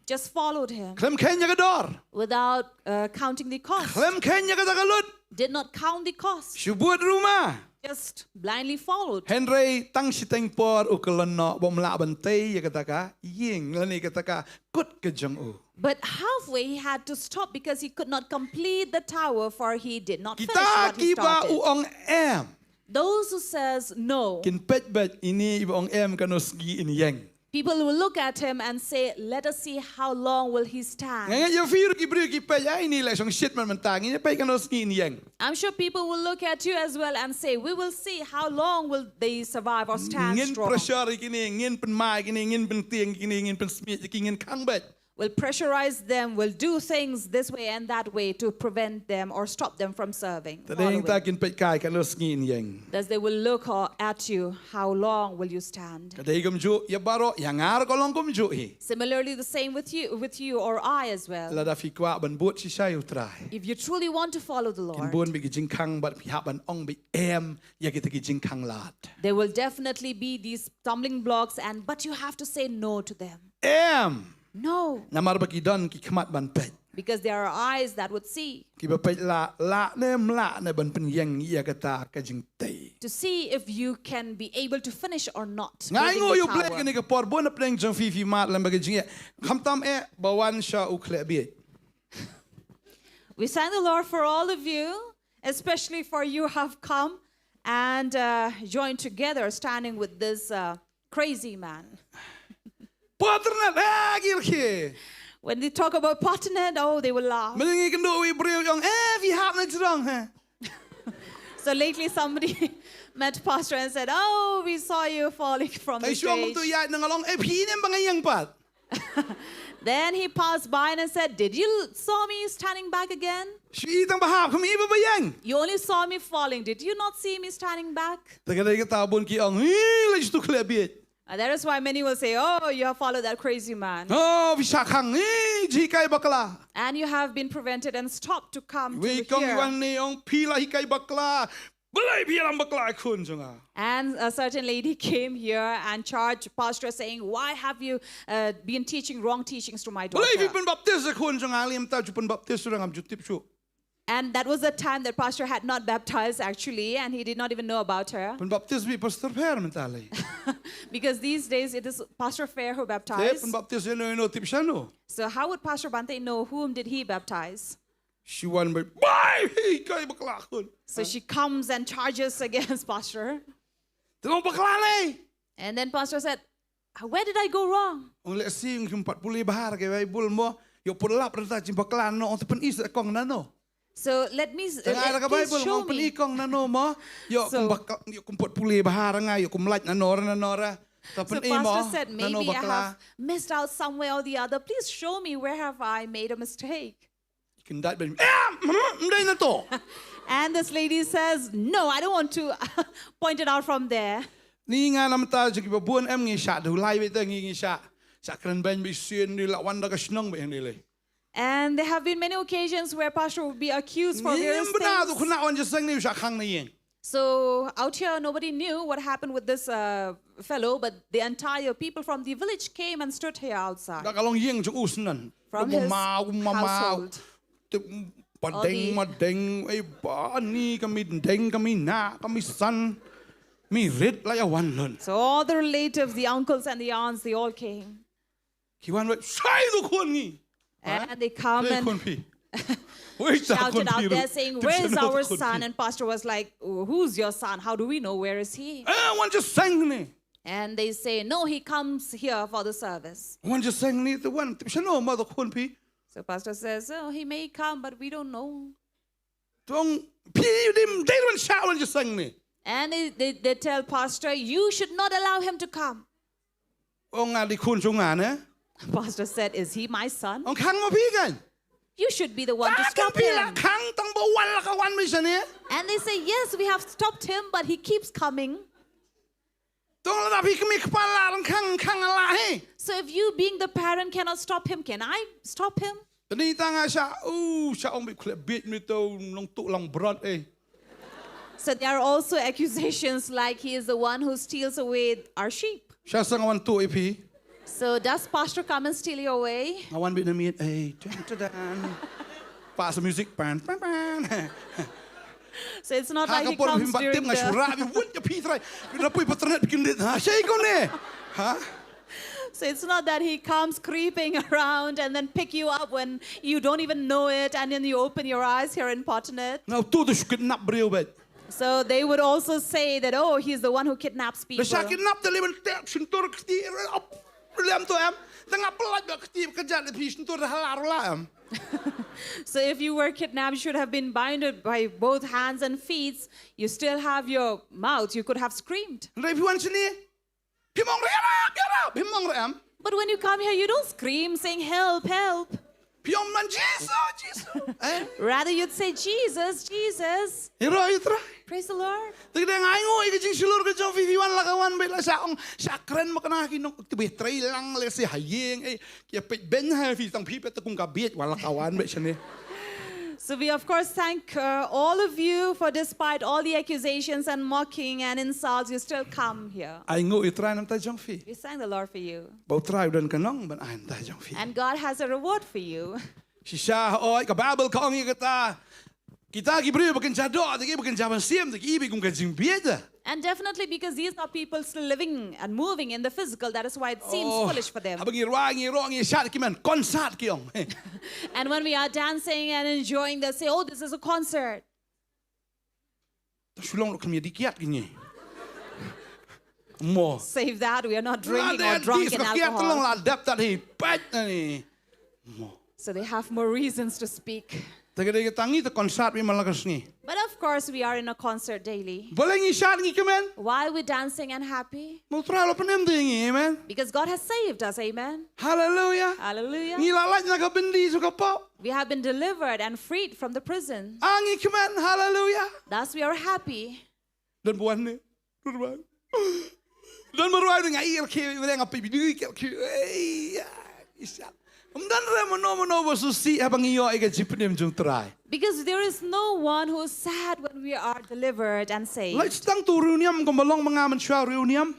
Just followed him. Khlem khein ïa ka dor. Without uh, counting the cost. Khlem khein ïa kata ka lut. Did not count the cost. Shu bud ruh ma. Just blindly followed. Hynrei tang shiteng por u kyllon noh ba um lah ban tei ïa kata ka ïing lane kata ka kut ka jong u. But halfway he had to stop because he could not complete the tower, for he did not finish what he started. Kita kiba u ong em. Those who says no. Kin peit beit ine iba ong em katno sngi in ïeng. People will look at him and say, let us see how long will he stand. Nga ngeit ïa phi ruh ki briew ki peit, ai, ine leh shong shit man mynta, ngin ïa peit katno sngi in ïeng. I'm sure people will look at you as well and say, we will see how long will they survive or stand strong. Ngin pressure ïa kine, ngin pynmai ïa kine, ngin pyntieng ïa kine, ngin pynsmiej ïa ki, ngin khang beit. will pressurize them, will do things this way and that way to prevent them or stop them from serving, Te dei following. Ta kin peit kai katno sngi in ïeng. Thus they will look uh, at you, how long will you stand? Ka dei kumjuh ïa baroh, ïa nga ruh ka long kumjuh hi. Similarly, the same with you, with you or I as well. Lada phi kwah ban bud shisha ïa U Trai, If you truly want to follow the kin Lord, bun beit ki jingkhang bad phi hap ban ong beit em ïa kita ki jingkhang lad. there will definitely be these stumbling blocks, and but you have to say no to them. Em. No, Namar ba ki don ki khmat ban peit. Because there are eyes that would see Kiba peit lah, lah ne em lah ne ban pynïeng ïa kata ka jingtei. To see if you can be able to finish or not. Nga ai building nguh the ïa U Blei tower. Kane ka por bun hapdeng jong phi, phi mad lem ba ka jingeh. Khamtam eh ba wan sha U Khleh Bieit. We thank the Lord for all of you, especially for you have come and uh, joined together standing with this uh, crazy man. Paternat, eh, gil ke. When they talk about Paternat, oh, they will laugh. Mynne ngi kynduh ïa u briew u ong, eh, phi hap na jrong, ha. So lately somebody met Pastor and said, "Oh, we saw you falling from the Ai shuwa mong stage." tu ïa nang long, eh, phi ne em ba nga ïeng pat. Then he passed by and said, "Did you saw me standing back again?" Shu i tang ba hap, kham i ba ba ïeng. "You only saw me falling. Did you not see me standing back?" Te ka dei kata bun ki ong, hi, la jitu Khleh Bieit. And that is why many will say, "Oh, you have followed that crazy man." Oh, phi shah khang, hi, ji hikai bakla. And you have been prevented and stopped to come to Wei kong here. Wan ne ong, phi la hikai bakla. Balei phi lam bakla, khun jong nga. And a certain lady came here and charged Pastor, saying, "Why have you uh, been teaching wrong teachings to my daughter?" Balei phi pynbaptis, khun jong nga, lem ta ju pynbaptis, ngam ju tip shuh. And that was the time that Pastor had not baptized, actually, and he did not even know about her. Pynbaptis beit Pastor Pher mynta lei. Because these days it is Pastor Fair who Te baptized. pynbaptis ïano ïano, tip shano. So how would Pastor Bante know whom did he baptize? Shu wan beit, bai, hikai bakla, khun. So she comes and charges against Pastor. Te ong bakla lei. And then Pastor said, "Where did I go wrong?" Ong leh, sing kim pat pule bha ha ka Baibl mo. Ïoh pule lap rata jingbakla, no, ong te pyni sa kong nano. So let me s- Tang ai let, ka please Baibl, show ong pyni me. Kong nano mo. Ïoh So- kum bak, ïoh kum pat pule bha ha nga, ïoh kum lait nano ra nano ra. Ta So pyni mo. Pastor said, Nano "Maybe I bakla. Have missed out somewhere or the other. Please show me where have I made a mistake." Kin dait beit, eh, mm, mm, dei na to. And this lady says, "No, I don't want to point it out from there." Ni nga namta jong kiba bun em, ngi shah dulai beit, ngi ngi shah. Shah kren beiñ beit sien, ni la wan da ka shnong beit, ni lei. And there have been many occasions where Pastor would be accused for Ni various bna tu things. khuna wan jiseng ni shah khang na ïing. So out here, nobody knew what happened with this uh, fellow, but the entire people from the village came and stood here outside. Da ka long ïing jong u snan. From Ba his mau, ma mau. household. Te, pa All deng, the ma deng, eh, ba ni ka mi deng, ka mi na, ka mi san. Mi rit la ïa wan lun. So all the relatives, the uncles and the aunts, they all came. Ki wan wei, sai tu khun ngi. And they come Hey, and khun phi. Wei ta shouted khun out phi there ru. saying, Tip "Where is shano our tu khun son?" phi. And Pastor was like, "Oh, who's your son? How do we know? Where is he?" Eh, wan jiseng ni. And they say, "No, he comes here for the service." Wan jiseng ni tu wan, tip shano mo tu khun phi. So Pastor says, "Oh, he may come, but we don't know." Tong phi dim dei wan shah wan jiseng ni. And they, they, they tell Pastor, "You should not allow him to come." Ong nga dei khun jong nga ne. Pastor said, "Is he my son?" Ong khang mo phi kan. You should be the one to Ta stop phi la him. Khang tang ba wan la ka wan mi shane. And they say, "Yes, we have stopped him, but he keeps coming." Tong la phi kmi kpal la rang khang khang la hi. So if you, being the parent, cannot stop him, can I stop him? Tani tang a sha, u sha ong bi khlep bit mi to long tu long brot eh. So there are also accusations like he is the one who steals away our sheep. Sha sang wan tu eh phi. So does Pastor come and steal you away? Nga wan bit na miet eh. Tan tan tan. Pas music pan pan pan. So it's not Ha like ka he por comes phim during baptim nga the... shura bi wut ya phi trai. Bi na pui paternat bi kin dit. Ha shei ko ne. Ha. So it's not that he comes creeping around and then pick you up when you don't even know it, and then you open your eyes here in Patnat. Nga tu tu shu kidnap briew bet. So they would also say that, "Oh, he's the one who kidnaps Da sha people." kidnap te lem te shyntur kti. Lem to em. Te nga pelat ba kti ka jat phi shyntur da hala rula em. So if you were kidnapped, you should have been binded by both hands and feet. You still have your mouth. You could have screamed. Ndai phi wan shini. Phi mong re em, phi mong re em. But when you come here, you don't scream saying, "Help, help." Phi ong man Jisu, Jisu. Eh? Rather, you'd say, "Jesus, Jesus." Ïaroh ïa u Trai. Praise the Lord. Te ka dang ai ngo ïa ka jingshlur ka jong phi, phi wan la ka wan beit, la sha ong sha kren ma kane ki nong, te beit trei lang lehse ha ïing, eh, ki ïa peit beiñ ha phi, tang phi peit te kum ka bieit, wan la ka wan beit shane. So we, of course, thank uh, all of you for, despite all the accusations and mocking and insults, you still come here. Ai ngo ïa u Trai namar ta jong phi. We thank the Lord for you. Ba u Trai u don ka nong ban ai namar ta jong phi. And God has a reward for you. Shisha hooid ka Baibl ka ong ïa kata. Kita ki briew ba kynja doh, te ki ba kynja mynsiem, te ki i beit kum ka jingbieit. And definitely because these are people still living and moving in the physical, that is why it seems foolish for them. Haba ngi rwai, ngi ïaroh, ngi ïashad, ki mut concert ki ong. And when we are dancing and enjoying, they say, "Oh, this is a concert." Ta shu long ruh kham ïa dih kiad ki ngi. Mo. Save that, we are not drinking Lada or drunk dih in ka kiad, ta long alcohol. La dep tat hi peit na ni. Mo. So they have more reasons to speak. Te ka dei kata, ngi te concert beit man la ka sngi. But of course, we are in a concert daily. Balei ngi shad, ngi kmen? Why are we dancing and happy? Namar u Trai u la pynim ïa ngi, amen. Because God has saved us, amen. Hallelujah. Hallelujah. Ngi la lait na ka byndi sha ka pop. We have been delivered and freed from the prison. Ah, ngi kmen, hallelujah. Thus, we are happy. Don ba wan ne. Don ba wan. Don ba wan nga i el ki, nga peit video ki el ki. Ei, ya, isa. Ym don re mano mano ba sngewsih haba ngi ïoh ïa ka jingpynim jong u Trai. Because there is no one who is sad when we are delivered and saved. Lait tang tu u riewniam, kumba long ma nga mynshuwa u riewniam.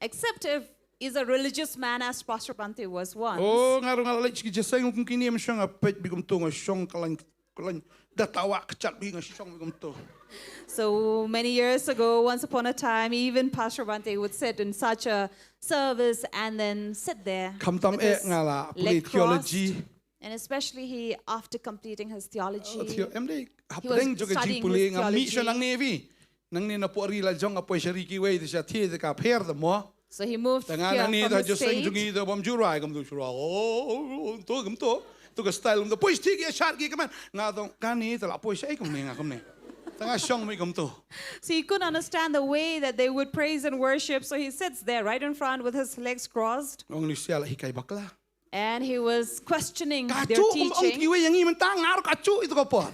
Except if he's a religious man, as Pastor Bhante was once. Oh, nga ruh nga la leit sha ki jingïaseng kum kine, mynshuwa nga peit beit kumto, nga shong ka lain, ka lain da tawah kjat beit, nga shong beit kumto. So many years ago, once upon a time, even Pastor Bhante would sit in such a service and then sit there Khamtam with eh his nga la pule leg crossed. Theology. And especially he, after completing his theology, Oh, theo-, em dei he was hapdeng jong ka studying jingpule, his nga mih sha theology. Nangne beit. Nangne na Pohri la jong, nga poi sha Ri Kiwei te sha thied te ka pher te mo. So he moved Te nga here nangne from ta the jingïaseng state. Jong ngi te bym ju rwai kumto, shu rwai. Oh, oh, oh, to kumto. To ka style kumto. Poi sha thied ki ïashad ki, kmen. Nga tong kane te la poi shaei kumne nga kumne. Te nga shong beit kumto. So he couldn't understand the way that they would praise and worship. So he sits there right in front with his legs crossed. Ong ni sia la hikai bakla. And he was questioning their Kajuh kum ong teaching. kiwei ïa ngi mynta, nga ruh kajuh ïa kito ka por.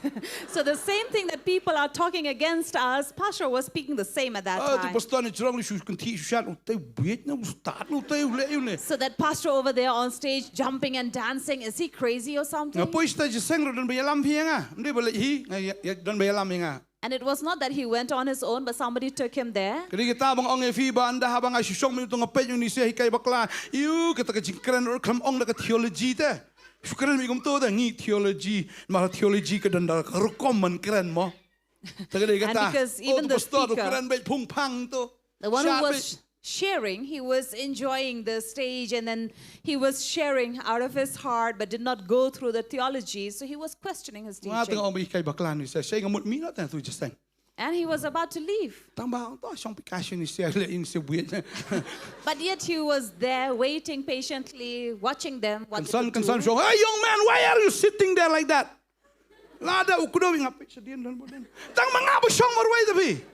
So the same thing that people are talking against us, Pastor was speaking the same at that Ah, tu time. pastor ne jrong li shu kynthih shu shad, u tei bieit ne, u stad ne, u tei u leh u ne. So that pastor over there on stage jumping and dancing, is he crazy or Nga something? poi sha jingïaseng ruh don ba ïalam hi ïa nga. Ym dei ba leit hi, nga ïa, ïa, don ba ïalam hi ïa nga. And it was not that he went on his own, but somebody took him there. Ka dei kata ba nga ong ïa phi ba ynda haba nga shu shong mynta nga peit ïa une u sia hikai bakla. Ïu, kata ka jingkren ruh khlem ong da ka theology te. Shu kren beit kumto te, ngi theology, namar theology ka don da ka rukom ban kren mo. Te ka dei And kata. because Oh, even tu the pastor tu speaker, kren beit phung phang tu. the one who Shah was beit. Sharing, he was enjoying the stage, and then he was sharing out of his heart, but did not go through the theology, so he was questioning his Nga teaching. tang ong beit hikai bakla ni, sa shai nga mut mi na ta tu jingïaseng. And he was about to leave. Tang ba to shong pika shu ni sia leh in sia buit. But yet he was there waiting patiently, watching them. What they Kan would kan do. Shong, "Hey, young man, why are you sitting there like that?" Lada u kdew nga peit sha dien don ba don. Tang ma nga ba shong marwei te phi.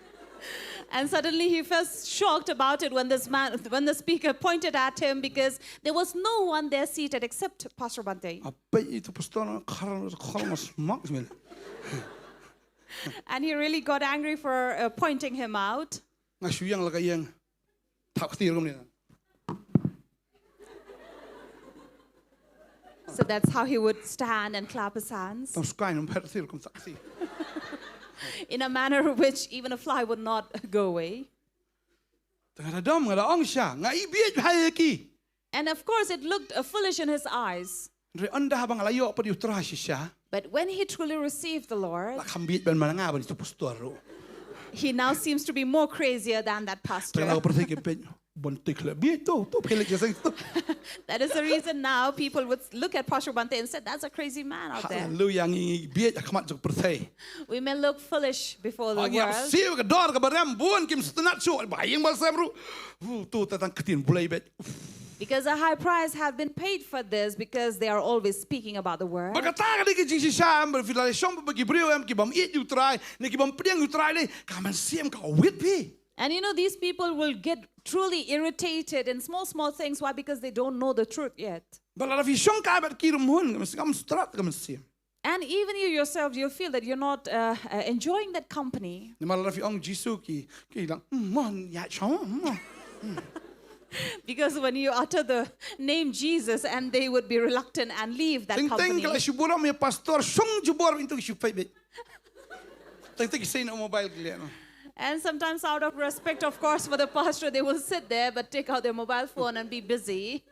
And suddenly he felt shocked about it when this man, when the speaker pointed at him, because there was no one there seated except Pastor Bhante. A peit ïa tu pastor na khar khar mas mak smil. And he really got angry for uh, pointing him out. Nga shu ïeng la ka ïeng. Thap kti rukom ni. So that's how he would stand and clap his hands Tang sukai nam phet kti rukom thap kti. in a manner which even a fly would not go away. Tang da dom nga da ong sha nga i bieit hai ki. And of course, it looked uh, foolish in his eyes. Re ynda haba nga la ïoh pat ïa u Trai shisha. But when he truly received the Lord, La kham bieit ban ma nga ban tu pastor ruh. he now seems to be more crazier than that pastor. Tang la ka pyrthei ki peit. Ban tik le bieit tu tu phi leh jingïaseng tu. That is the reason now people would look at Pastor Bhante and say, "That's a crazy man out there." Hallelujah, ngi bieit ha khmat jong ka pyrthei. We may look foolish before the Ngi ïa world. siew ka dor kaba rem bun kim sngewtynnat shuh ba ïeng ba sem ruh. Uh, tu ta tang ktien Blei beit. Because a high price have been paid for this, because they are always speaking about the word. Ba kata ka dei ka jingshisha, ba phi la shong ba ki briew em ki bym ïeit ïa u Trai ne ki bym pdiang ïa u Trai lei, ka mynsiem ka wit phi. And you know, these people will get truly irritated in small, small things. Why? Because they don't know the truth yet. Ba lada phi shong kai bad ki ruh, mhun ka mynsiem, kam strat ka mynsiem. And even you yourself, you'll feel that you're not uh, uh, enjoying that company. Namar lada phi ong Jisu ki, ki dang, "Mm, mon, ïa, shong, mm." Because when you utter the name Jesus, and they would be reluctant and leave that Teng teng company. Ka la shu burom ïa pastor, shong jubor into shu pay bit. Teng teng ki sei na mobile ki leh, no. And sometimes, out of respect, of course, for the pastor, they will sit there but take out their mobile phone and be busy.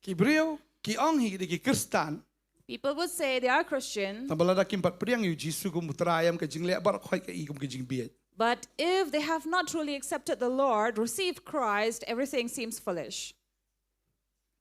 Ki briew ki ong hi ki dei ki Khristan. People would say they are Christian, Tang ba lada kim pat pdiang ïa u Jisu kum u Trai, em ka jingleh baroh khoit ka i kum ka jingbieit. But if they have not truly accepted the Lord, received Christ, everything seems foolish.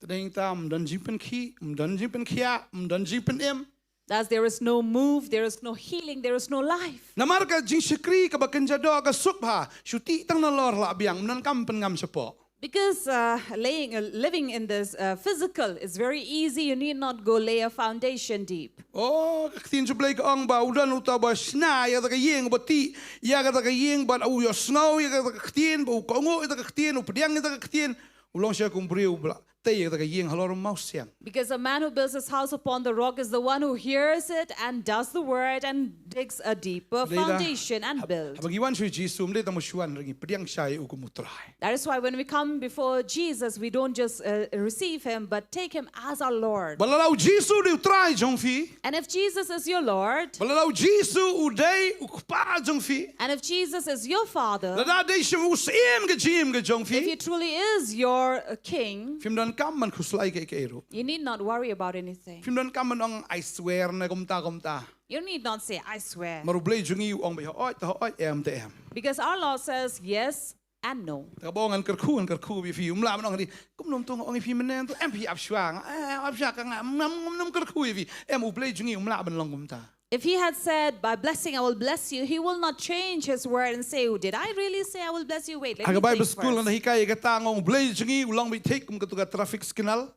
Te dei ta, ym don jingpynkhiah, ym don jingpynkhiah, ym don jingpynim. Thus, there is no move, there is no healing, there is no life. Namar ka jingshakri kaba kynja doh ka suk bha, shu tih tang nalor la biang, ym donkam pynngam shapoh. Because uh, laying, uh, living in this uh, physical is very easy. You need not go lay a foundation deep. Oh, ka ktien jong U Blei ka ong ba u don uta ba shna ïa kata ka ïing, ba tih ïa kata ka ïing, ba u ïohsngew ïa kata ka ktien, ba u kohnguh ïa kata ka ktien, u pdiang ïa kata ka ktien, u long sha kum u briew ba la tei ïa kata ka ïing halor u mawsiang. Because a man who builds his house upon the rock is the one who hears it and does the word and digs a deeper Dei da. Foundation and builds. Haba ngi wan sha u Jisu, ym dei tang ba shu wan, hynrei ngi pdiang shai ïa u kum u Trai. That is why when we come before Jesus, we don't just uh, receive him, but take him as our Lord. Ba lada u Jisu u dei u Trai jong phi, And if Jesus is your Lord, ba lada u Jisu u dei u Kpa jong phi, and if Jesus is your Father, lada dei shisha u Syiem ka jingim ka jong if he phi, truly is your uh, King, phim donkam ban khuslai kaei kaei ruh. You need not worry about anything. Phim donkam ban ong, "I swear na kumta kumta." You need not say, "I swear." Namar U Blei jong ngi u ong ba hooid te hooid, em te em. Because our Lord says yes and no. Te kaba ong ngan kyrkhu, ngan kyrkhu ïa phi, um lah ban ong, "Kumno to nga ong ïa phi mynne, to em phi ap shuwa, nga, eh, ap shuwa ka nga, ngam, ngam, ngam kyrkhu ïa phi." Em, U Blei jong ngi um lah ban long kumta. If he had said, "By blessing I will bless you," he will not change his word and say, "Oh, did I really say I will bless you?" Wait, let Ha me ka Bible think school first. Ngan hikai ïa kata, nga ong U Blei jong ngi u long beit thik kum katu ka traffic signal.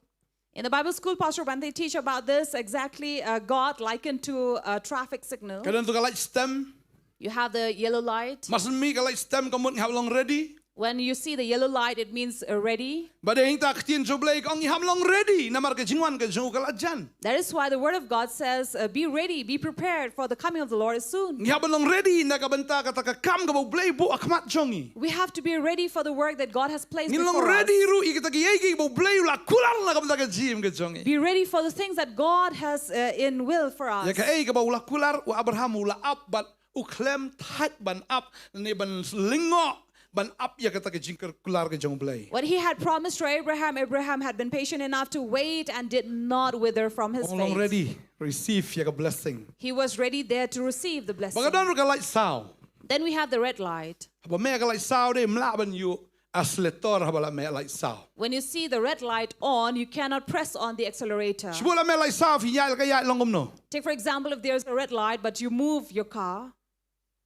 In the Bible school, Pastor Bante teach about this exactly. Uh, God likened to a traffic signal. Ka don tu ka light stem. You have the yellow light. Mar shu mih ka light stem ka mut ngi hap long ready. When you see the yellow light, it means uh, ready. Bad hangta ka ktien jong U Blei ka ong ngi hap long ready namar ka jingwan ka jong u ka la jan. That is why the word of God says, uh, "Be ready, be prepared, for the coming of the Lord is soon." Ngi hap long ready na ka bynta kata ka kam kaba U Blei u buh ha khmat jong ngi. We have to be ready for the work that God has placed Ngin before long ready us. ruh ïa kita kiei kiei ba U Blei u la kular na ka bynta ka jingim ka jong ngi. Be ready for the things that God has uh, in will for us. Ïa kaei kaba u la kular, u Abraham u la ap bad u khlem thait ban ap, ne ban lyngngoh ban ap ïa kata ka jingkular ka jong U Blei. What he had promised to Abraham, Abraham had been patient enough to wait and did not wither from his Ong long faith. Ready, receive ïa ka blessing. He was ready there to receive the Ba ka blessing. don ruh ka light saw. Then we have the red light. Ba mih ka light saw de, ym lah ban ïoh accelerator haba la mih light saw. When you see the red light on, you cannot press on the accelerator. Shu buh la mih light saw, phi ïaid la ka ïaid long kumno? Take, for example, if there's a red light, but you move your car.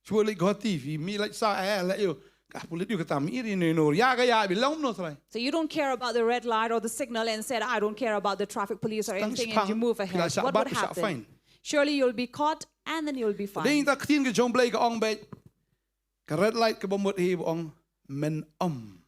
Shu buh leit Guwahati, phi mih light saw, eh, la ïoh. Ka pulit ïoh kata, mih ri ne no, ïa ka ïaid beit long kumno trai. So you don't care about the red light or the signal and said, "I don't care about the traffic police or Tang anything," shipang, and you move phi la ahead. shah What bat, would phi shah happen? Fine. Surely you'll be caught and then you'll be Dei fined. ta ka ktien ka jong U Blei ka ong beit, ka red light kaba mut hi ba ong men ym.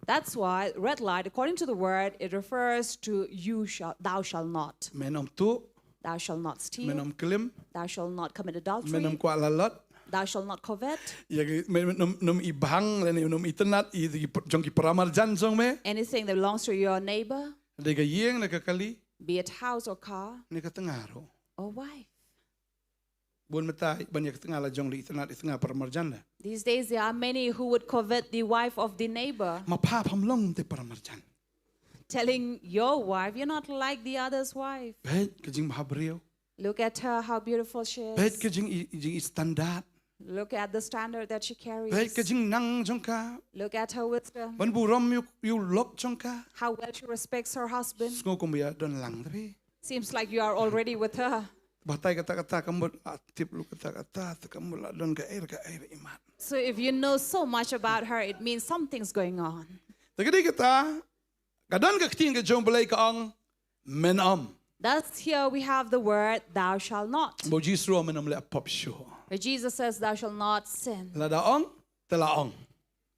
That's why red light, according to the word, it refers to you shall, thou shall not. Men ym tuh, Thou shalt not steal. Men ym klim, Thou shalt not commit adultery. Men ym kwah lalot. Thou shalt not covet. Ïa ki, men ym, ym ibhang, lane ym itynnad ïa ki jong ki paramarjan jong me. Anything that belongs to your neighbor, Dei ka ïing ne ka kali, be it house or car ne ka tnga ruh. or wife. Bun mynta ban ïa ka tnga la jong, la itynnad ïa ka tnga paramarjan la. These days, there are many who would covet the wife of the neighbor, Ma pha pham long te paramarjan. telling your wife, "You're not like the other's wife. Beit ka jingbha briew. Look at her, how beautiful she Beit is. ka jing i, jing i standard. Look at the standard that she carries. Beit ka jingnang jong ka. Look at her wisdom. Ban burom ïa u, ïa u lok jong ka. How well she respects her husband. Sngew kum ba ïa don lang te phi. Seems like you are already with her." Batai kata kata ka mut, ah, tip ruh kata kata, te ka mut la don kaei kaei i mat. So if you know so much about her, it means something's going on. Te ka dei kata, ka don ka ktien ka jong U Blei ka ong men ym. Thus, here we have the word, "Thou shalt not." Ba u Jisu u ong men ym leh pop shuh. Where Jesus says, "Thou shalt not sin." Lada ong te la ong.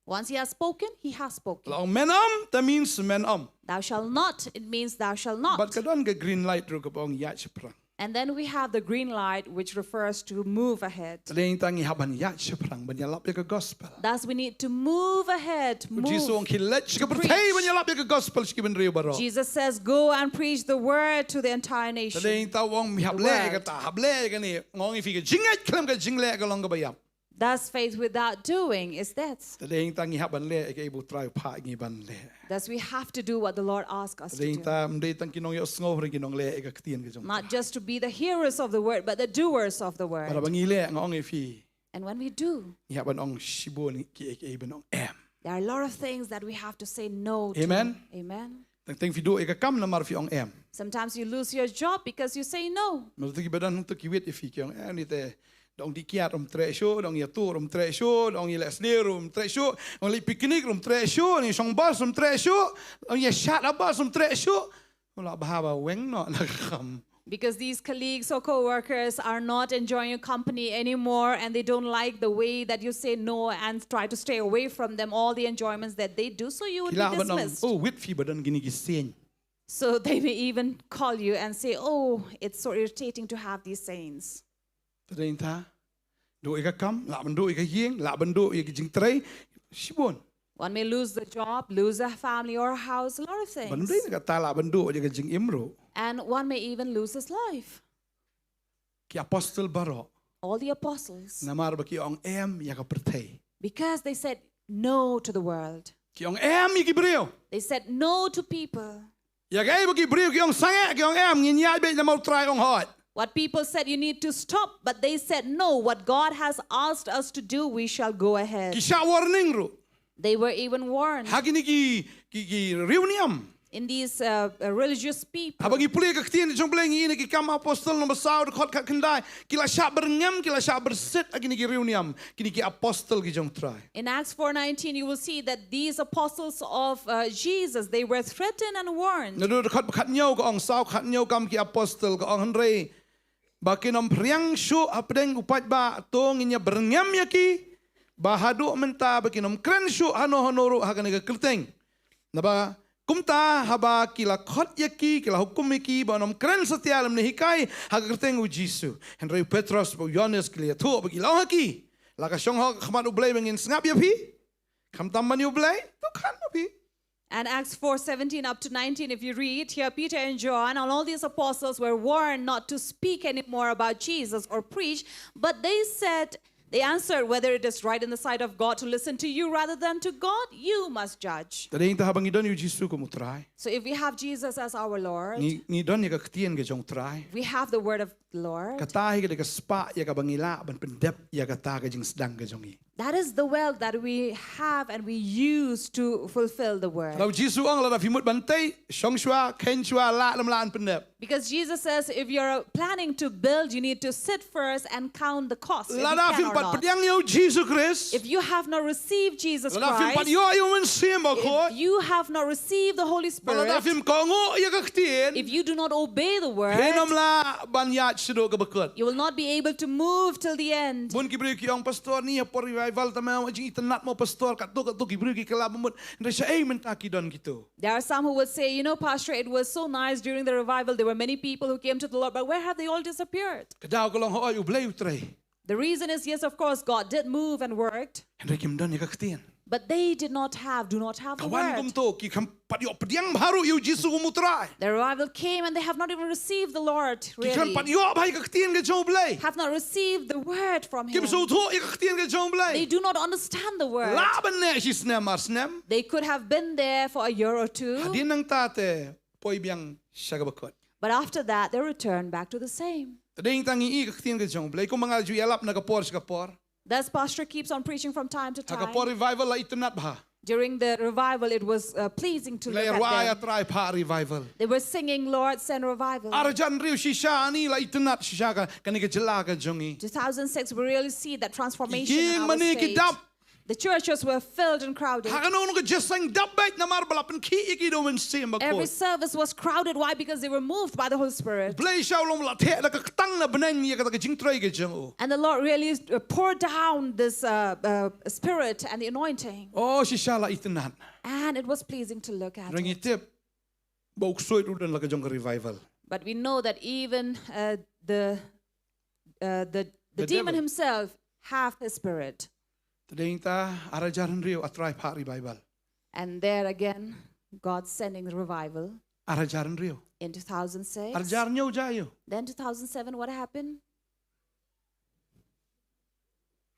Once he has spoken, he has spoken. La ong men ym, te means men ym. Thou shalt not, it means thou shalt not. Bad ka don ka green light ruh kaba ong ïaid shaphrang. And then we have the green light, which refers to move ahead. Te dei tang ngi hap ban ïaid shaphrang ban ïalap ïa ka gospel. Thus, we need to move ahead, move. Jisu ong khie leit sha ka pyrthei ban ïalap ïa ka gospel sha ki bynriew baroh. Jesus says, "Go and preach the word to the entire nation." Te dei tang u ong hap leh ïa kata, hap leh ïa kane, nga ong ïa phi ka jingngeit khlem ka jingleh ka long kaba ïap. Thus, faith without doing is death. Te dei tang ngi hap ban leh ïa kaei ba u Trai u phah ngi ban leh. Thus, we have to do what the Lord asks us Te to dei do. Tang ym dei tang ki nong ïohsngew hynrei ki nongleh ïa ka ktien ka jong u Trai. Not just to be the hearers of the word, but the doers of the word. Bad haba ngi leh nga ong ïa phi. And when we do, ngi hap ban ong shibun kiei kiei ban ong em. There are a lot of things that we have to say no to. Amen. Amen. Teng teng phi duh ïa ka kam namar phi ong em. Sometimes you lose your job because you say no. Mar tu ki ba don hangtu ki wit ïa phi ki ong em ni te. Da ong dih kiad ym treh shuh, da ong ïa tur ym treh shuh, da ong ïa leh sniew ym treh shuh, da ong leit picnic ym treh shuh, da ong ïa shong bus ym treh shuh, da ong ïa shad ha bus ym treh shuh. Ula bha ba weng noh na ka kam. Because these colleagues or co-workers are not enjoying your company anymore and they don't like the way that you say no and try to stay away from them, all the enjoyments that they do, so you would be dismissed. Oh, wit phi ba don kine ki sien. So they may even call you and say, "Oh, it's so irritating to have these sayings." Te dei tang duh ïa ka kam, lah ban duh ïa ka ïing, lah ban duh ïa ka jingtrei, shibun. One may lose the job, lose a family or a house, a lot of things. Ban dei na kata lah ban duh ïa ka jingim ruh. And one may even lose his life. Ki apostol baroh. All the apostles. Namar ba ki ong em ïa ka pyrthei. Because they said no to the world. Ki ong em ïa ki briew. They said no to people. Ïa kaei ba ki briew ki ong sangeh, ki ong em, ngin ïaid beit namar u Trai u ong hooid. What people said, "You need to stop," but they said, "No, what God has asked us to do, we shall go ahead." Ki shah warning ruh. They were even warned. Ha kine ki, ki, ki riewniam. In these, uh, uh, religious people. Haba ngi pule ka ktien jong u Blei ngi ïohi na Ki Kam Apostol lynnong ba saw dkhot khatkhyndai. Ki la shah byrngem, ki la shah byrsit ha kine ki riewniam. Kine ki apostol ki jong u Trai. In Acts four nineteen, you will see that these apostles of, uh, Jesus, they were threatened and warned. Naduh dkhot khathynñiew ka ong, saw khathynñiew Kam ki Apostol ka ong hynrei ba kin ym phriang shuh hapdeng u paidbah, to ngin ïa byrngem ïa ki ba haduh mynta ba kin ym kren shuh hano hano ruh ha kane ka kyrteng. Naba kumta haba ki la khot ïa ki, ki la hukum ïa ki ban ym kren satia lymne hikai ha ka kyrteng u Jisu. Hynrei u Petros bad u Ïoannis ki la ïathuh bad ki la ong ha ki, la ka shong ha khmat u Blei ba ngin sngap ïa phi? Khamtam ban ïa u Blei, to khan ma phi. And Acts four seventeen up to nineteen, if you read here, Peter and John and all these apostles were warned not to speak anymore about Jesus or preach, but they said, they answered, "Whether it is right in the sight of God to listen to you rather than to God, you must judge." Te dei tang haba ngi don ïa u Jisu kum u Trai. So if we have Jesus as our Lord, ngi, ngi don ïa ka ktien ka jong u Trai. We have the word of the Lord. Kata hi ka dei ka spah ïa kaba ngi lah ban pyndep ïa kata ka jingsdang ka jong ngi. That is the wealth that we have and we use to fulfill the word. Lada u Jisu u ong lada phi mut ban tei, shong shuwa, kheiñ shuwa, lah lem lah ban pyndep. Because Jesus says, if you're planning to build, you need to sit first and count the cost, if you can or not. Lada phim pat pdiang ïa u Jisu Khrist. If you have not received Jesus Christ, lada phim pat ïoh ïa u Mynsiem Bakhuid, if you have not received the Holy Spirit, lada phim kohnguh ïa ka ktien, if you do not obey the word, phin ym lah ban ïaid shaduh kaba kut. You will not be able to move till the end. Bun ki briew ki ong, Pastor, ngi ha por revival, tang ma jing itynnad mo Pastor, katto katto ki briew ki kylla bamut. Hynrei shaei mynta ki don kito? There are some who would say, "You know, Pastor, it was so nice during the revival. There were many people who came to the Lord, but where have they all disappeared?" Ka daw ka long, hooid, u Blei u trei. The reason is, yes, of course, God did move and worked. Hynrei kim don ïa ka ktien. But they did not have, do not have the word. Ka wan kumto, ki khlem pat ïoh pdiang bha ruh ïa u Jisu kum u Trai. The revival came and they have not even received the Lord, really. Ki khlem pat ïoh bha ïa ka ktien ka jong u Blei. Have not received the word from him. Kim sngewthuh ïa ka ktien ka jong u Blei. They do not understand the word. Lah ban neh shi snem ar snem. They could have been there for a year or two. Hadien nangta te poi biang sha kaba kut. But after that, they return back to the same. Te dei tang ngi i ka ktien ka jong u Blei, kumba nga ju ïalap na ka por sha ka por. Thus, Pastor keeps on preaching from time to time. Ha ka por revival la itynnad bha. During the revival, it was, uh, pleasing to look at them. La ïarwai, Trai phah revival. They were singing, "Lord, send revival." Ar hajar hynriew shisha ani la itynnad shisha ka, kane ka jylla ka jong ngi. Two thousand six, we really see that transformation in our state. Ki ïing mane ki dap. The churches were filled and crowded. Ha kano kano ka jingïaseng dap beit namar ba la pynkhih ïa ki da u Mynsiem Bakhuid. Every service was crowded. Why? Because they were moved by the Holy Spirit. Blei sha u long ba la theh da ka ktang na bneng ïa kata ka jingtrei ka jong u. And the Lord really uh, poured down this uh, uh, spirit and the anointing. Oh, shisha la itynnad. And it was pleasing to look at. Ngi tip ba u ksuid u don la ka jong ka revival. But we know that even uh, the uh, the the demon himself have his spirit. Te dei ta ar hajar hynriew A Trai phah revival. And there again, God sending the revival. Ar hajar hynriew. In two thousand six. Ar hajar hynñiew jia ïa u. Then two thousand seven, what happened?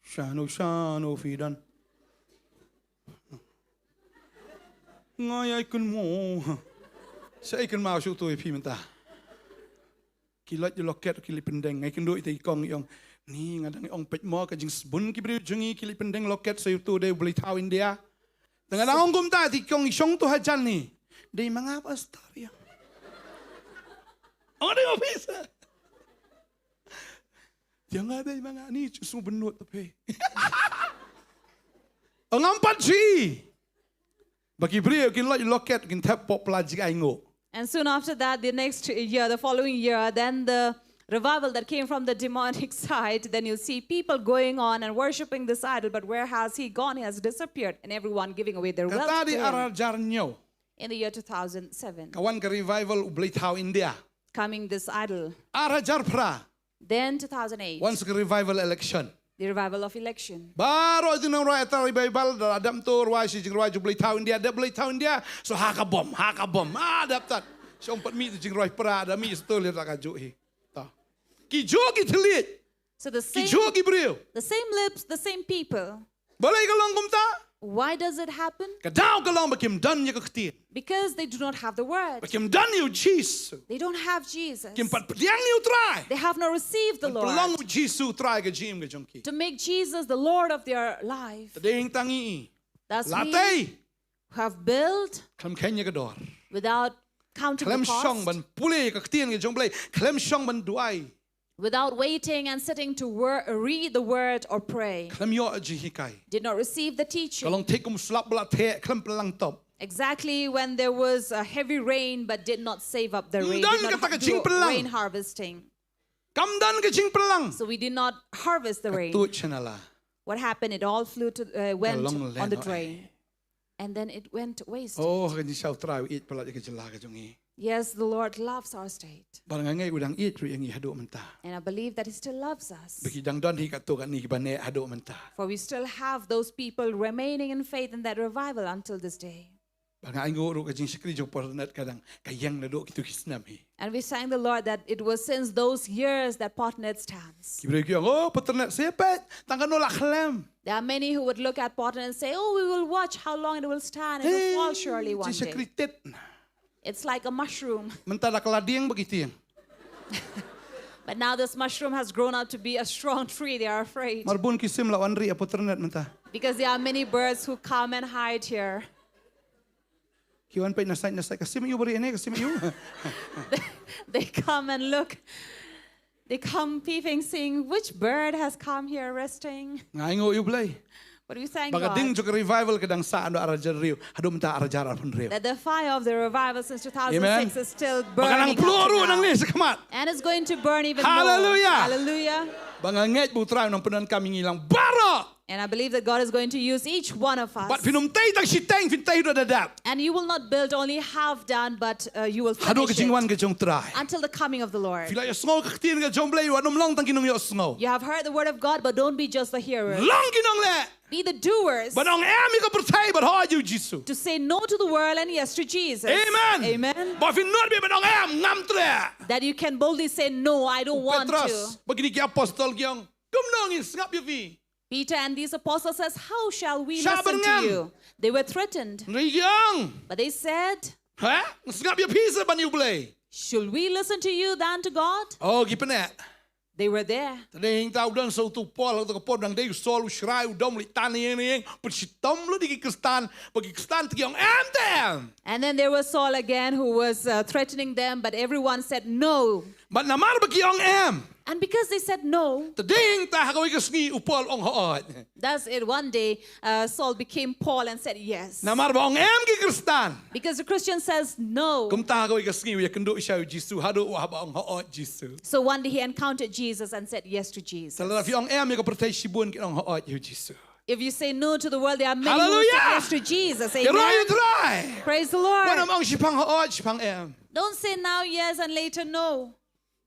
Shano shano phi don. Nga ïai kynmaw. Sa ïai kynmaw shuh to ïa phi mynta. Ki lait ïa loket ki leit pyndeng, nga ïai kynduh ïa ki kong, ïong. Ni nga dang ong peit mo ka jingsbun ki briew jong ngi, ki leit pyndeng loket sa ïa u to dei u blei thaw India. Te nga dang ong kumta, te ki kong, i shong to hajan ni. Dei ma nga pastor ïong. Ong dei officer. Te nga dei ma nga ni, chu sngewbynnud te phi. Ong ngam pat shu. Ba ki briew kin lait loket kin thep pop pla jingainguh. And soon after that, the next year, the following year, then the revival that came from the demonic side, then you'll see people going on and worshipping this idol, but where has he gone? He has disappeared, and everyone giving away their wealth. Kata to dei him. Ar hajar hynñiew. In the year two thousand seven. Ka wan ka revival u blei thaw India. Coming this idol. Ar hajar phra. Then two thousand eight. Wan sa ka revival election. The revival of election. Baroh ki nongrwai ata revival da la dep to rwai shi jingrwai jong u blei thaw India, da u blei thaw India. So ha ka bom, ha ka bom, ha dep tat. Shong pat mih tu jingrwai pra da mih stor le ta ka juh hi. Ta. Ki juh ki thylliej. So the same, ki juh ki briew. The same lips, the same people. Balei ka long kumta? Why does it happen? Ka daw ka long ba kim don ïa ka ktien. Because they do not have the word. Ba kim don ïa u Jisu. They don't have Jesus. Kim pat pdiang ïa u Trai. They have not received the Lord. Ban pynlong u Jisu u Trai ka jingim ka jong ki. To make Jesus the Lord of their life. Te dei tang ngi. Thus we have built. Khlem kheiñ ïa ka dor. Without counting the cost. Khlem shong ban pule ïa ka ktien ka jong u Blei. Khlem shong ban duwai. Without waiting and sitting to wor- read the word or pray. Khlem ïoh jinghikai. Did not receive the teaching. Ka long thik kum slap ba la theh, khlem pynlang top. Exactly when there was a heavy rain but did not save up the rain. Did not ha- do rain harvesting. Kam don ka jingpynlang. So we did not harvest the rain. Ka tuid sha nala. What happened? It all flew to, uh, went on the drain. Ka long lehnoh. And then it went waste. Oh, ha ka jingshisha u Trai u ïeit palat ïa ka jylla ka jong ngi. Yes, the Lord loves our state. Bad nga ngeit u dang ïeit ruh ïa ngi haduh mynta. And I believe that He still loves us. Ba ki dang don hi katto katne kiba neh haduh mynta. For we still have those people remaining in faith in that revival until this day. Bad nga ainguh ruh ka jingshakri jong u Paternet ka dang ka ïeng naduh kito ki snem hi. And we thank the Lord that it was since those years that Paternet stands. Ki briew ki ong, oh, Paternet sa peit, tang katno la khlem. There are many who would look at Paternet and say, oh, we will watch how long it will stand. It will fall surely one day. Jingshakri tit. It's like a mushroom. Mynta da ka la dieng ba ki tieng. But now this mushroom has grown up to be a strong tree. They are afraid. Namar bun ki sim la wan rieh ha Paternet mynta. Because there are many birds who come and hide here. Ki wan peit na sait na sait, ka sim ïa u ba rieh ne, ka sim ïa u. They, they come and look. They come peeping, seeing which bird has come here resting. Nga ainguh ïa u Blei. But we thank God. Ba ka ding jong ka revival ka dang sah naduh ar hajar hynriew haduh mynta ar hajar arphew hynriew. That the fire of the revival since two thousand six is still burning up to now. Amen. Ba ka nang pluh ruh nangne shakhmat. And it's going to burn even more. Hallelujah. Hallelujah. Ba nga ngeit ba u Trai u nang pyndonkam ïa ngi lang baroh. And I believe that God is going to use each one of us. Bad phin ym tei tang shiteng, phin tei haduh da dep. And you will not build only half done, but uh, you will finish it. Haduh ka jingwan ka jong u Trai. Until the coming of the Lord. Phi la ïohsngew ka ktien ka jong u Blei, wat nym long tang ki nongïohsngew. You have heard the word of God, but don't be just the hearers. Long ki nongleh. Be the doers. Ban ong em ïa ka pyrthei bad hooid ïa u Jisu. To say no to the world and yes to Jesus. Amen. Amen. Ba phin nud beit ban ong em, ngam treh. That you can boldly say, no, I don't want to. Petros bad kine ki apostol ki ong, kumno ngin sngap ïa phi? Peter and these apostles says, how shall we listen to you? Shah ban ngam. They were threatened. Hynrei ki ong. But they said, ha? Ngin sngap ïa phi se ban ïa u Blei? Shall we listen to you than to God? Oh, ki bteng. They were there. Te dei hangta u don sa uto u Paul, ha kato ka por dang dei u Saul u shrai, u dom u leit tan ïing ïing, pynshitom lut ïa ki Khristan, bad ki Khristan te ki ong em te em. And then there was Saul again who was uh, threatening them, but everyone said no. But namar ba ki ong em. And because they said no, Te ding ta ha kawei ka sngi u Paul ong hooid. Thus it one day uh, Saul became Paul and said yes. Namar ba ong em ki Khristan. Because the Christian says no. Kumta ha kawei ka sngi u ïakynduh sha u Jisu haduh u hap ong hooid Jisu. So one day he encountered Jesus and said yes to Jesus. Te lada phi ong em ïa ka pyrthei shibun ki ong hooid ïa u Jisu. If you say no to the world, there are many who Hallelujah. say yes to Jesus. Ïaroh ïa u Amen. Trai. Praise the Wat Lord. nym ong shipang hooid shipang em. Don't say now yes and later no.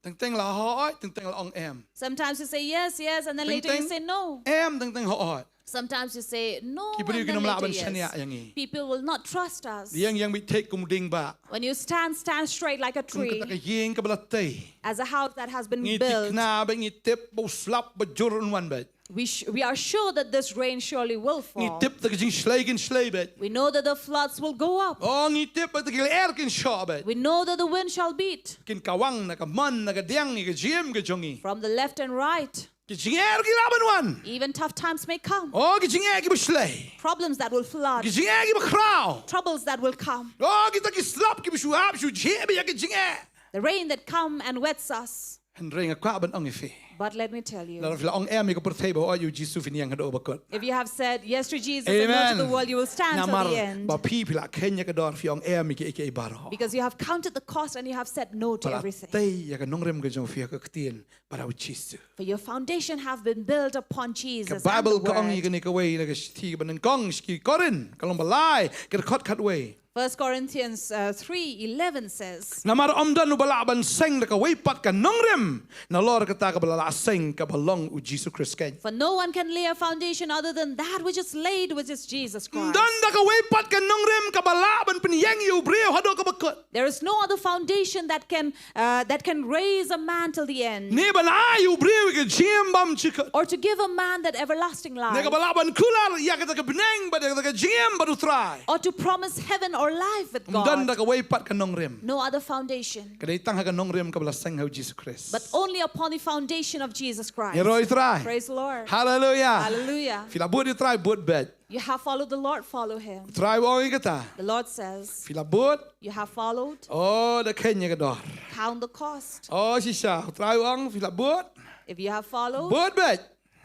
Teng teng la hooid, teng teng la ong em. Sometimes you say yes, yes, and then later you Teng teng say no. Em, teng teng hooid. Sometimes you say no. Ki briew And ki then nym lah later ban shaniah yes. ïa ngi. People will not trust us. Ïeng ïeng beit thik kum u dieng bah. When you stand, stand straight like a Kum tree, kata ka ïing kaba la tei. As a house that has been Ngi built. Thikna beit, ngi tip ba u slap ba jur un wan beit. We, sh- we are sure that this rain surely will Ngi fall. Tip ba ki jingshlei kin shlei beit. We know that the floods will go up. Oh, ngi tip ba ki lyer kin shoh beit. We know that the wind shall beat Kin kawang na ka mon na ka diang ïa ka jingim ka jong ngi. From the left and right. Ki jingeh ki lah ban wan. Even tough times may come. Oh, ki jingeh kiba shlei. Problems that will flood. Ki jingeh kiba khraw. Troubles that will come. Oh, kita ki slap kiba shu hap shu jhieh beit ïa ki jingeh. The rain that come and wets us. Hynrei nga kwah ban ong ïa phi. But let me tell you. Lada phi la ong em ïa ka pyrthei ba hooid ïa u Jisu phin ïeng haduh ba kut. If you have said yes to Jesus and no to the Amen. world, you will stand till the Namar end. Ba phi phi la kheiñ ïa ka dor phi ong em ïa ki ei ki ei baroh. Because you have counted the cost and you have said no to Ba la everything. Tei ïa ka nongrim ka jong phi ha ka ktien ba u Jisu. For your foundation have been built upon Ka Jesus and the Bible ka ong ïa word. Kane kawei na ka shithi kaba nyngkong sha ki Korinth ka lynnong ba lai ka dkhot khatwei. First Corinthians uh, three eleven says, Namar ym don uba lah ban seng da kawei pat ka nongrim nalor kata kaba la lah seng kaba long u Jisu Khrist keiñ. For no one can lay a foundation other than that which is laid, which is Jesus Ym Christ. don da kawei pat ka nongrim kaba lah ban pynïeng ïa u briew haduh kaba kut. There is no other foundation that can uh, that can raise a man till the end, Ne ban ai u briew ka jingim bymjukut. Or to give a man that everlasting life, Ne kaba lah ban kular ïa kata ka bneng bad ïa kata ka jingim bad u Trai. Or to promise heaven or life with Ym don God. Da kawei pat ka nongrim. No other foundation. Ka dei tang ha ka nongrim kaba la seng ha u Jisu Khrist. But only upon the foundation of Jesus Christ. Ïaroh ïa u Trai. Praise the Lord. Hallelujah. Hallelujah. Phi la bud ïa u Trai, bud beit. You have followed the Lord, follow him. U Trai u ong ïa kata. The Lord says, Phi la bud. You have followed, Oh, da kheiñ ïa ka dor. Count the cost. Oh, shisha. U Trai u ong phi la bud. If you have followed, Bud beit.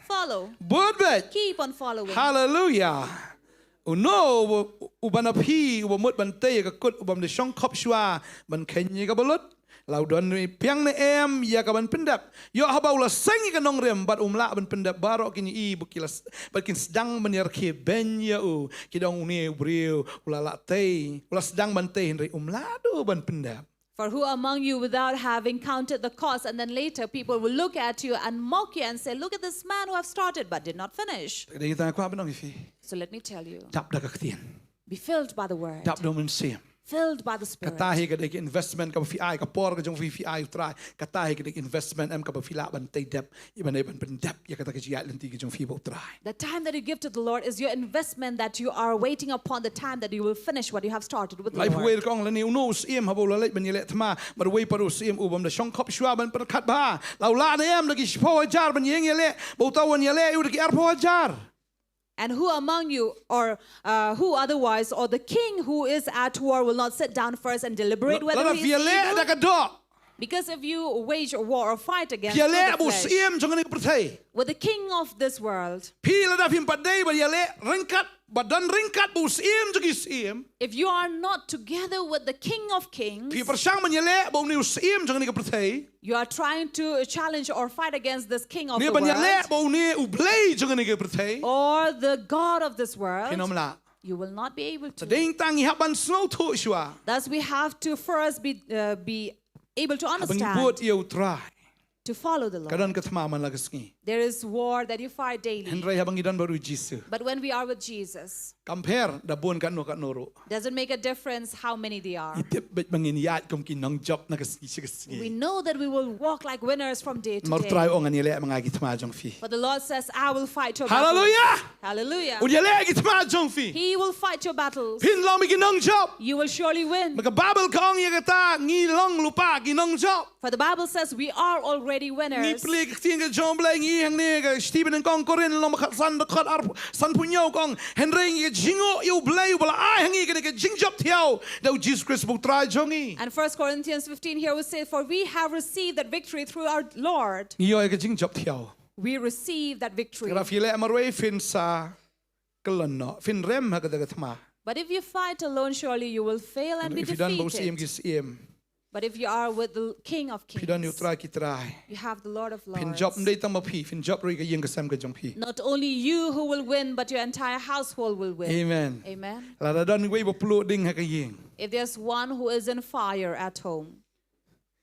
Follow. Bud beit. Keep on following. Hallelujah. Uno uba na phi uba mut ban tei ïa ka kut u bym dei shong khop shuwa ban kheiñ ïa kaba lut. La u don ne piang ne em ïa ka ban pyndep. Ïoh haba u la seng ïa ka nongrim bad um lah ban pyndep baroh kine i ba ki la s- bad kin sdang ban ïarkhie beiñ ïa u. Ki dang une u briew u la lah tei, u la sdang ban tei hynrei um lah duh ban pyndep. For who among you, without having counted the cost, and then later people will look at you and mock you and say, "Look at this man who have started but did not finish." Ka dei tang kwah ban ong ïa phi. So let me tell you, Dap da ka ktien. Be filled by the word. Dap da u Mynsiem. Filled by the Spirit. Kata hi ka dei ka investment kaba phi ai, ka por ka jong phi phi ai u Trai. Kata hi ka dei ka investment em kaba phi lah ban tei dep, i ban ban pyndep ïa kata ka jingïaid lynti ka jong phi bad u Trai. The time that you give to the Lord is your investment that you are waiting upon the time that you will finish what you have started with the Lai phi wei Lord. Ka ong lane uno u syiem haba u la leit ban ïaleh thma bad uwei pat u syiem u bym da shong khop shuwa ban pyrkhat bha. La u lah ne em da ki shiphew hajar ban ïeng ïaleh, ba uta u wan ïaleh ïa u da ki arphew hajar. And who among you, or uh, who otherwise, or the king who is at war will not sit down first and deliberate whether Lada he phi is ïaleh da evil? ka doh. Because if you wage a war or fight against Phi ïaleh the bad u flesh, syiem jong kane ka pyrthei. With the king of this world, Phi lada phim pat dei ban ïaleh ryngkat, ba don ryngkat bad u syiem jong ki syiem. If you are not together with the King of Kings, Phi pyrshang ban ïaleh bad une u syiem jong kane ka pyrthei. You are trying to challenge or fight against this king of Ne the ban ïaleh world bad une u blei jong kane ka pyrthei. Or the God of this Phin ym world, lah. You will not be able to. Dei tang ngi hap ban sngewthuh shuwa. Thus, we have to first be, uh, be able to Haba ngi understand bud ïa u Trai, to follow the ka don Lord. Ka thma man la ka sngi. There is war that you fight daily. Hynrei haba ngi don bad u Jisu, But when we are with Jesus, kam pher da bun katno katno ruh. Doesn't make a difference how many they are. Ngi tip beit ba ngin ïaid kum ki nongjop na ka sngi sha ka sngi. We know that we will walk like winners from day to Namar u Trai day. U ong, ngan ïaleh ma nga ki thma jong phi. For the Lord says, "I will fight your Hallelujah! battles." Hallelujah. Un ïaleh ki thma jong phi. He will fight your battles. Phin long ma ki nongjop. You will surely win. Bad ka Baibl ka ong ïa kata, ngi long lypa ki nongjop. For the Bible says we are already Ngi winners. plie ka ktien ka jong U Blei, ngi Hangne ka shithi ba nyngkong Korinth lynnong ba khatsan dkhot ar sanphew hynñiew ka ong, hynrei ngi ka jingnguh ïa U Blei uba la ai ha ngi kane ka jingjop thiaw da U Jisu Khrist U Trai jong ngi. And First Corinthians fifteen here we say, "For we have received that victory through our Lord." Ngi ïoh ïa ka jingjop thiaw. We receive that victory. Te lada phi leh marwei phin sa kyllon noh, phin rem ha kata ka thma. But if you fight alone, surely you will fail and be defeated. Phi don bad u Syiem ki syiem. But if you are with the King of Kings, phi don ïa U Trai ki trai, you have the Lord of Lords. Phin jop ym dei tang ma phi, phin jop ruh ïa ka ïing ka sem ka jong phi. Not only you who will win, but your entire household will win. Amen. Amen. Lada don uwei ba pluh ding ha ka ïing, if there's one who is in fire at home,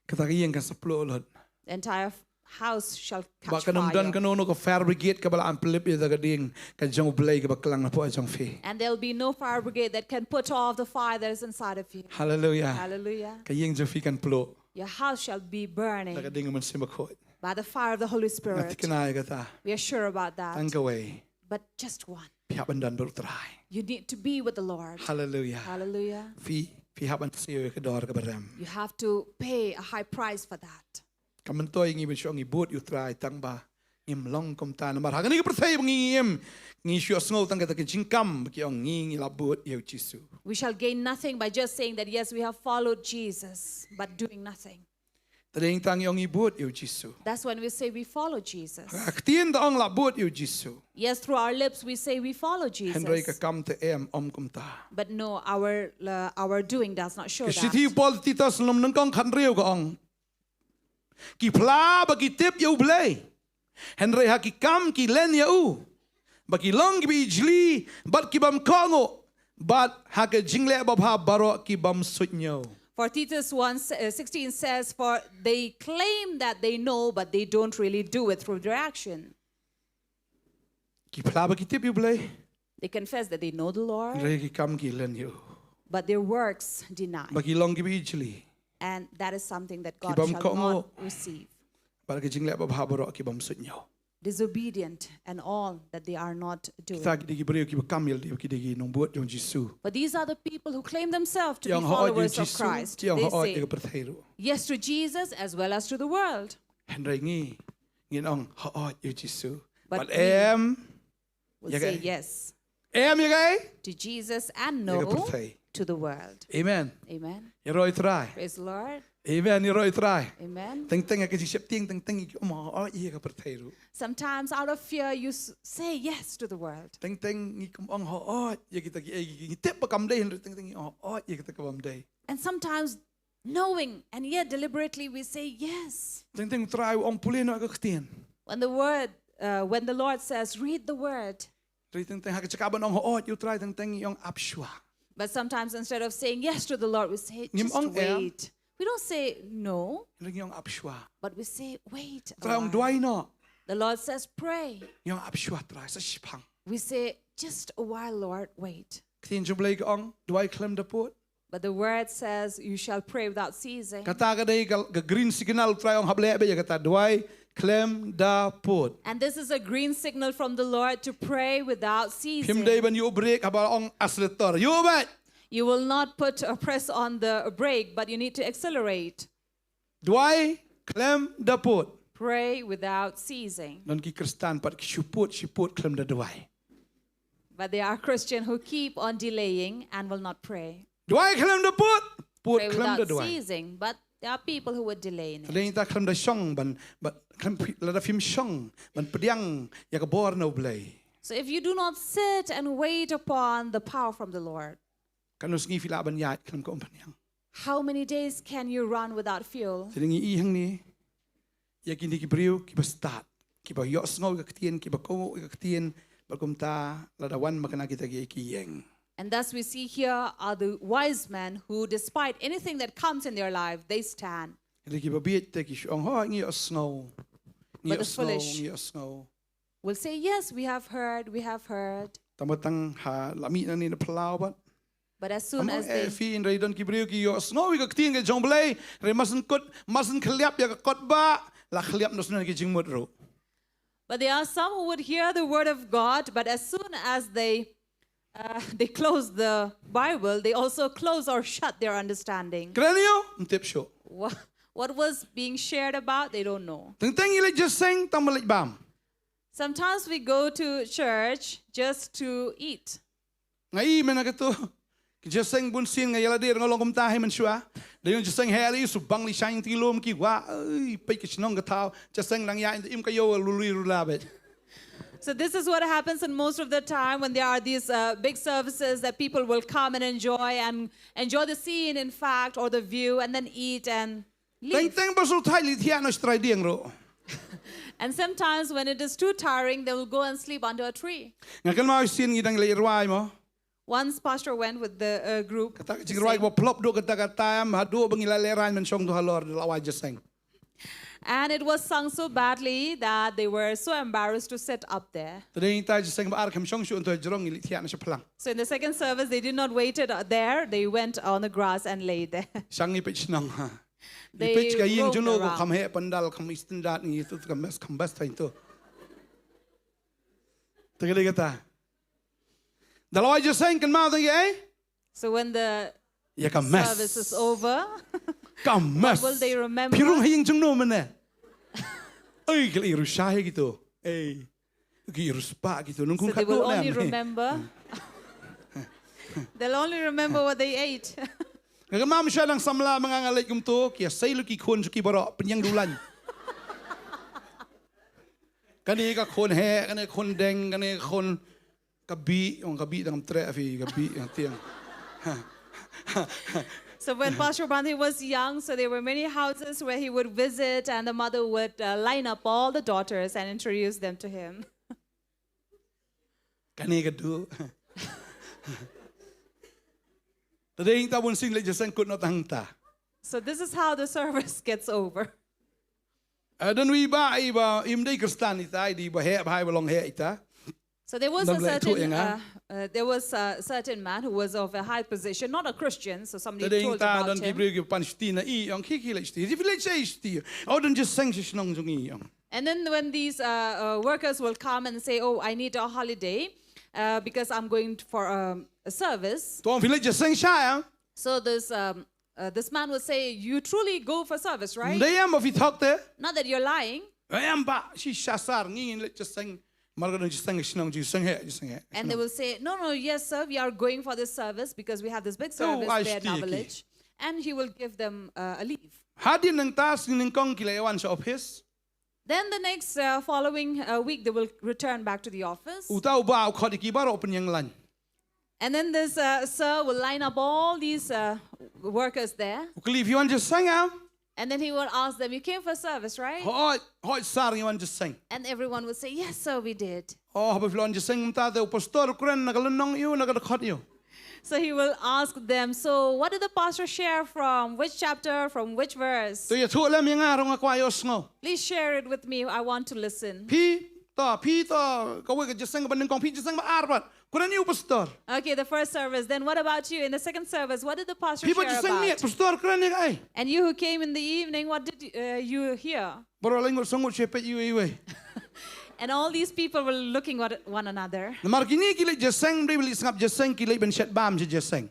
kata ka ïing kan sa pluh lut. The entire house shall catch fire. Bad kan ym don kano kano ka fire brigade kaba la pynlip ïa kata ka ding ka jong U Blei kaba klang napoh jong phi. And there'll be no fire brigade that can put off the fire that is inside of you. Hallelujah. Hallelujah. Ka ïing jong phi kan pluh. Your house shall be burning. Da ka ding U Mynsiem Bakhuid. By the fire of the Holy Spirit. Nga thikna ïa kata. We are sure about that. Tang kawei. But just one. Phi hap ban don bad U Trai. You need to be with the Lord. Hallelujah. Hallelujah. Phi, phi hap ban siew ïa ka dor kaba rem. You have to pay a high price for that. Kam myntoi ngi ban shu ong ngi bud ïa U Trai tang ba ngim long kumta namar ha kane ka pyrthei ba ngi im, ngi shu ïohsngew tang kata ka jingkam ba ki ong ngi, ngi la bud ïa U Jisu. We shall gain nothing by just saying that, "Yes, we have followed Jesus," but doing nothing. Te dei tang ngi ong ngi bud ïa U Jisu. That's when we say we follow Jesus. Ha ka ktien te ong la bud ïa U Jisu. Yes, through our lips we say we follow Jesus. Hynrei ka kam te em, ym kumta. But no, our, uh, our doing does not show that. Ka shithi u Paul Titus lynnong nyngkong khathynriew ka ong, ki phla ba ki tip ïa U Blei, hynrei ha ki kam ki len ïa u, ba ki long kiba ijli bad ki bym kohnguh, bad ha ka jingleh babha baroh ki bym suidñiew. For Titus one, uh, sixteen says, "For they claim that they know, but they don't really do it through their action." Ki phla ba ki tip ïa U Blei. They confess that they know the Lord, hynrei ki kam ki len ïa u, but their works deny. Ba ki long kiba ijli. And that is something that God shall not receive. Ki bym kohnguh, bad ka jingleh babha baroh ki bym suidñiew. Disobedient and all that they are not doing. Kita ki dei ki briew kiba kam ïa lade, ki dei ki nongbud jong U Jisu. But these are the people who claim themselves to be followers of Christ. Ki ong hooid ïa U Jisu, ki ong hooid ïa ka pyrthei ruh. They say yes to Jesus as well as to the world. Hynrei ngi, ngin ong hooid ïa U Jisu. But we will say yes. Bad em ïa kaei? Em ïa kaei? To Jesus and no to the world. Ïa ka pyrthei. Amen. Amen. Ïaroh ïa U Trai. Praise the Lord. Amen. Ïaroh ïa U Trai. Amen. Teng teng ha ka jingsheptieng teng teng ngi ong hooid ïa ka pyrthei ruh. Sometimes out of fear you s-, say yes to the world. Teng teng ngi ong hooid ïa kita kiei, ngi tip ba kam dei hynrei teng teng ngi ong hooid ïa kita ki bym dei. And sometimes knowing, and yet deliberately we say yes. Teng teng U Trai u ong pule noh ïa ka ktien. When the word, uh, when the Lord says, "Read the word." Hynrei teng teng ha ka jaka ban ong hooid ïa U Trai teng teng ngi ong ap shuwa. But sometimes instead of saying yes to the Lord, we say, "Just wait." Ngim ong em. We don't say no. Hynrei ngi ong ap shuwa. But we say, "Wait a while." U Trai u ong duwai noh. The Lord says, "Pray." Ngi ong ap shuwa Trai, sa shiphang. We say, "Just a while, Lord, wait." Ka ktien jong U Blei ka ong duwai khlem da pud. But the word says, "You shall pray without ceasing." Kata ka dei ka, ka green signal U Trai u ong hap leh beit ïa kata, duwai khlem da pud. And this is a green signal from the Lord to pray without ceasing. Phim dei ban ïuh brake haba ong accelerator. Ïuh beit. You will not put a press on the brake, but you need to accelerate. Duwai khlem da pud. Pray without ceasing. Don ki Khristan pat ki shu pud, shu pud khlem da duwai. But there are Christians who keep on delaying and will not pray. Duwai khlem da pud, pud khlem da duwai. Pray without ceasing, but there are people who would delay in it. Te dei ngi ta khlem da shong ban, ban khlem phi-, lada phim shong ban pdiang ïa ka bor na U Blei. So if you do not sit and wait upon the power from the Lord, katno sngi phi lah ban ïaid khlem ka umphniang? How many days can you run without fuel? Te dei ngi i hangne ïa kine ki briew kiba stad, kiba ïohsngew ïa ka ktien, kiba kohnguh ïa ka ktien, bad kumta lada wan ma kane kita ki, ki ïeng. And thus we see here are the wise men who, despite anything that comes in their life, they stand. Te dei kiba bieit te ki shu ong hooid ngi ïohsngew. Ngi ïohsngew, ngi ïohsngew. Will say, "Yes, we have heard, we have heard." Tang ba tang ha la mih nangne na phyllaw bad. But as soon as they, eh, phi, hynrei don ki briew ki ïohsngew ïa ka ktien ka jong U Blei, hynrei mar syn kut, mar syn khylliap ïa ka kot ba, la khylliap noh shuh na ki jingmut ruh. But there are some who would hear the word of God, but as soon as they, uh, they close the Bible, they also close or shut their understanding. Kren ïa u, ym tip shuh. Wha-, what was being shared about, they don't know. Teng teng ngi leit jingïaseng, tang ba leit bam. Sometimes we go to church just to eat. Nga i mynta kato. Ki jingïaseng bunsien nga ïa lade nga long kumta hi mynshuwa. Da ïoh jingïaseng heh lei, shu bang lei sha ïing tylli lum ki wah. Ei, peit ka shnong ka thaw. Jingïaseng nang ïa im ka ïoh lului lula beit. So this is what happens in most of the time when there are these uh, big services that people will come and enjoy and enjoy the scene, in fact, or the view, and then eat and leave. Teng teng ba shu thait leit thiah noh sha trai dieng ruh. And sometimes when it is too tiring, they will go and sleep under a tree. Nga kynmaw shisien ngi dang leit rwai mo. Once pastor went with the uh, group. Kata ka jingrwai ba plop duh kata ka taïew haduh ba ngi la lehraiñ mynshuwa halor da la wai jingïaseng. And it was sung so badly that they were so embarrassed to sit up there. Te dei ngi tai jingïaseng ba ar khlem shong shuh, nto jrong ngi leit thiah noh sha phlang. So in the second service, they did not wait it uh, there. They went on the grass and lay there. Shang ngi peit shnong ha. Ngi peit ka ïing jong no ko kham heh pandal kham standard ngi tu kham best kham best thaiñ tu. Te ka dei kata. Da la wai jingïaseng kynmaw tang ïa ei? So when the ïa ka mess. Service is over, ka mess. What will they remember? Phi rung ha ïing jong no mynne? Ei, ki la ïa ruh shai kito. Ei. Ki ïa ruh spah kito. Nung kum so they will only remember. They'll only remember what they ate. Nga kynmaw mynshwa nang samla ma nga nga leit kumto, ki ïa sei lut ki khun sha ki baroh, pynïeng dulan. Kane ka khun heh, kane ka khun deng, kane ka khun Ka bih, ong ka bih dang treh phi, ka bih dang tieng. So when Pastor Bhante was young, so there were many houses where he would visit, and the mother would uh, line up all the daughters and introduce them to him. Kane ka duh. Te dei ta bun sing le jingïaseng kut noh tang ta. So this is how the service gets over. Don wi ba i ba im dei Khristan ita, i dei ba heh ba hai ba long heh ita. So there was a certain, uh, uh, there was a certain man who was of a high position, not a Christian, so somebody told about him. Don ki briew ki pan shti na i ong ki ki leit shti. Ki leit shti. Oh, don jingïaseng sha shnong jong i ong. And then when these uh, uh, workers will come and say, "Oh, I need a holiday uh, because I'm going for um, a service." To ong phi leit jingïaseng sha ïa. So this um, Uh, this man would say, "You truly go for service, right?" Dei em ba phi thok te? Not that you're lying. Em ba shi shasar ngi leit jingïaseng. Mar ka don jingïaseng shnong jingïaseng heh jingïaseng heh. And they will say, "No, no, yes, sir, we are going for this service because we have this big service there in our village." And he will give them uh, a leave. Hadien nangta sngewbha ki la wan sha office. Then the next uh, following uh, week, they will return back to the office. Uta u ba u khot ïa ki baroh pynïeng lain. And then this uh, sir will line up all these uh, workers there. U kylli, "Phi wan jingïaseng em?" And then he will ask them, "You came for service, right?" "Hooid, hooid sir, ngi wan jingïaseng." And everyone would say, "Yes, sir, we did." "Oh, haba phi la wan jingïaseng mynta te u pastor u kren na ka lynnong ïa u, na ka dkhot ïa u?" So he will ask them, "So what did the pastor share from? Which chapter, from which verse?" To ïathuh lem ïa nga ruh nga kwah ïohsngew. "Please share it with me. I want to listen." Phi, to, phi to, kawei ka jingïaseng kaba nyngkong, phi jingïaseng ba ar pat. Kren ïa u pastor. Okay, the first service. Then what about you? In the second service, what did the pastor share about? Phi ba jingïaseng miet, pastor kren ïa kaei? And you who came in the evening, what did uh, you hear? Baroh lai ngut song ngut shu peit ïa iwei. And all these people were looking at one another. Namar kine ki leit jingïaseng, ym dei ban leit sngap jingïaseng, ki leit ban shet bam sha jingïaseng.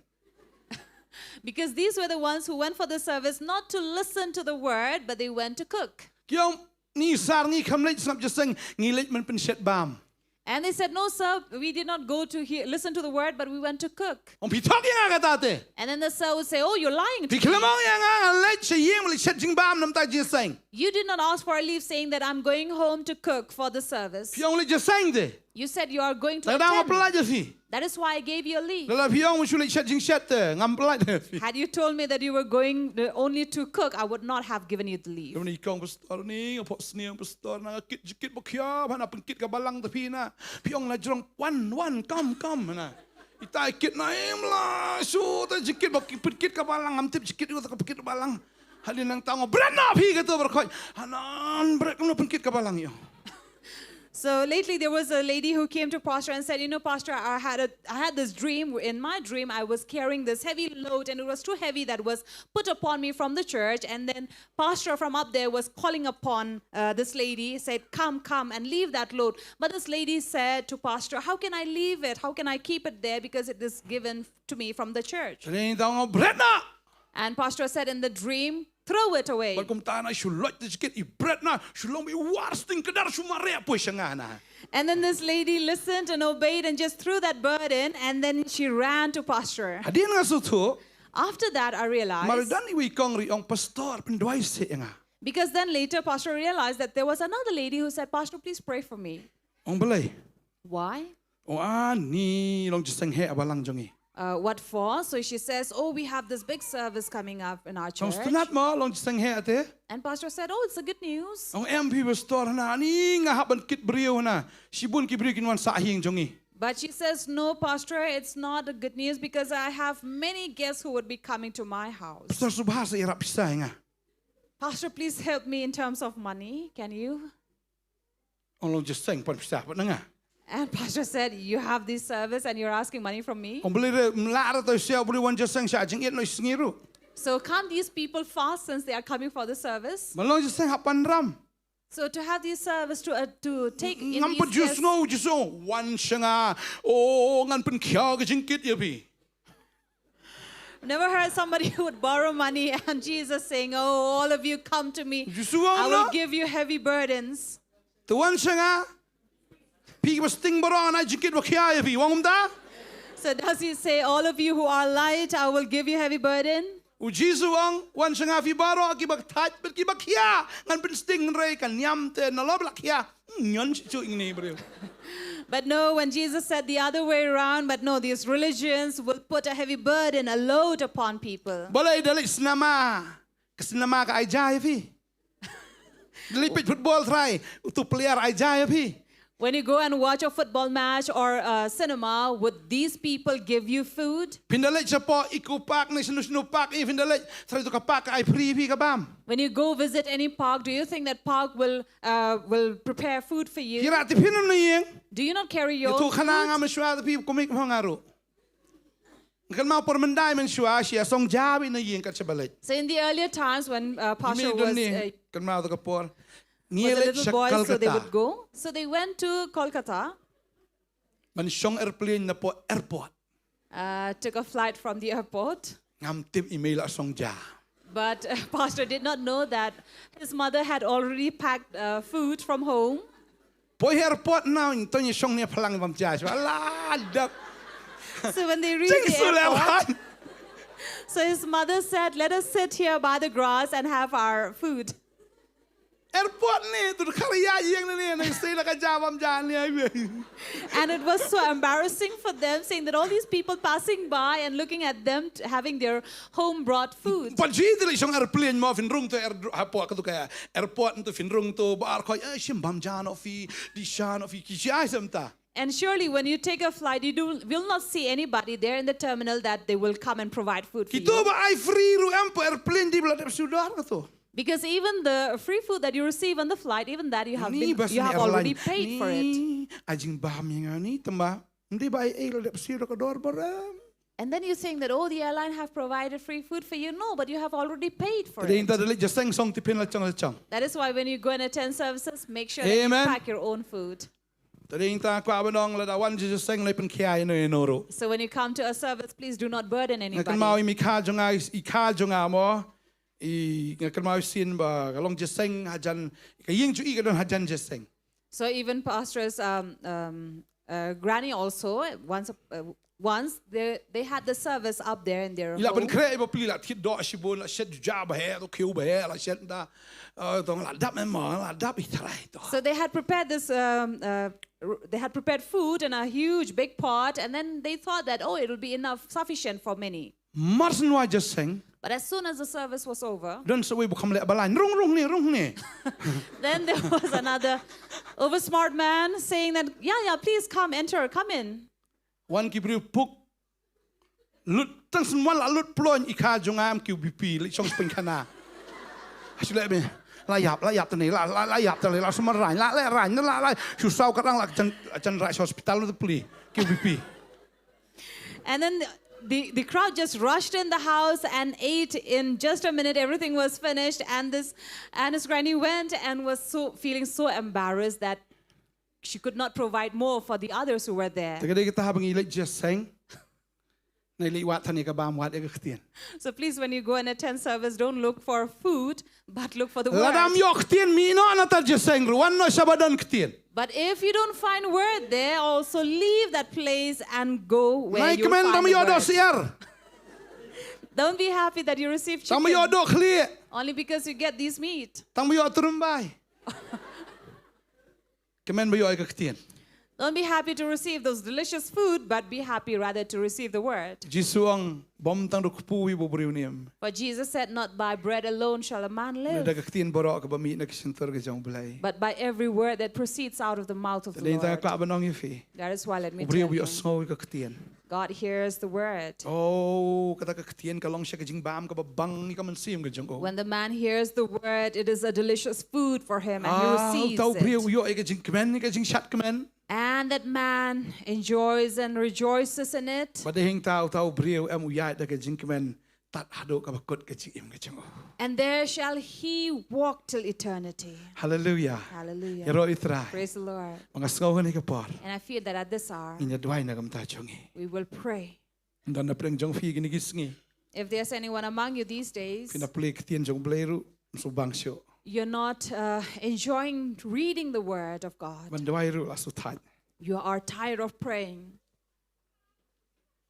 Because these were the ones who went for the service not to listen to the word, but they went to cook. Ki ong, "Ngi sar ngi khlem leit sngap jingïaseng, ngi leit ban pynshet bam." And they said, "No, sir, we did not go to hear, listen to the word, but we went to cook." Ong, "Phi thok ïa nga kata te?" And then the sir would say, "Oh, you're lying to me. Phi khlem ong ïa nga nga leit sha ïing leit shet jingbam namar jingïaseng." You did not ask for a leave saying that I'm going home to cook for the service. Phi ong leit jingïaseng te. You said you are going to attend. Te nga pyllait ïa phi. That is why I gave you a leave. Lada phi ong shu leit shet jingshet te, ngam pyllait ïa phi. Had you told me that you were going uh, only to cook, I would not have given you the leave. Ïa une i kong pastor ne, nga pok sniang pastor na, nga kit jingkit ba khia, ba na pynkit ka balang te phi na. Phi ong na jrong, "Wan, wan, come, come," na. Ita i kit na im la, shu te jingkit ba pynkit ka balang, ngam tip jingkit ïa ka pynkit ka balang. Hadien nangta nga bret na phi kato baroh khoit. Hanan bret kumno pynkit ka balang ïa. So lately there was a lady who came to Pastor and said, "You know, Pastor, I had a I had this dream. In my dream, I was carrying this heavy load, and it was too heavy that was put upon me from the church. And then Pastor from up there was calling upon uh, this lady, said, 'Come, come and leave that load.' But this lady said to Pastor, 'How can I leave it? How can I keep it there? Because it is given to me from the church.'" Te dei ta nga bret na. And Pastor said, "In the dream, throw it away. Bad kumta na shu loit da jingkit, i bret na, shu long ba i war sting kdar, shu mareh poi sha nga na. And then this lady listened and obeyed and just threw that bird in, and then she ran to Pastor. Hadien nga sngewthuh, After that, I mar realized, don iwei i kong ruh i ong, Pastor, pynduwai seh ïa nga. Because then later, Pastor realized that there was another lady who said, "Pastor, please pray for me." Ong balei? Why? Ong ani long jingïaseng heh balang jong ngi. Uh, what for? So she says, "Oh, we have this big service coming up in our Ong church." Sngewtynnat mo long jingïaseng heh te? And Pastor said, "Oh, it's a good news." Ong em phi Pastor, hana ani nga hap ban kit briew hana. Shibun ki briew kin wan sah ha ïing jong ngi. But she says, "No, Pastor, it's not a good news because I have many guests who would be coming to my house." Pastor, sngewbha sa ïarap pisa ïa nga. "Pastor, please help me in terms of money. Can you?" Ong long jingïaseng pan pisa pat na nga. And Pastor said, "You have this service and you're asking money from me?" Ong balei re, ym lah re to sha u briew wan jingïaseng sha jingit noh i sngi ruh. So can't these people fast since they are coming for the service? Ban long jingïaseng hap pan ram. So to have this service to uh, to take in Ngam these pat ju guests, sngew, ju sngew wan sha nga. Oh, ngan pynkhia ka jingkit ïa phi. never heard somebody who would borrow money and Jesus saying, "Oh, all of you come to me. Ju sngew I will no? Give you heavy burdens." To wan sha nga. Phi ba sting baroh ngan ai jingkit ba khia ïa phi. Ong kumta? So does he say, "All of you who are light, I will give you heavy burden"? U Jisu u ong, wan sha nga phi baroh ki ba thait bad ki ba khia. Ngan pynsting, hynrei ka niam te nalor ba la khia. Hmm, ñion shuh shuh ïa ngi briew. But no, when Jesus said the other way around, but no, these religions will put a heavy burden, a load upon people. Balei da leit cinema? Ka cinema ka ai ja ïa phi? Da leit peit football trai, utu player ai ja ïa phi? When you go and watch a football match or a cinema, would these people give you food? Phin da leit shapoh Eco Park ne shano shano park, eh, phin da leit, trai utu ka park ka ai free ïa phi ka bam? When you go visit any park, do you think that park will uh, will prepare food for you? Phi rah tiffin ym na ïing? Do you not carry your Ïathuh khana food? Nga mynshuwa da phi kumne ma nga ruh. Nga kynmaw por myndai mynshuwa, shu ïasong ja bha na ïing kat shaba leit. So in the earlier times when uh, Pastor Ym was, don ne, uh, kynmaw da ka por. Ngi was a leit little sha boy, so they Calcutta. Would go. So they went to Kolkata, Ban shong airplane napoh airport. Uh, took a flight from the airport. Ngam tip i mei la song ja. But uh, Pastor did not know that his mother had already packed uh, food from home. Poi airport na, to ngi shong ne phalang bam ja. La dap. So when they reached Jing the su le airport, lan. So his mother said, "Let us sit here by the grass and have our food." Airport ne, tu khar ya yeng ne, ne sei la ka ja bam ja ne. And it was so embarrassing for them, seeing that all these people passing by and looking at them t- having their home brought food. Pat ji te leit shong airplane mo, phin rung to air, hapoh katu ka airport tu phin rung to, bar khoi, eh, shim bam ja noh phi, di sha noh phi, ki sha sem ta. And surely, when you take a flight, you do, will not see anybody there in the terminal that they will come and provide food for Kito you. Ba ai free ruh em, hapoh airplane dei ba la dep siew dor katu. Because even the free food that you receive on the flight, even that you have, Ni been, bas you ni have already airline. Paid for it. Ni, ai jingbam ïa nga ni, tang ba ym dei ba ai ei la dep siew da ka dor baroh. And then you think that, "Oh, the airline have provided free food for you." No, but you have already paid for Te dei it. ta da leit jingïaseng song tiffin la chong la chong. That is why when you go and attend services, make sure that you Amen. Pack your own food. Te dei ta kwah ban ong lada wan jingïaseng leit pynkhia ïa no ïa no ruh. So when you come to a service, please do not burden Nga kynmaw anybody. i kha jong nga, i kha jong nga mo. I nga kynmaw i sien ba ka long jingïaseng hajan, ka ïing jong i ka don hajan jingïaseng. So even pastor's um, um, uh, granny also, once, uh, once they, they had the service up there in their I la home. pynkhreh i bapli, la thied doh shibun, la shet ja ba heh, to khiew ba heh, la shet da. Eh, to la dap em mo, la dap i trai to. So they had prepared this, um, uh, r- they had prepared food in a huge big pot, and then they thought that, "Oh, it'll be enough, sufficient for many." Mar shen wai jingïaseng. But as soon as the service was over, Don sa wei ba kham leh ba lain. Rung, rung ne, rung ne. then there was another oversmart man saying that, "Yeah, yeah, please come, enter, come in." Wan ki briew puk. Lut tang shen wan la lut ploin i kha jong nga em, ki B P, leit shong spring khana. Shu leh me. La ïap, la ïap tane, la, la, la ïap tane, la sumar rain, la leh rain, la, la, shu saw ka dang la jan, jan rai hospital tu pli, ki B P. And then the, the crowd just rushed in the house and ate in just a minute. Everything was finished, and this and his granny went and was so feeling so embarrassed that she could not provide more for the others who were there. Te ka dei kata haba ngi leit jingïaseng. Nai leit wad than ïa ka bam, wad ïa ka ktien. So please, when you go and attend service, don't look for food, but look for the word. Lada ym ïoh ktien, mih noh na ta jingïaseng ruh, wan noh shaba don ktien. But if you don't find word there, also leave that place and go where you will find the word. Nai kmen tang ba ïoh doh syiar. Don't be happy that you receive chicken. Tang ba ïoh doh khlieh. Only because you get this meat. Tang ba ïoh tyrbai. Kmen ba ïoh ïa ka ktien. Don't be happy to receive those delicious food, but be happy rather to receive the word. Jisu ong, bym tang da u kpu hi ba u briew un im. For Jesus said, "Not by bread alone shall a man live." Hynrei da ka ktien baroh kaba mih na ka shyntur ka jong U Blei. But by every word that proceeds out of the mouth of the Lord. Te dei tang ka kwah ban ong ïa phi. That is why let me tell you. U briew u ïohsngew ïa ka ktien. God hears the word. Oh, kata ka ktien ka long sha ka jingbam kaba bang ïa ka mynsiem ka jong u. When the man hears the word, it is a delicious food for him, and he receives it. Ah, uta u briew u ïoh ïa ka jingkmen, ïa ka jingshad kmen. And that man enjoys and rejoices in it. Bad hynrei uta, uta u briew em u ïaid da ka jingkmen tad haduh kaba kut ka jingim ka jong u. And there shall he walk till eternity. Hallelujah. Hallelujah. Ïaroh ïa U Trai. Praise the Lord. Ba nga sngew ha kane ka por, and I feel that at this hour, ngin ïa duwai na ka bynta jong ngi. We will pray. Lada na pdeng jong phi kine ki sngi, if there's anyone among you these days, phi nang pule ktien jong U Blei ruh, ym sngewbang shuh. You're not, uh, enjoying reading the word of God. Ban duwai ruh la shu thait. You are tired of praying.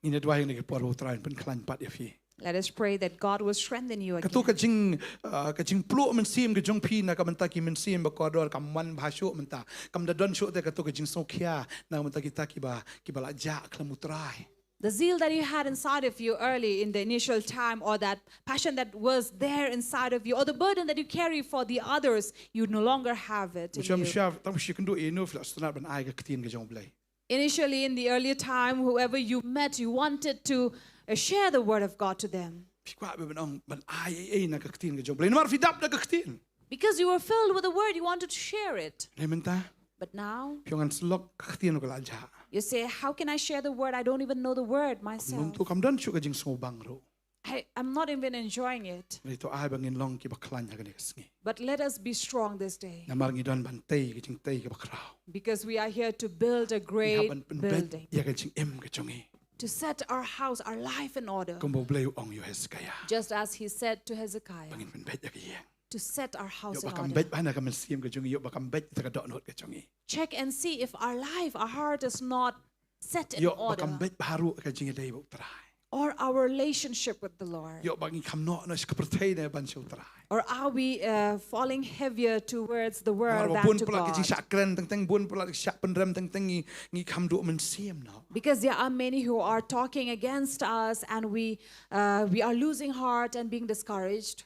Ngin ïa duwai ha kane ka por ba U Trai un pynkhlaiñ pat ïa phi. Let us pray that God will strengthen you again. Kato ka jing, uh, ka jingpluh mynsiem ka jong phi na ka bynta ki mynsiem ba kordor kam wan bha shuh mynta. Kam da don shuh te kato ka jingsngewkhia na ka bynta kita kiba, kiba la jah khlem U Trai. The zeal that you had inside of you early in the initial time, or that passion that was there inside of you, or the burden that you carry for the others, you no longer have it in you. Mynshwa, mynshwa, tang ba shu ïakynduh ïa uno, phi la sngewtynnat ban ai ka ktien ka jong U Blei. Initially, in the earlier time, whoever you met, you wanted to, uh, share the word of God to them. Phi kwah ban ong, ban ai ei ei na ka ktien ka jong U Blei. Namar phi dap da ka ktien. Because you were filled with the word, you wanted to share it. Hynrei mynta, but now, phi ong, ngan shu lok, ka ktien ruh ka la jah. You say, "How can I share the word? I don't even know the word myself." Kumno to, kam don shuh ka jingsngewbang ruh. I, I'm not even enjoying it. Hynrei to ai ba ngin long kiba khlaiñ ha kane ka sngi. But let us be strong this day. Namar ngi don ban tei ka jingtei kaba khraw. Because we are here to build a great building. Ngi hap ban pynbeit ïa ka jingim ka jong ngi. To set our house, our life in order. Kumba U Blei u ong ïa u Hezekiah. Just as he said to Hezekiah. Ba ngin pynbeit ïa ka ïing. To set our house in order. Ïoh ba kam beit bha na ka mynsiem ka jong ngi, ïoh ba kam beit ha ka dohnud ka jong ngi. Check and see if our life, our heart is not set in order. Ïoh ba kam beit bha ruh ka jingïadei bad U Trai. Or our relationship with the Lord. Ïoh ba ngi kham noh noh sha ka pyrthei ne ban sha U Trai. Or are we, uh, falling heavier towards the world than to God? Namar ba bun palat ki jingshah kren teng teng, bun palat ki shah pynrem teng teng, ngi, ngi kham duh mynsiem noh. Because there are many who are talking against us and we, uh, we are losing heart and being discouraged.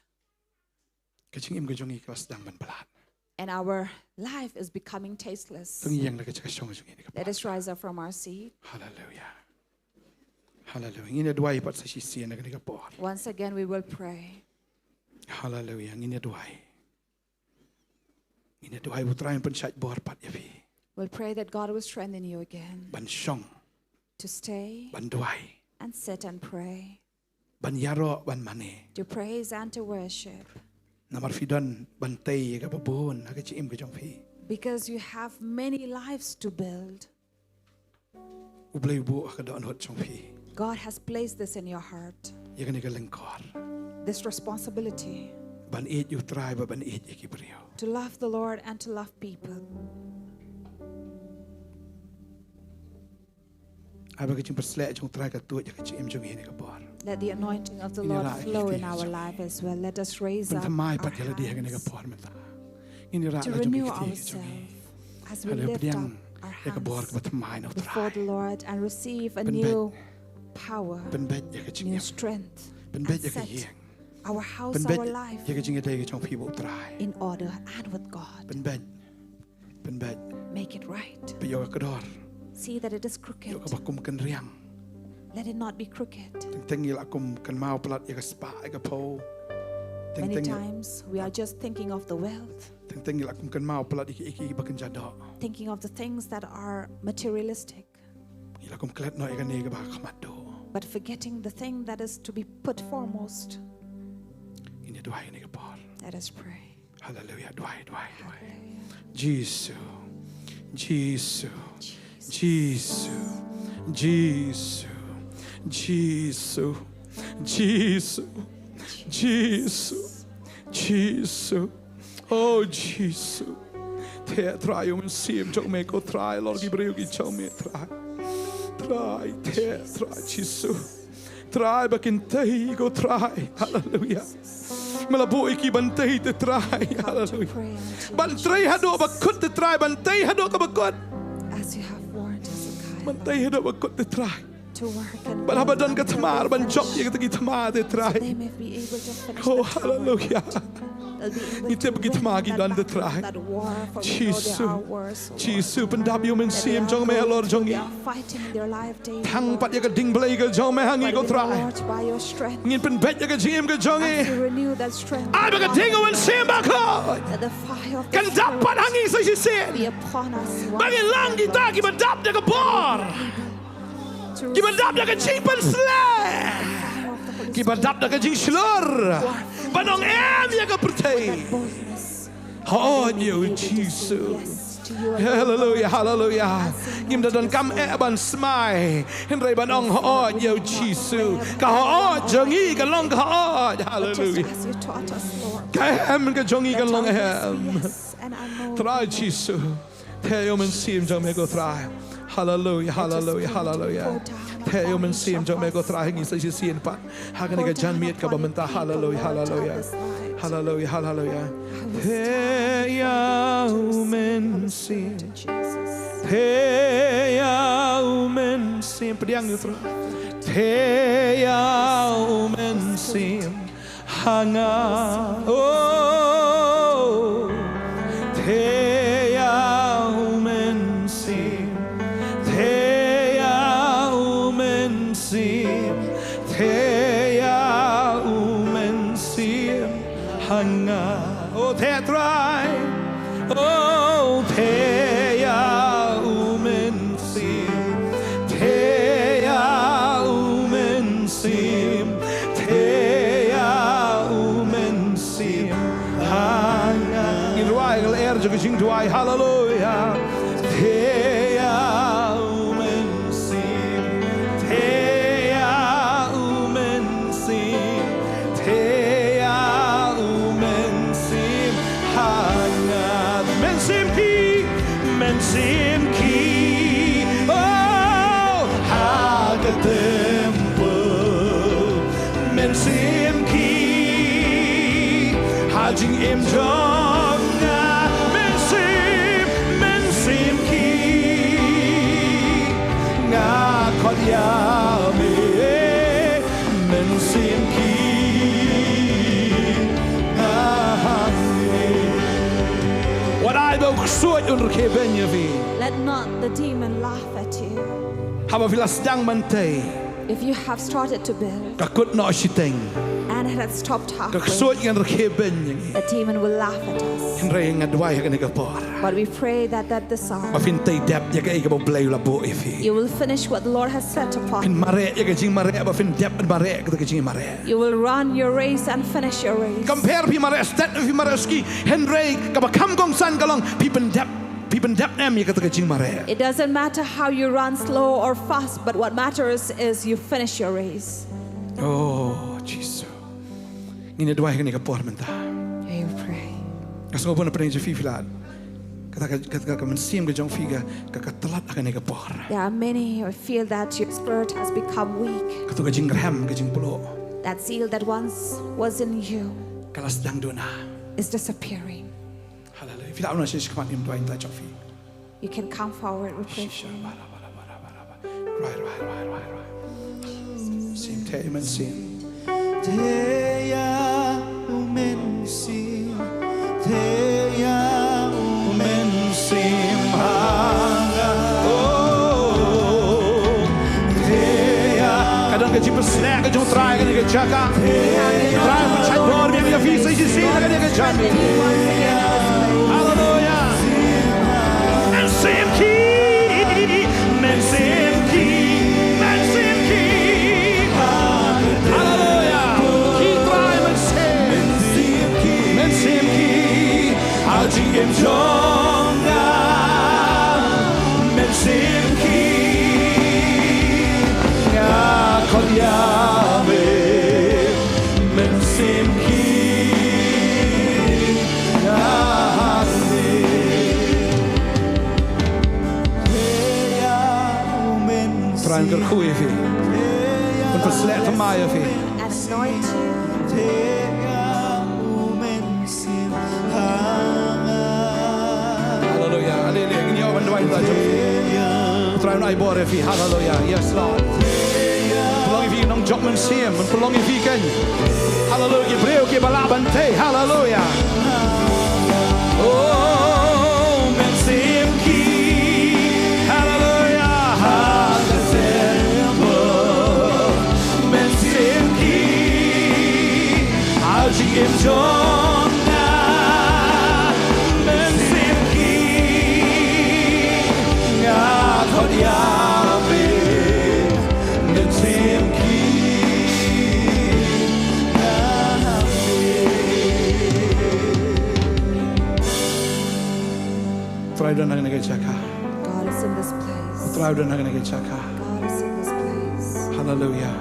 Ka jingim ka jong ngi ka la sdang ban palat. And our life is becoming tasteless. To ngin ïeng na ka jaka shong jong ngi kane ka por. Let us rise up from our seat. Hallelujah. Hallelujah. Ngin ïa duwai pat sa shisien ha kane ka por. Once again, we will pray. Hallelujah. Ngin ïa duwai. Ngin ïa duwai ba U Trai un pynshait bor pat ïa phi. We'll pray that God will strengthen you again. Ban shong. To stay. Ban duwai. And sit and pray. Ban ïaroh, ban mane. To praise and to worship. Namar phi don ban tei ïa kaba bun ha ka jingim ka jong phi. Because you have many lives to build. U Blei u buh ha ka dohnud jong phi. God has placed this in your heart. Ïa kane ka lyngkor. This responsibility. Ban ïeit ïa U Trai bad ban ïeit ïa ki briew. To love the Lord and to love people. Ai ba ka jingpyrshlur jong U Trai ka tuid ha ka jingim jong ngi ha kane ka por. Let the anointing of the Lord flow in our life as well. Ngin ïarap ïa ka jingim jong ngi. Let us raise up our hands. Pynthymmai pat ïa lade ha kane ka por mynta. Ngin ïarap la jong ka kti ka jong ngi. To renew ourselves as we lift up our hands before the Lord and receive a new power, new strength, and set our house, our life in order. Hallelujah. Pdiang ïa ka bor kaba thymmai na U Trai. Pynbeit, pynbeit ïa ka ïing. Pynbeit ïa ka jingïadei. Pynbeit ïa ka jingïadei ka jong phi bad U Trai. Pynbeit. Pynbeit. Make it right. Peit ïa ka kdor. See that it is crooked. Ïoh kaba kum kynriang. Let it not be crooked. Teng teng ngi la kum kynmaw palat ïa ka spah ïa ka phew. Many times we are just thinking of the wealth. Teng teng ngi la kum kynmaw palat ïa ki, ïa ki ba kynja doh. Thinking of the things that are materialistic. Ngi la kum klet noh ïa kane kaba kham duh. But forgetting the thing that is to be put foremost. Ngin ïa duwai ha kane ka por. Let us pray. Hallelujah. Duwai, duwai, duwai. Hallelujah. Jisu. Jisu. Jisu. Jisu. Jisu. Jisu. Jisu. Jisu. Oh, Jisu. Theh Trai ïa u Mynsiem jong me ko Trai, halor ki briew ki jong me Trai. Trai, theh Trai Jisu. Trai ba kin tei ko Trai. Haleluia. Me la buh ïa ki ban tei te Trai. Haleluia. Ban trei haduh ba kut te Trai, ban tei haduh kaba kut. As you have warned Hezekiah, Ban tei haduh ba kut te Trai. To work and Ban haba don ka thma, ban jop ïa kita ki thma te Trai. They may be able to finish Oh, the thama. Haleluia. They'll be able Ngi to tip ki win thma ki that don te battle, Trai. That war, for we know there Jisu. Are wars, oh Lord. Jisu, pyndap ïa u Mynsiem jong me halor jong ngi. That they are fighting in their life daily, Lord. Thang pat ïa ka ding Blei ka jong me ha ngi ko Trai. But we know, Lord, by your strength, Ngin pynbeit ïa ka jingim ka jong ngi. As you renew that strength, Ai ba ka ding u Mynsiem Bakhuid. That the fire of the Spirit Kan dap pat ha ngi sa shisien. Be upon us once again, Lord. Ba ngin long kita kiba dap da ka bor. Kiba dap da ka jingpynshlur. Kiba dap da ka jingshlur. Ban ong em ïa ka pyrthei. Hooid ïa u Jisu. Haleluia, haleluia. Ngim da donkam eh ban smai. Hynrei ban ong hooid ïa u Jisu. Ka hooid jong ngi ka long ka hooid. Haleluia. Ka em ka jong ngi ka long em. Trai Jisu. Theh ïa u Mynsiem jong me ko Trai. Haleluia, haleluia, haleluia. Theh ïa u Mynsiem jong me ko Trai ha ngi sa shisien pat. Ha kane ka janmiet kaba mynta. Haleluia, haleluia. Haleluia, haleluia. Theh ïa u Mynsiem. Theh ïa u Mynsiem. Pdiang ïa u Trai. Theh ïa u Mynsiem. Ha nga, oh, theh ïa u Mynsiem, theh ïa u Mynsiem, theh ïa u Mynsiem, ha nga, oh, theh Trai. Oh, theh ïa u Mynsiem, theh ïa u Mynsiem, theh ïa u Mynsiem. Haleluia. Ngin rwai ka lyer jong ka jingduwai. Haleluia. Theh ïa u Mynsiem. Theh ïa u Mynsiem, theh ïa u Mynsiem ha nga. Mynsiem ki, Mynsiem ki, oh, ha ka temple. Mynsiem ki, ha jingim jong nga. Mynsiem, Mynsiem ki, nga khot ïa me. Mynsiem ki, nga hangta. Wat ai ba u ksuid un rkhie beiñ ïa phi. Let not the demon laugh at you. Haba phi la sdang ban tei. If you have started to build, ka kut noh shiteng. And it has stopped halfway, ka ksuid kan rkhie beiñ ïa ngi. The demon will laugh at us. Hynrei nga duwai ha kane ka por. But we pray that, that this hour, ba phin tei dep ïa kaei kaba U Blei u la buh ïa phi. You will finish what the Lord has set upon you. Phin mareh ïa ka jingmareh, ba phin dep mareh ïa ka jingmareh. You will run your race and finish your race. Kam pher phi mareh stet, phi mareh suki, hynrei kaba kham kongsan ka long phi pyndep, phi pyndep em ïa ka jingmareh. It doesn't matter how you run slow or fast, but what matters is you finish your race. Oh, Jisu. Ngin ïa duwai ha kane ka por mynta. Here you pray. Nga sngewbha na pdeng jong phi phi la, kata ka, kata ka mynsiem ka jong phi ka, ka, ka tlot ha kane ka por. There are many who feel that your spirit has become weak. Kato ka jingrhem ka jingpluh. That zeal that once was in you, ka la sdang duna, is disappearing. Haleluia. Phi lah ban wan sha khmat, ngin duwai ïa ka jong phi. You can come forward, we pray for you. Mynsiem, theh ïa u Mynsiem. Theh ïa u Mynsiem. Theh ïa u Mynsiem ha nga. Oh. Theh ïa. Ka don ka jingpynsngew ka jong U Trai ha kane ka jaka. Trai, pynshait bor biang ïa phi sa shisien ha kane ka jaka. Haleluia. Mynsiem ki, Mynsiem ki, Mynsiem ki. Haleluia. Ki Trai Mynsiem. Mynsiem ki. Ha jingim jong nga. Mynsiem ki. Nga Ïa me, Mynsiem Kynrad. Trai un kyrkhu ïa phi. Un pynsleh thymmai ïa phi. And anoint you. Hallelujah. Hallelujah. Ngin ïoh ban duwai ïa phi. Trai un ai bor ïa phi. Hallelujah. Yes, Lord. Pynlong ïa phi nongjop mynsiem. Pynlong ïa phi kan. Hallelujah. Ki briew kiba lah ban tei. Hallelujah. Oh, Mynsiem Kynrad. Hallelujah. Ha ka templ. Mynsiem Kynrad. Ha ka jingim jong nga. Mynsiem Kynrad. Nga khot ïa me. Mynsiem Kynrad. Trai don ha kane ka jaka. God is in this place. Trai don ha kane ka jaka. God is in this place. Hallelujah.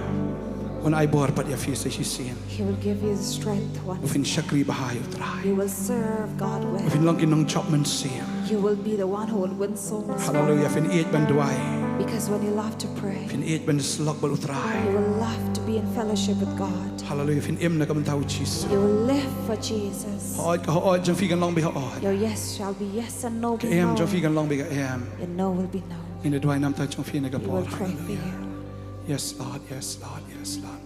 Un ai bor pat ïa phi sa shisien. He will give you the strength once. Ba phin shakri bha ïa u Trai. You will serve God well. Ba phin long ki nongjop mynsiem. You will be the one who will win souls. Hallelujah. Phin ïeit ban duwai. Because when you love to pray, phin ïeit ban shlok bad u Trai. You will love to be in fellowship with God. Hallelujah. Phin im na ka bynta u Jisu. You will live for Jesus. Hooid ka hooid jong phi kan long beit hooid. Your yes shall be yes and no be no. Ka em jong phi kan long beit ka em. Your no will be no. Ngin ïa duwai namar jong phi ha kane ka por. We will pray for you. Hallelujah. Yes, Lord. Yes, Lord. Yes, Lord.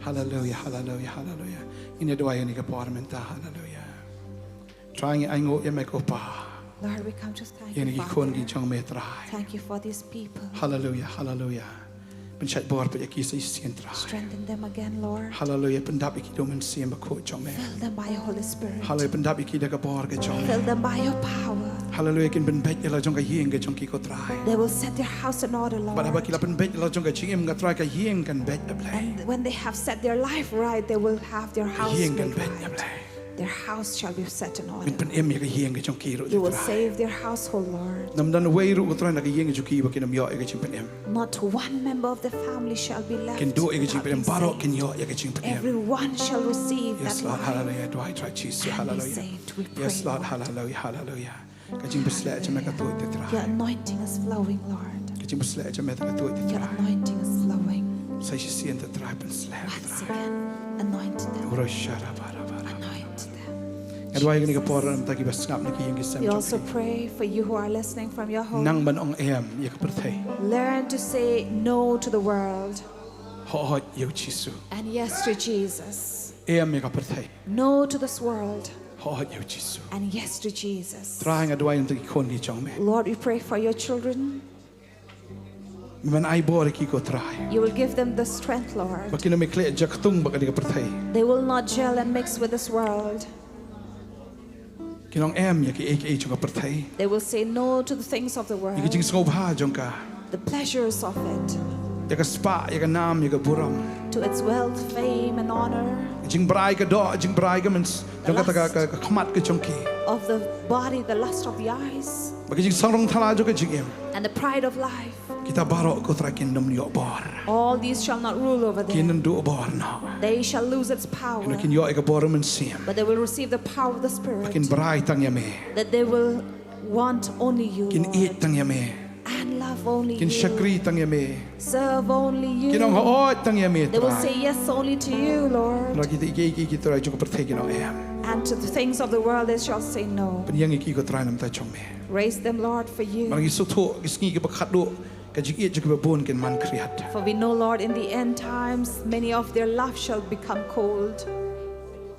Hallelujah. Hallelujah. Hallelujah. Ngin ïa duwai ha kane ka por mynta. Hallelujah. Trai ngi ainguh ïa me ko Pa. Lord, we come to thank you, Father. Ïa kine ki khun ki jong me Trai. Thank you for these people. Hallelujah, hallelujah. Pynshait bor pat ïa ki sa shisien Trai. Strengthen them again, Lord. Hallelujah, pyndap ïa ki da u Mynsiem Bakhuid jong me. Fill them by your Holy Spirit. Hallelujah, pyndap ïa ki da ka bor ka jong me. Fill them by your power. Hallelujah, kin pynbeit ïa la jong ka ïing ka jong ki ko Trai. They will set their house in order, Lord. Bad haba ki la pynbeit ïa la jong ka jingim ka Trai, ka ïing kan beit A Blei. And when they have set their life right, they will have their house made right. Ka ïing kan beit A Blei. Their house shall be set in order. Ngin pynim ïa ka ïing ka jong ki ruh Trai. You will save their household, Lord. Ym don uwei ruh ko Trai na ka ïing ka jong ki ba kin ym ïoh ïa ka jingpynim. Not one member of the family shall be left without being saved. Kin duh ïa ka jingpynim, baroh kin ïoh ïa ka jingpynim. Everyone shall receive that life. Yes, Lord, hallelujah. Duwai Trai Jisu, hallelujah. And be saved, we pray, Lord. Yes, Lord, hallelujah, hallelujah. Ka jingpynsleh jong me ka tuid te Trai. Your anointing is flowing, Lord. Ka jingpynsleh jong me ka tuid te Trai. Your anointing is flowing. Sa shisien te Trai, pynsleh Trai. Once again, anoint them. Uro shara bara bara. Anoint them. Nga duwai ha kane ka por namar ki ba sngap na ki ïing ki sem jong ki. We also pray for you who are listening from your home. Nang ban ong em ïa ka pyrthei. Learn to say no to the world. Hooid ïa u Jisu. And yes to Jesus. Em ïa ka pyrthei. No to this world. Hooid ïa u Jisu. And yes to Jesus. Trai nga duwai namar ki khun ki jong me. Lord, we pray for your children. Me ban ai bor ïa ki ko Trai. You will give them the strength, Lord. Ba kin ym ïakhleh jaktung bad kane ka pyrthei. They will not gel and mix with this world. Kin ong em ïa kiei kiei jong ka pyrthei. They will say no to the things of the world. Ïa ka jingsngewbha jong ka. The pleasures of it. Ïa ka spah, ïa ka nam, ïa ka burom. To its wealth, fame, and honor. Ïa ka jingbrai ka doh, ïa ka jingbrai ka myn-, jong kata ka, ka, ka khmat ka jong ki. Of the body, the lust of the eyes. Bad ka jingsarong thala jong ka jingim. And the pride of life. Kita baroh ko Trai kin ym ïoh bor. All these shall not rule over them. Kin ym duh bor noh. They shall lose its power. Kin ïoh ïa ka bor mynsiem. But they will receive the power of the Spirit. Ba kin brai tang ïa me. That they will want only you, Lord. Kin ïeit tang ïa me. And love only you. Kin shakri tang ïa me. Serve only you. Kin ong hooid tang ïa me Trai. They will say yes only to you, Lord. Namar kita kiei kiei ki trai jong ka pyrthei kin ong em. And to the things of the world they shall say no. Pynïeng ïa ki ko Trai namar jong me. Raise them, Lord, for you. Namar ngi sngewthuh ki sngi kiba khatduh ka jingïeit jong kiba bun kin man khriat. For we know, Lord, in the end times, many of their love shall become cold.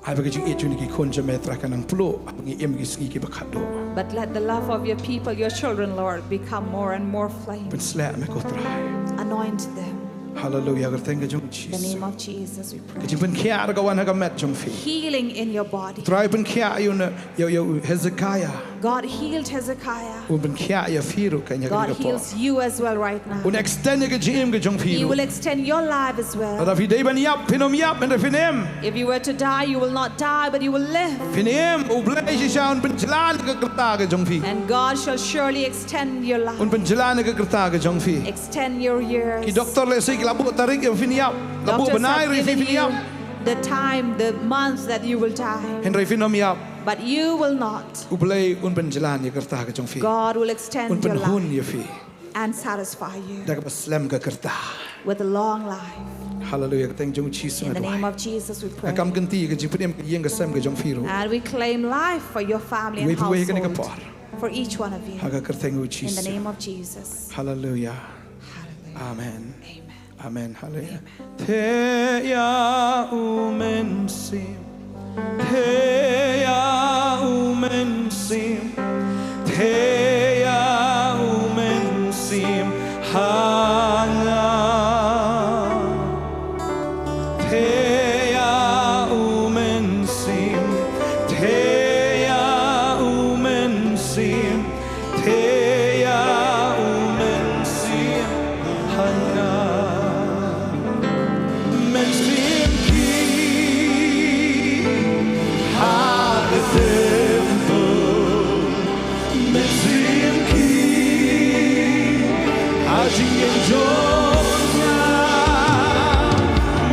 Ai ba ka jingïeit jong ki khun jong me Trai kan nang pluh, ai ba ngi im ki sngi kiba khatduh. But let the love of your people, your children, Lord, become more and more flame. Pynsleh me ko Trai. Anoint them. Hallelujah, ha ka kyrteng ka jong u Jisu. In the name of Jesus, we pray. Ka jingpynkhiah ruh ka wan ha ka met jong phi. Healing in your body. Trai pynkhiah ïa u na, ïa u, ïa u Hezekiah. God healed Hezekiah. Un pynkhiah ïa phi ruh kane ka por. God heals you as well right now. Un extend ïa ka jingim ka jong phi ruh. He will extend your life as well. Lada phi dei ban ïap, phin ym ïap, hynrei phin im. If you were to die, you will not die, but you will live. Phin im, U Blei shisha un pynjlan ïa ka rta ka jong phi. And God shall surely extend your life. Un pynjlan ïa ka rta ka jong phi. Extend your years. Ki doktor lehse ki la buh tarik ïa phin ïap. La buh bnai ruh ïa phi phin ïap. Doctors have given you the time, the months that you will die. Hynrei phin ym ïap. But you will not. U Blei un pynjlan ïa ka rta ka jong phi. God will extend your life. Un pynhun ïa phi. And satisfy you. Da kaba slem ka rta. With a long life. Hallelujah. Ka kyrteng jong U Jisu nga duwai. In the name of Jesus we pray. Nga kam kynti ka jingpynim ka ïing ka sem ka jong phi ruh. And we claim life for your family and household. Iwei pa iwei ha kane ka por. For each one of you. Ha ka kyrteng U Jisu. In the name of Jesus. Hallelujah. Hallelujah. Amen. Amen. Amen. Hallelujah. Amen. Te ïa u Mynsiem. Te ïa u Mynsiem. Te ïa u Mynsiem. Ha nga. Te ïa u Mynsiem. Te ïa u Mynsiem. Te ïa u Mynsiem ha nga. Mynsiem ki ha ka temple. Mynsiem ki ha jingim jong nga.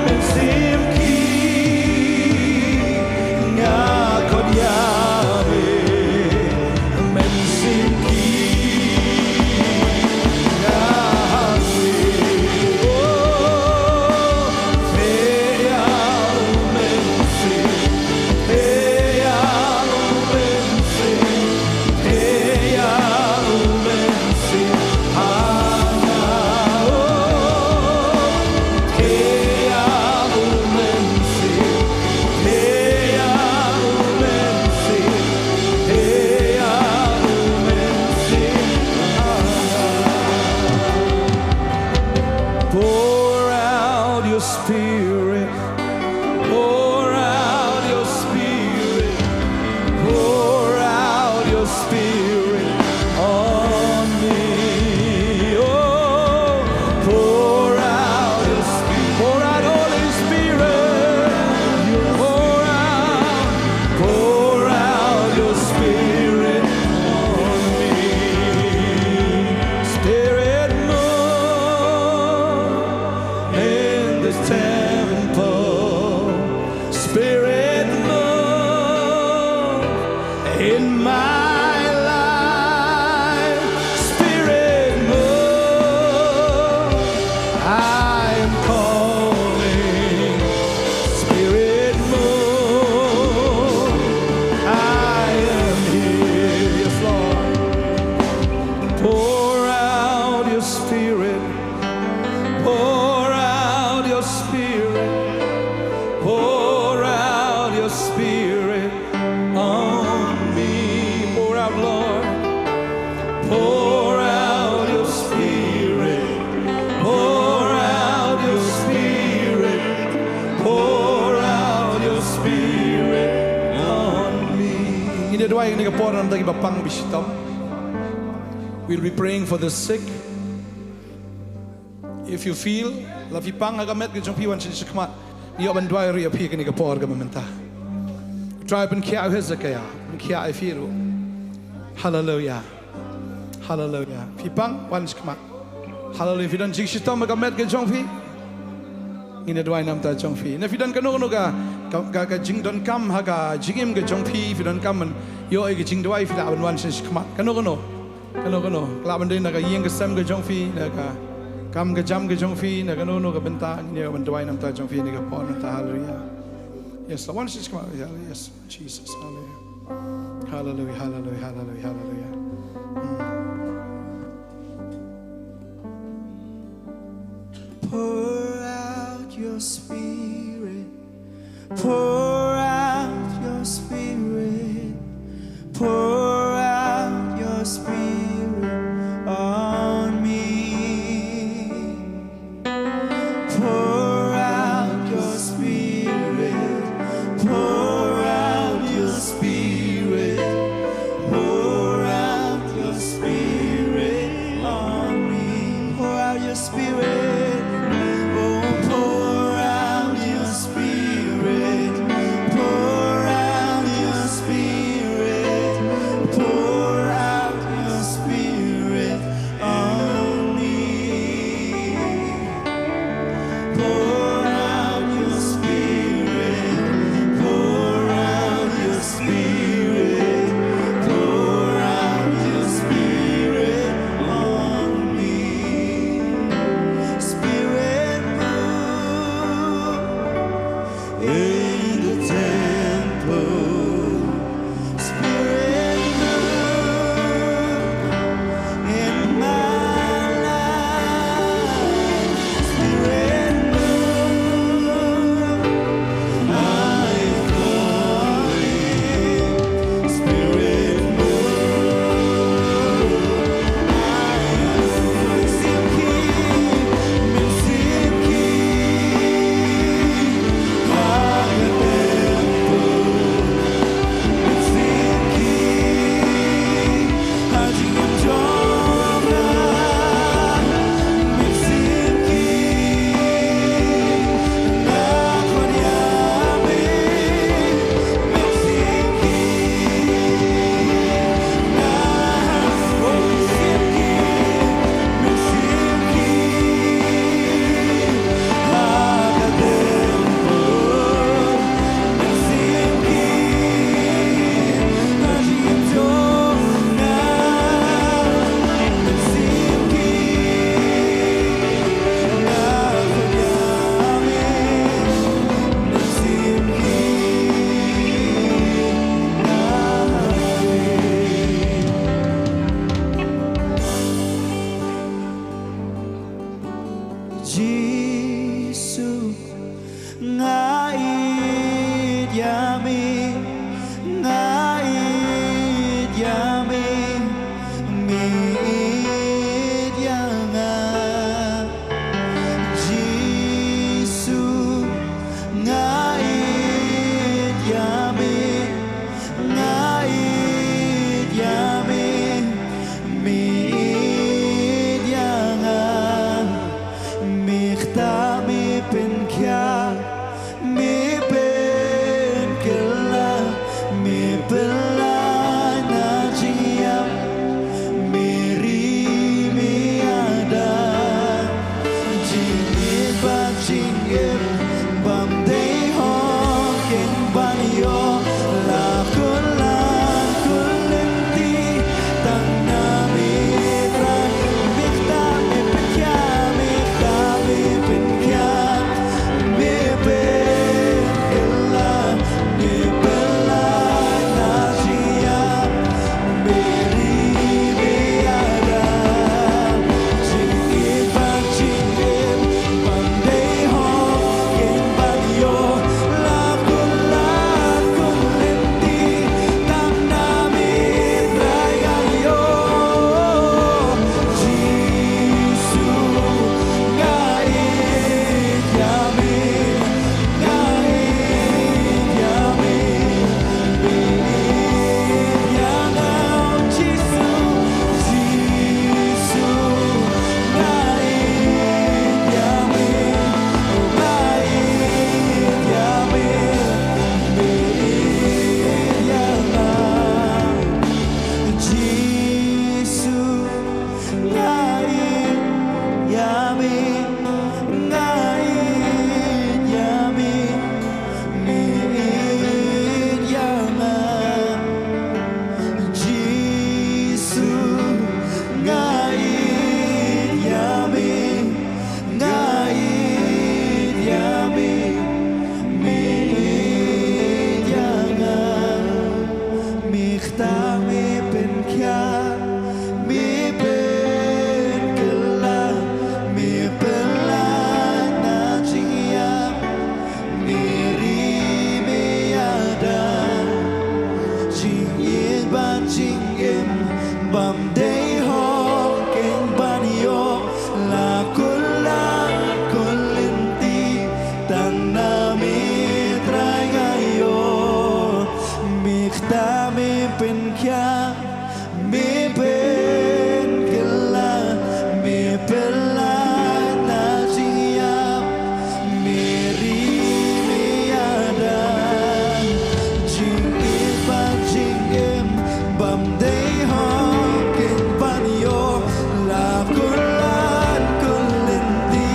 Mynsiem ki nga khot ïa me. Mynsiem ki nga ha me. Oh, te ïa u Mynsiem, te ïa u Mynsiem, te ïa u Mynsiem ha nga. Oh, te ïa u Mynsiem, te ïa u Mynsiem, te ïa u Mynsiem ha nga. Pour out your Spirit. Pour out your Spirit. Pour out your Spirit on me. Oh, pour out your Spirit. Pour out, Holy Spirit. Pour out, pour out your Spirit on me. Spirit, move in this temple. Spirit, move in my life. Spirit, move. I am calling. Spirit, move. I am here. Yes, Lord. Pour out your Spirit. Pour out your Spirit. Pour out your Spirit on me. Pour out, Lord. Pour out your Spirit. Pour out your Spirit. Pour out your Spirit on me. Ngin ïa duwai ha kane ka por namar ki ba pang ba shitom. We'll be praying for the sick. If you feel, la phi pang ha ka met ka jong phi, wan sha khmat. Ngi ïoh ban duwai ruh ïa phi ha kane ka por kaba mynta. Trai pynkhiah ïa u Hezekiah, pynkhiah ïa phi ruh. Hallelujah. Hallelujah. Phi pang, wan sha khmat. Hallelujah. Phi don jingshitom ha ka met ka jong phi, ngin ïa duwai namar ka jong phi. Ne phi don kano kano ka, ka, ka, ka jingdonkam ha ka jingim ka jong phi, phi donkam ban ïoh ïa ka jingduwai, phi lah ban wan sha khmat. Kano kano. Kano kano, ka lah ban dei na ka ïing ka sem ka jong phi, na ka kam ka jam ka jong phi, na kano kano ka bynta, ngin ïa ban duwai namar ka jong phi ha kane ka por mynta, hallelujah. Yes, I want you to come out, yes, Jesus, hallelujah. Hallelujah, hallelujah, hallelujah, hallelujah. Mm. Pour out your Spirit. Pour out your Spirit, pour out your Spirit on me. Pour out your Spirit, pour out your Spirit, pour Tang na me Trai nga ïoh, me kta me pynkhiah, me pynkylla, me pynlait na jingïap, me ri me ïada, jingïeit bad jingim, bym dei hok kin ban ïoh, la kular kulenti,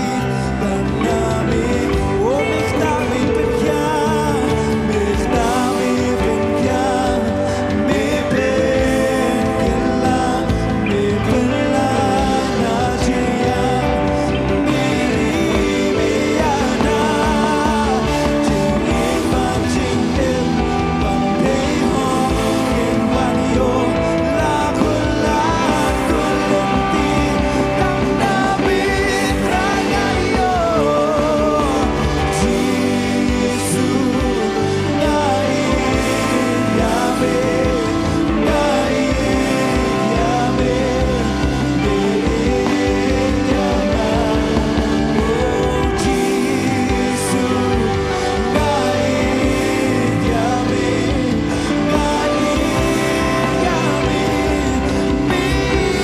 tang na me, o me kta me pynkhiah, me kta me pynkhiah, me pynkylla, me pynlait na jingïap, me ri me ïada, jingïeit bad jingim, bym dei hok kin ban ïoh, la kular kulenti, tang na me Trai nga ïoh. Jisu, nga ïeit ïa me, nga ïeit ïa me, me ïeit ïa nga. Oh Jisu, nga ïeit ïa me, nga ïeit ïa me, me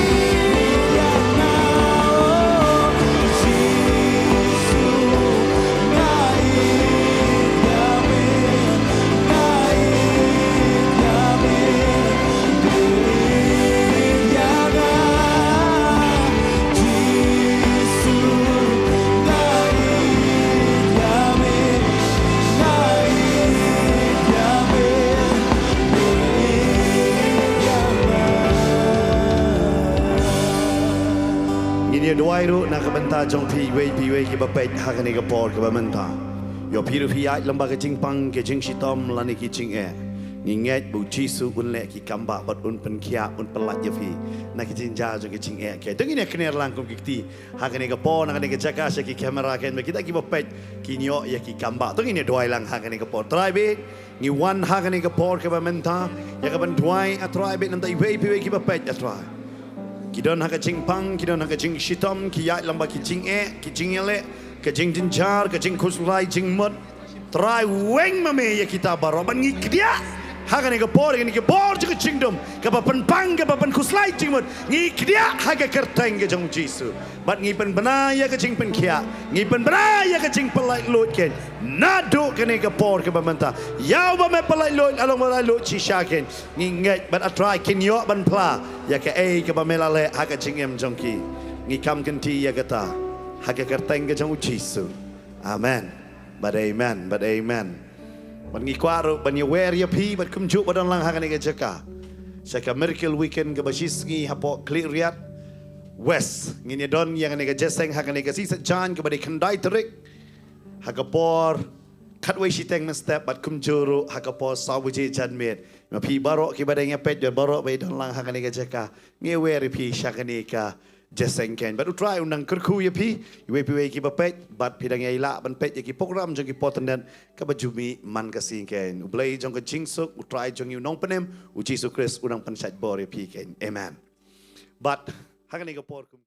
ïeit ïa nga. Oh Jisu, nga ïeit ïa me, nga ïeit ïa me, me ïeit ïa nga. Jisu, nga ïeit ïa me, nga ïeit ïa me, me ïeit ïa nga. Ngin ïa duwai ruh na ka bynta jong phi iwei pa iwei kiba peit ha kane ka por kaba mynta. Ïoh phi ruh phi ïaid lyngba ka jingpang, ka jingshitom lane ki jingeh. Ngi ngeit ba u Jisu un leh ki kambah bad un pynkhiah, un pynlait ïa phi na ki jingjia jong ki jingeh. Te ngin ïa kner lang kum ki kti ha kane ka por, na kane ka jaka sha ki camera, kein ba kita kiba peit kin ïoh ïa ki kambah. To ngin ïa duwai lang ha kane ka por. Trai bad ngi wan ha kane ka por kaba mynta ïa ka ban duwai, A Trai, bad na ka bynta iwei pa iwei kiba peit, A Trai. Ki don ha ka jingpang, ki don ha ka jingshitom, ki ïaid lyngba ki jingeh, ki jingïaleh, ka jingjynjar, ka jingkhuslai jingmut. Trai, weng ma me ïa kita baroh, bad ngi kdiah ha kane ka por, kane ka por jong ka jingdum kaba pynpang, kaba pynkhuslai jingmut. Ngi kdiah ha ka kyrteng ka jong u Jisu, bad ngi pynbna ïa ka jingpynkhiah, ngi pynbna ïa ka jingpynlait luid, kein, naduh kane ka por kaba mynta. Ïa uba me pynlait luid, la long ba lait luid shisha, kein. Ngi ngeit bad, A Trai, kin ïoh ban phla ïa kaei kaba me la leh ha ka jingim jong ki. Ngi kam kynti ïa kata ha ka kyrteng ka jong u Jisu. Amen. Bad amen, bad amen. Bad ngi kwah ruh ban ïawer ïa phi bad kumjuh ba don lang ha kane ka jaka sha ka Miracle Weekend kaba shisngi hapoh Khliehriat West. Ngin ïa don ïa kane ka jingïaseng ha kane ka sngi Saitjaiñ kaba dei khyndai tarik, ha ka por khatwei shiteng mynstep bad kumjuh ruh ha ka por saw baje janmiet. Ma phi baroh kiba dang ïa peit, baroh ba ïa don lang ha kane ka jaka, ngi wer ïa phi sha kane ka jingïaseng, kein. Bad U Trai un nang kyrkhu ïa phi iwei pa iwei kiba peit, bad phi dang ïa lah ban peit ïa ki program jong ki por tynrai kaba ju mih man ka sngi, kein. U Blei jong ka jingsuk, U Trai jong ngi u Nongpynim, u Jisu Khrist, un nang pynshait bor ïa phi, kein. Amen. Bad ha kane ka por kum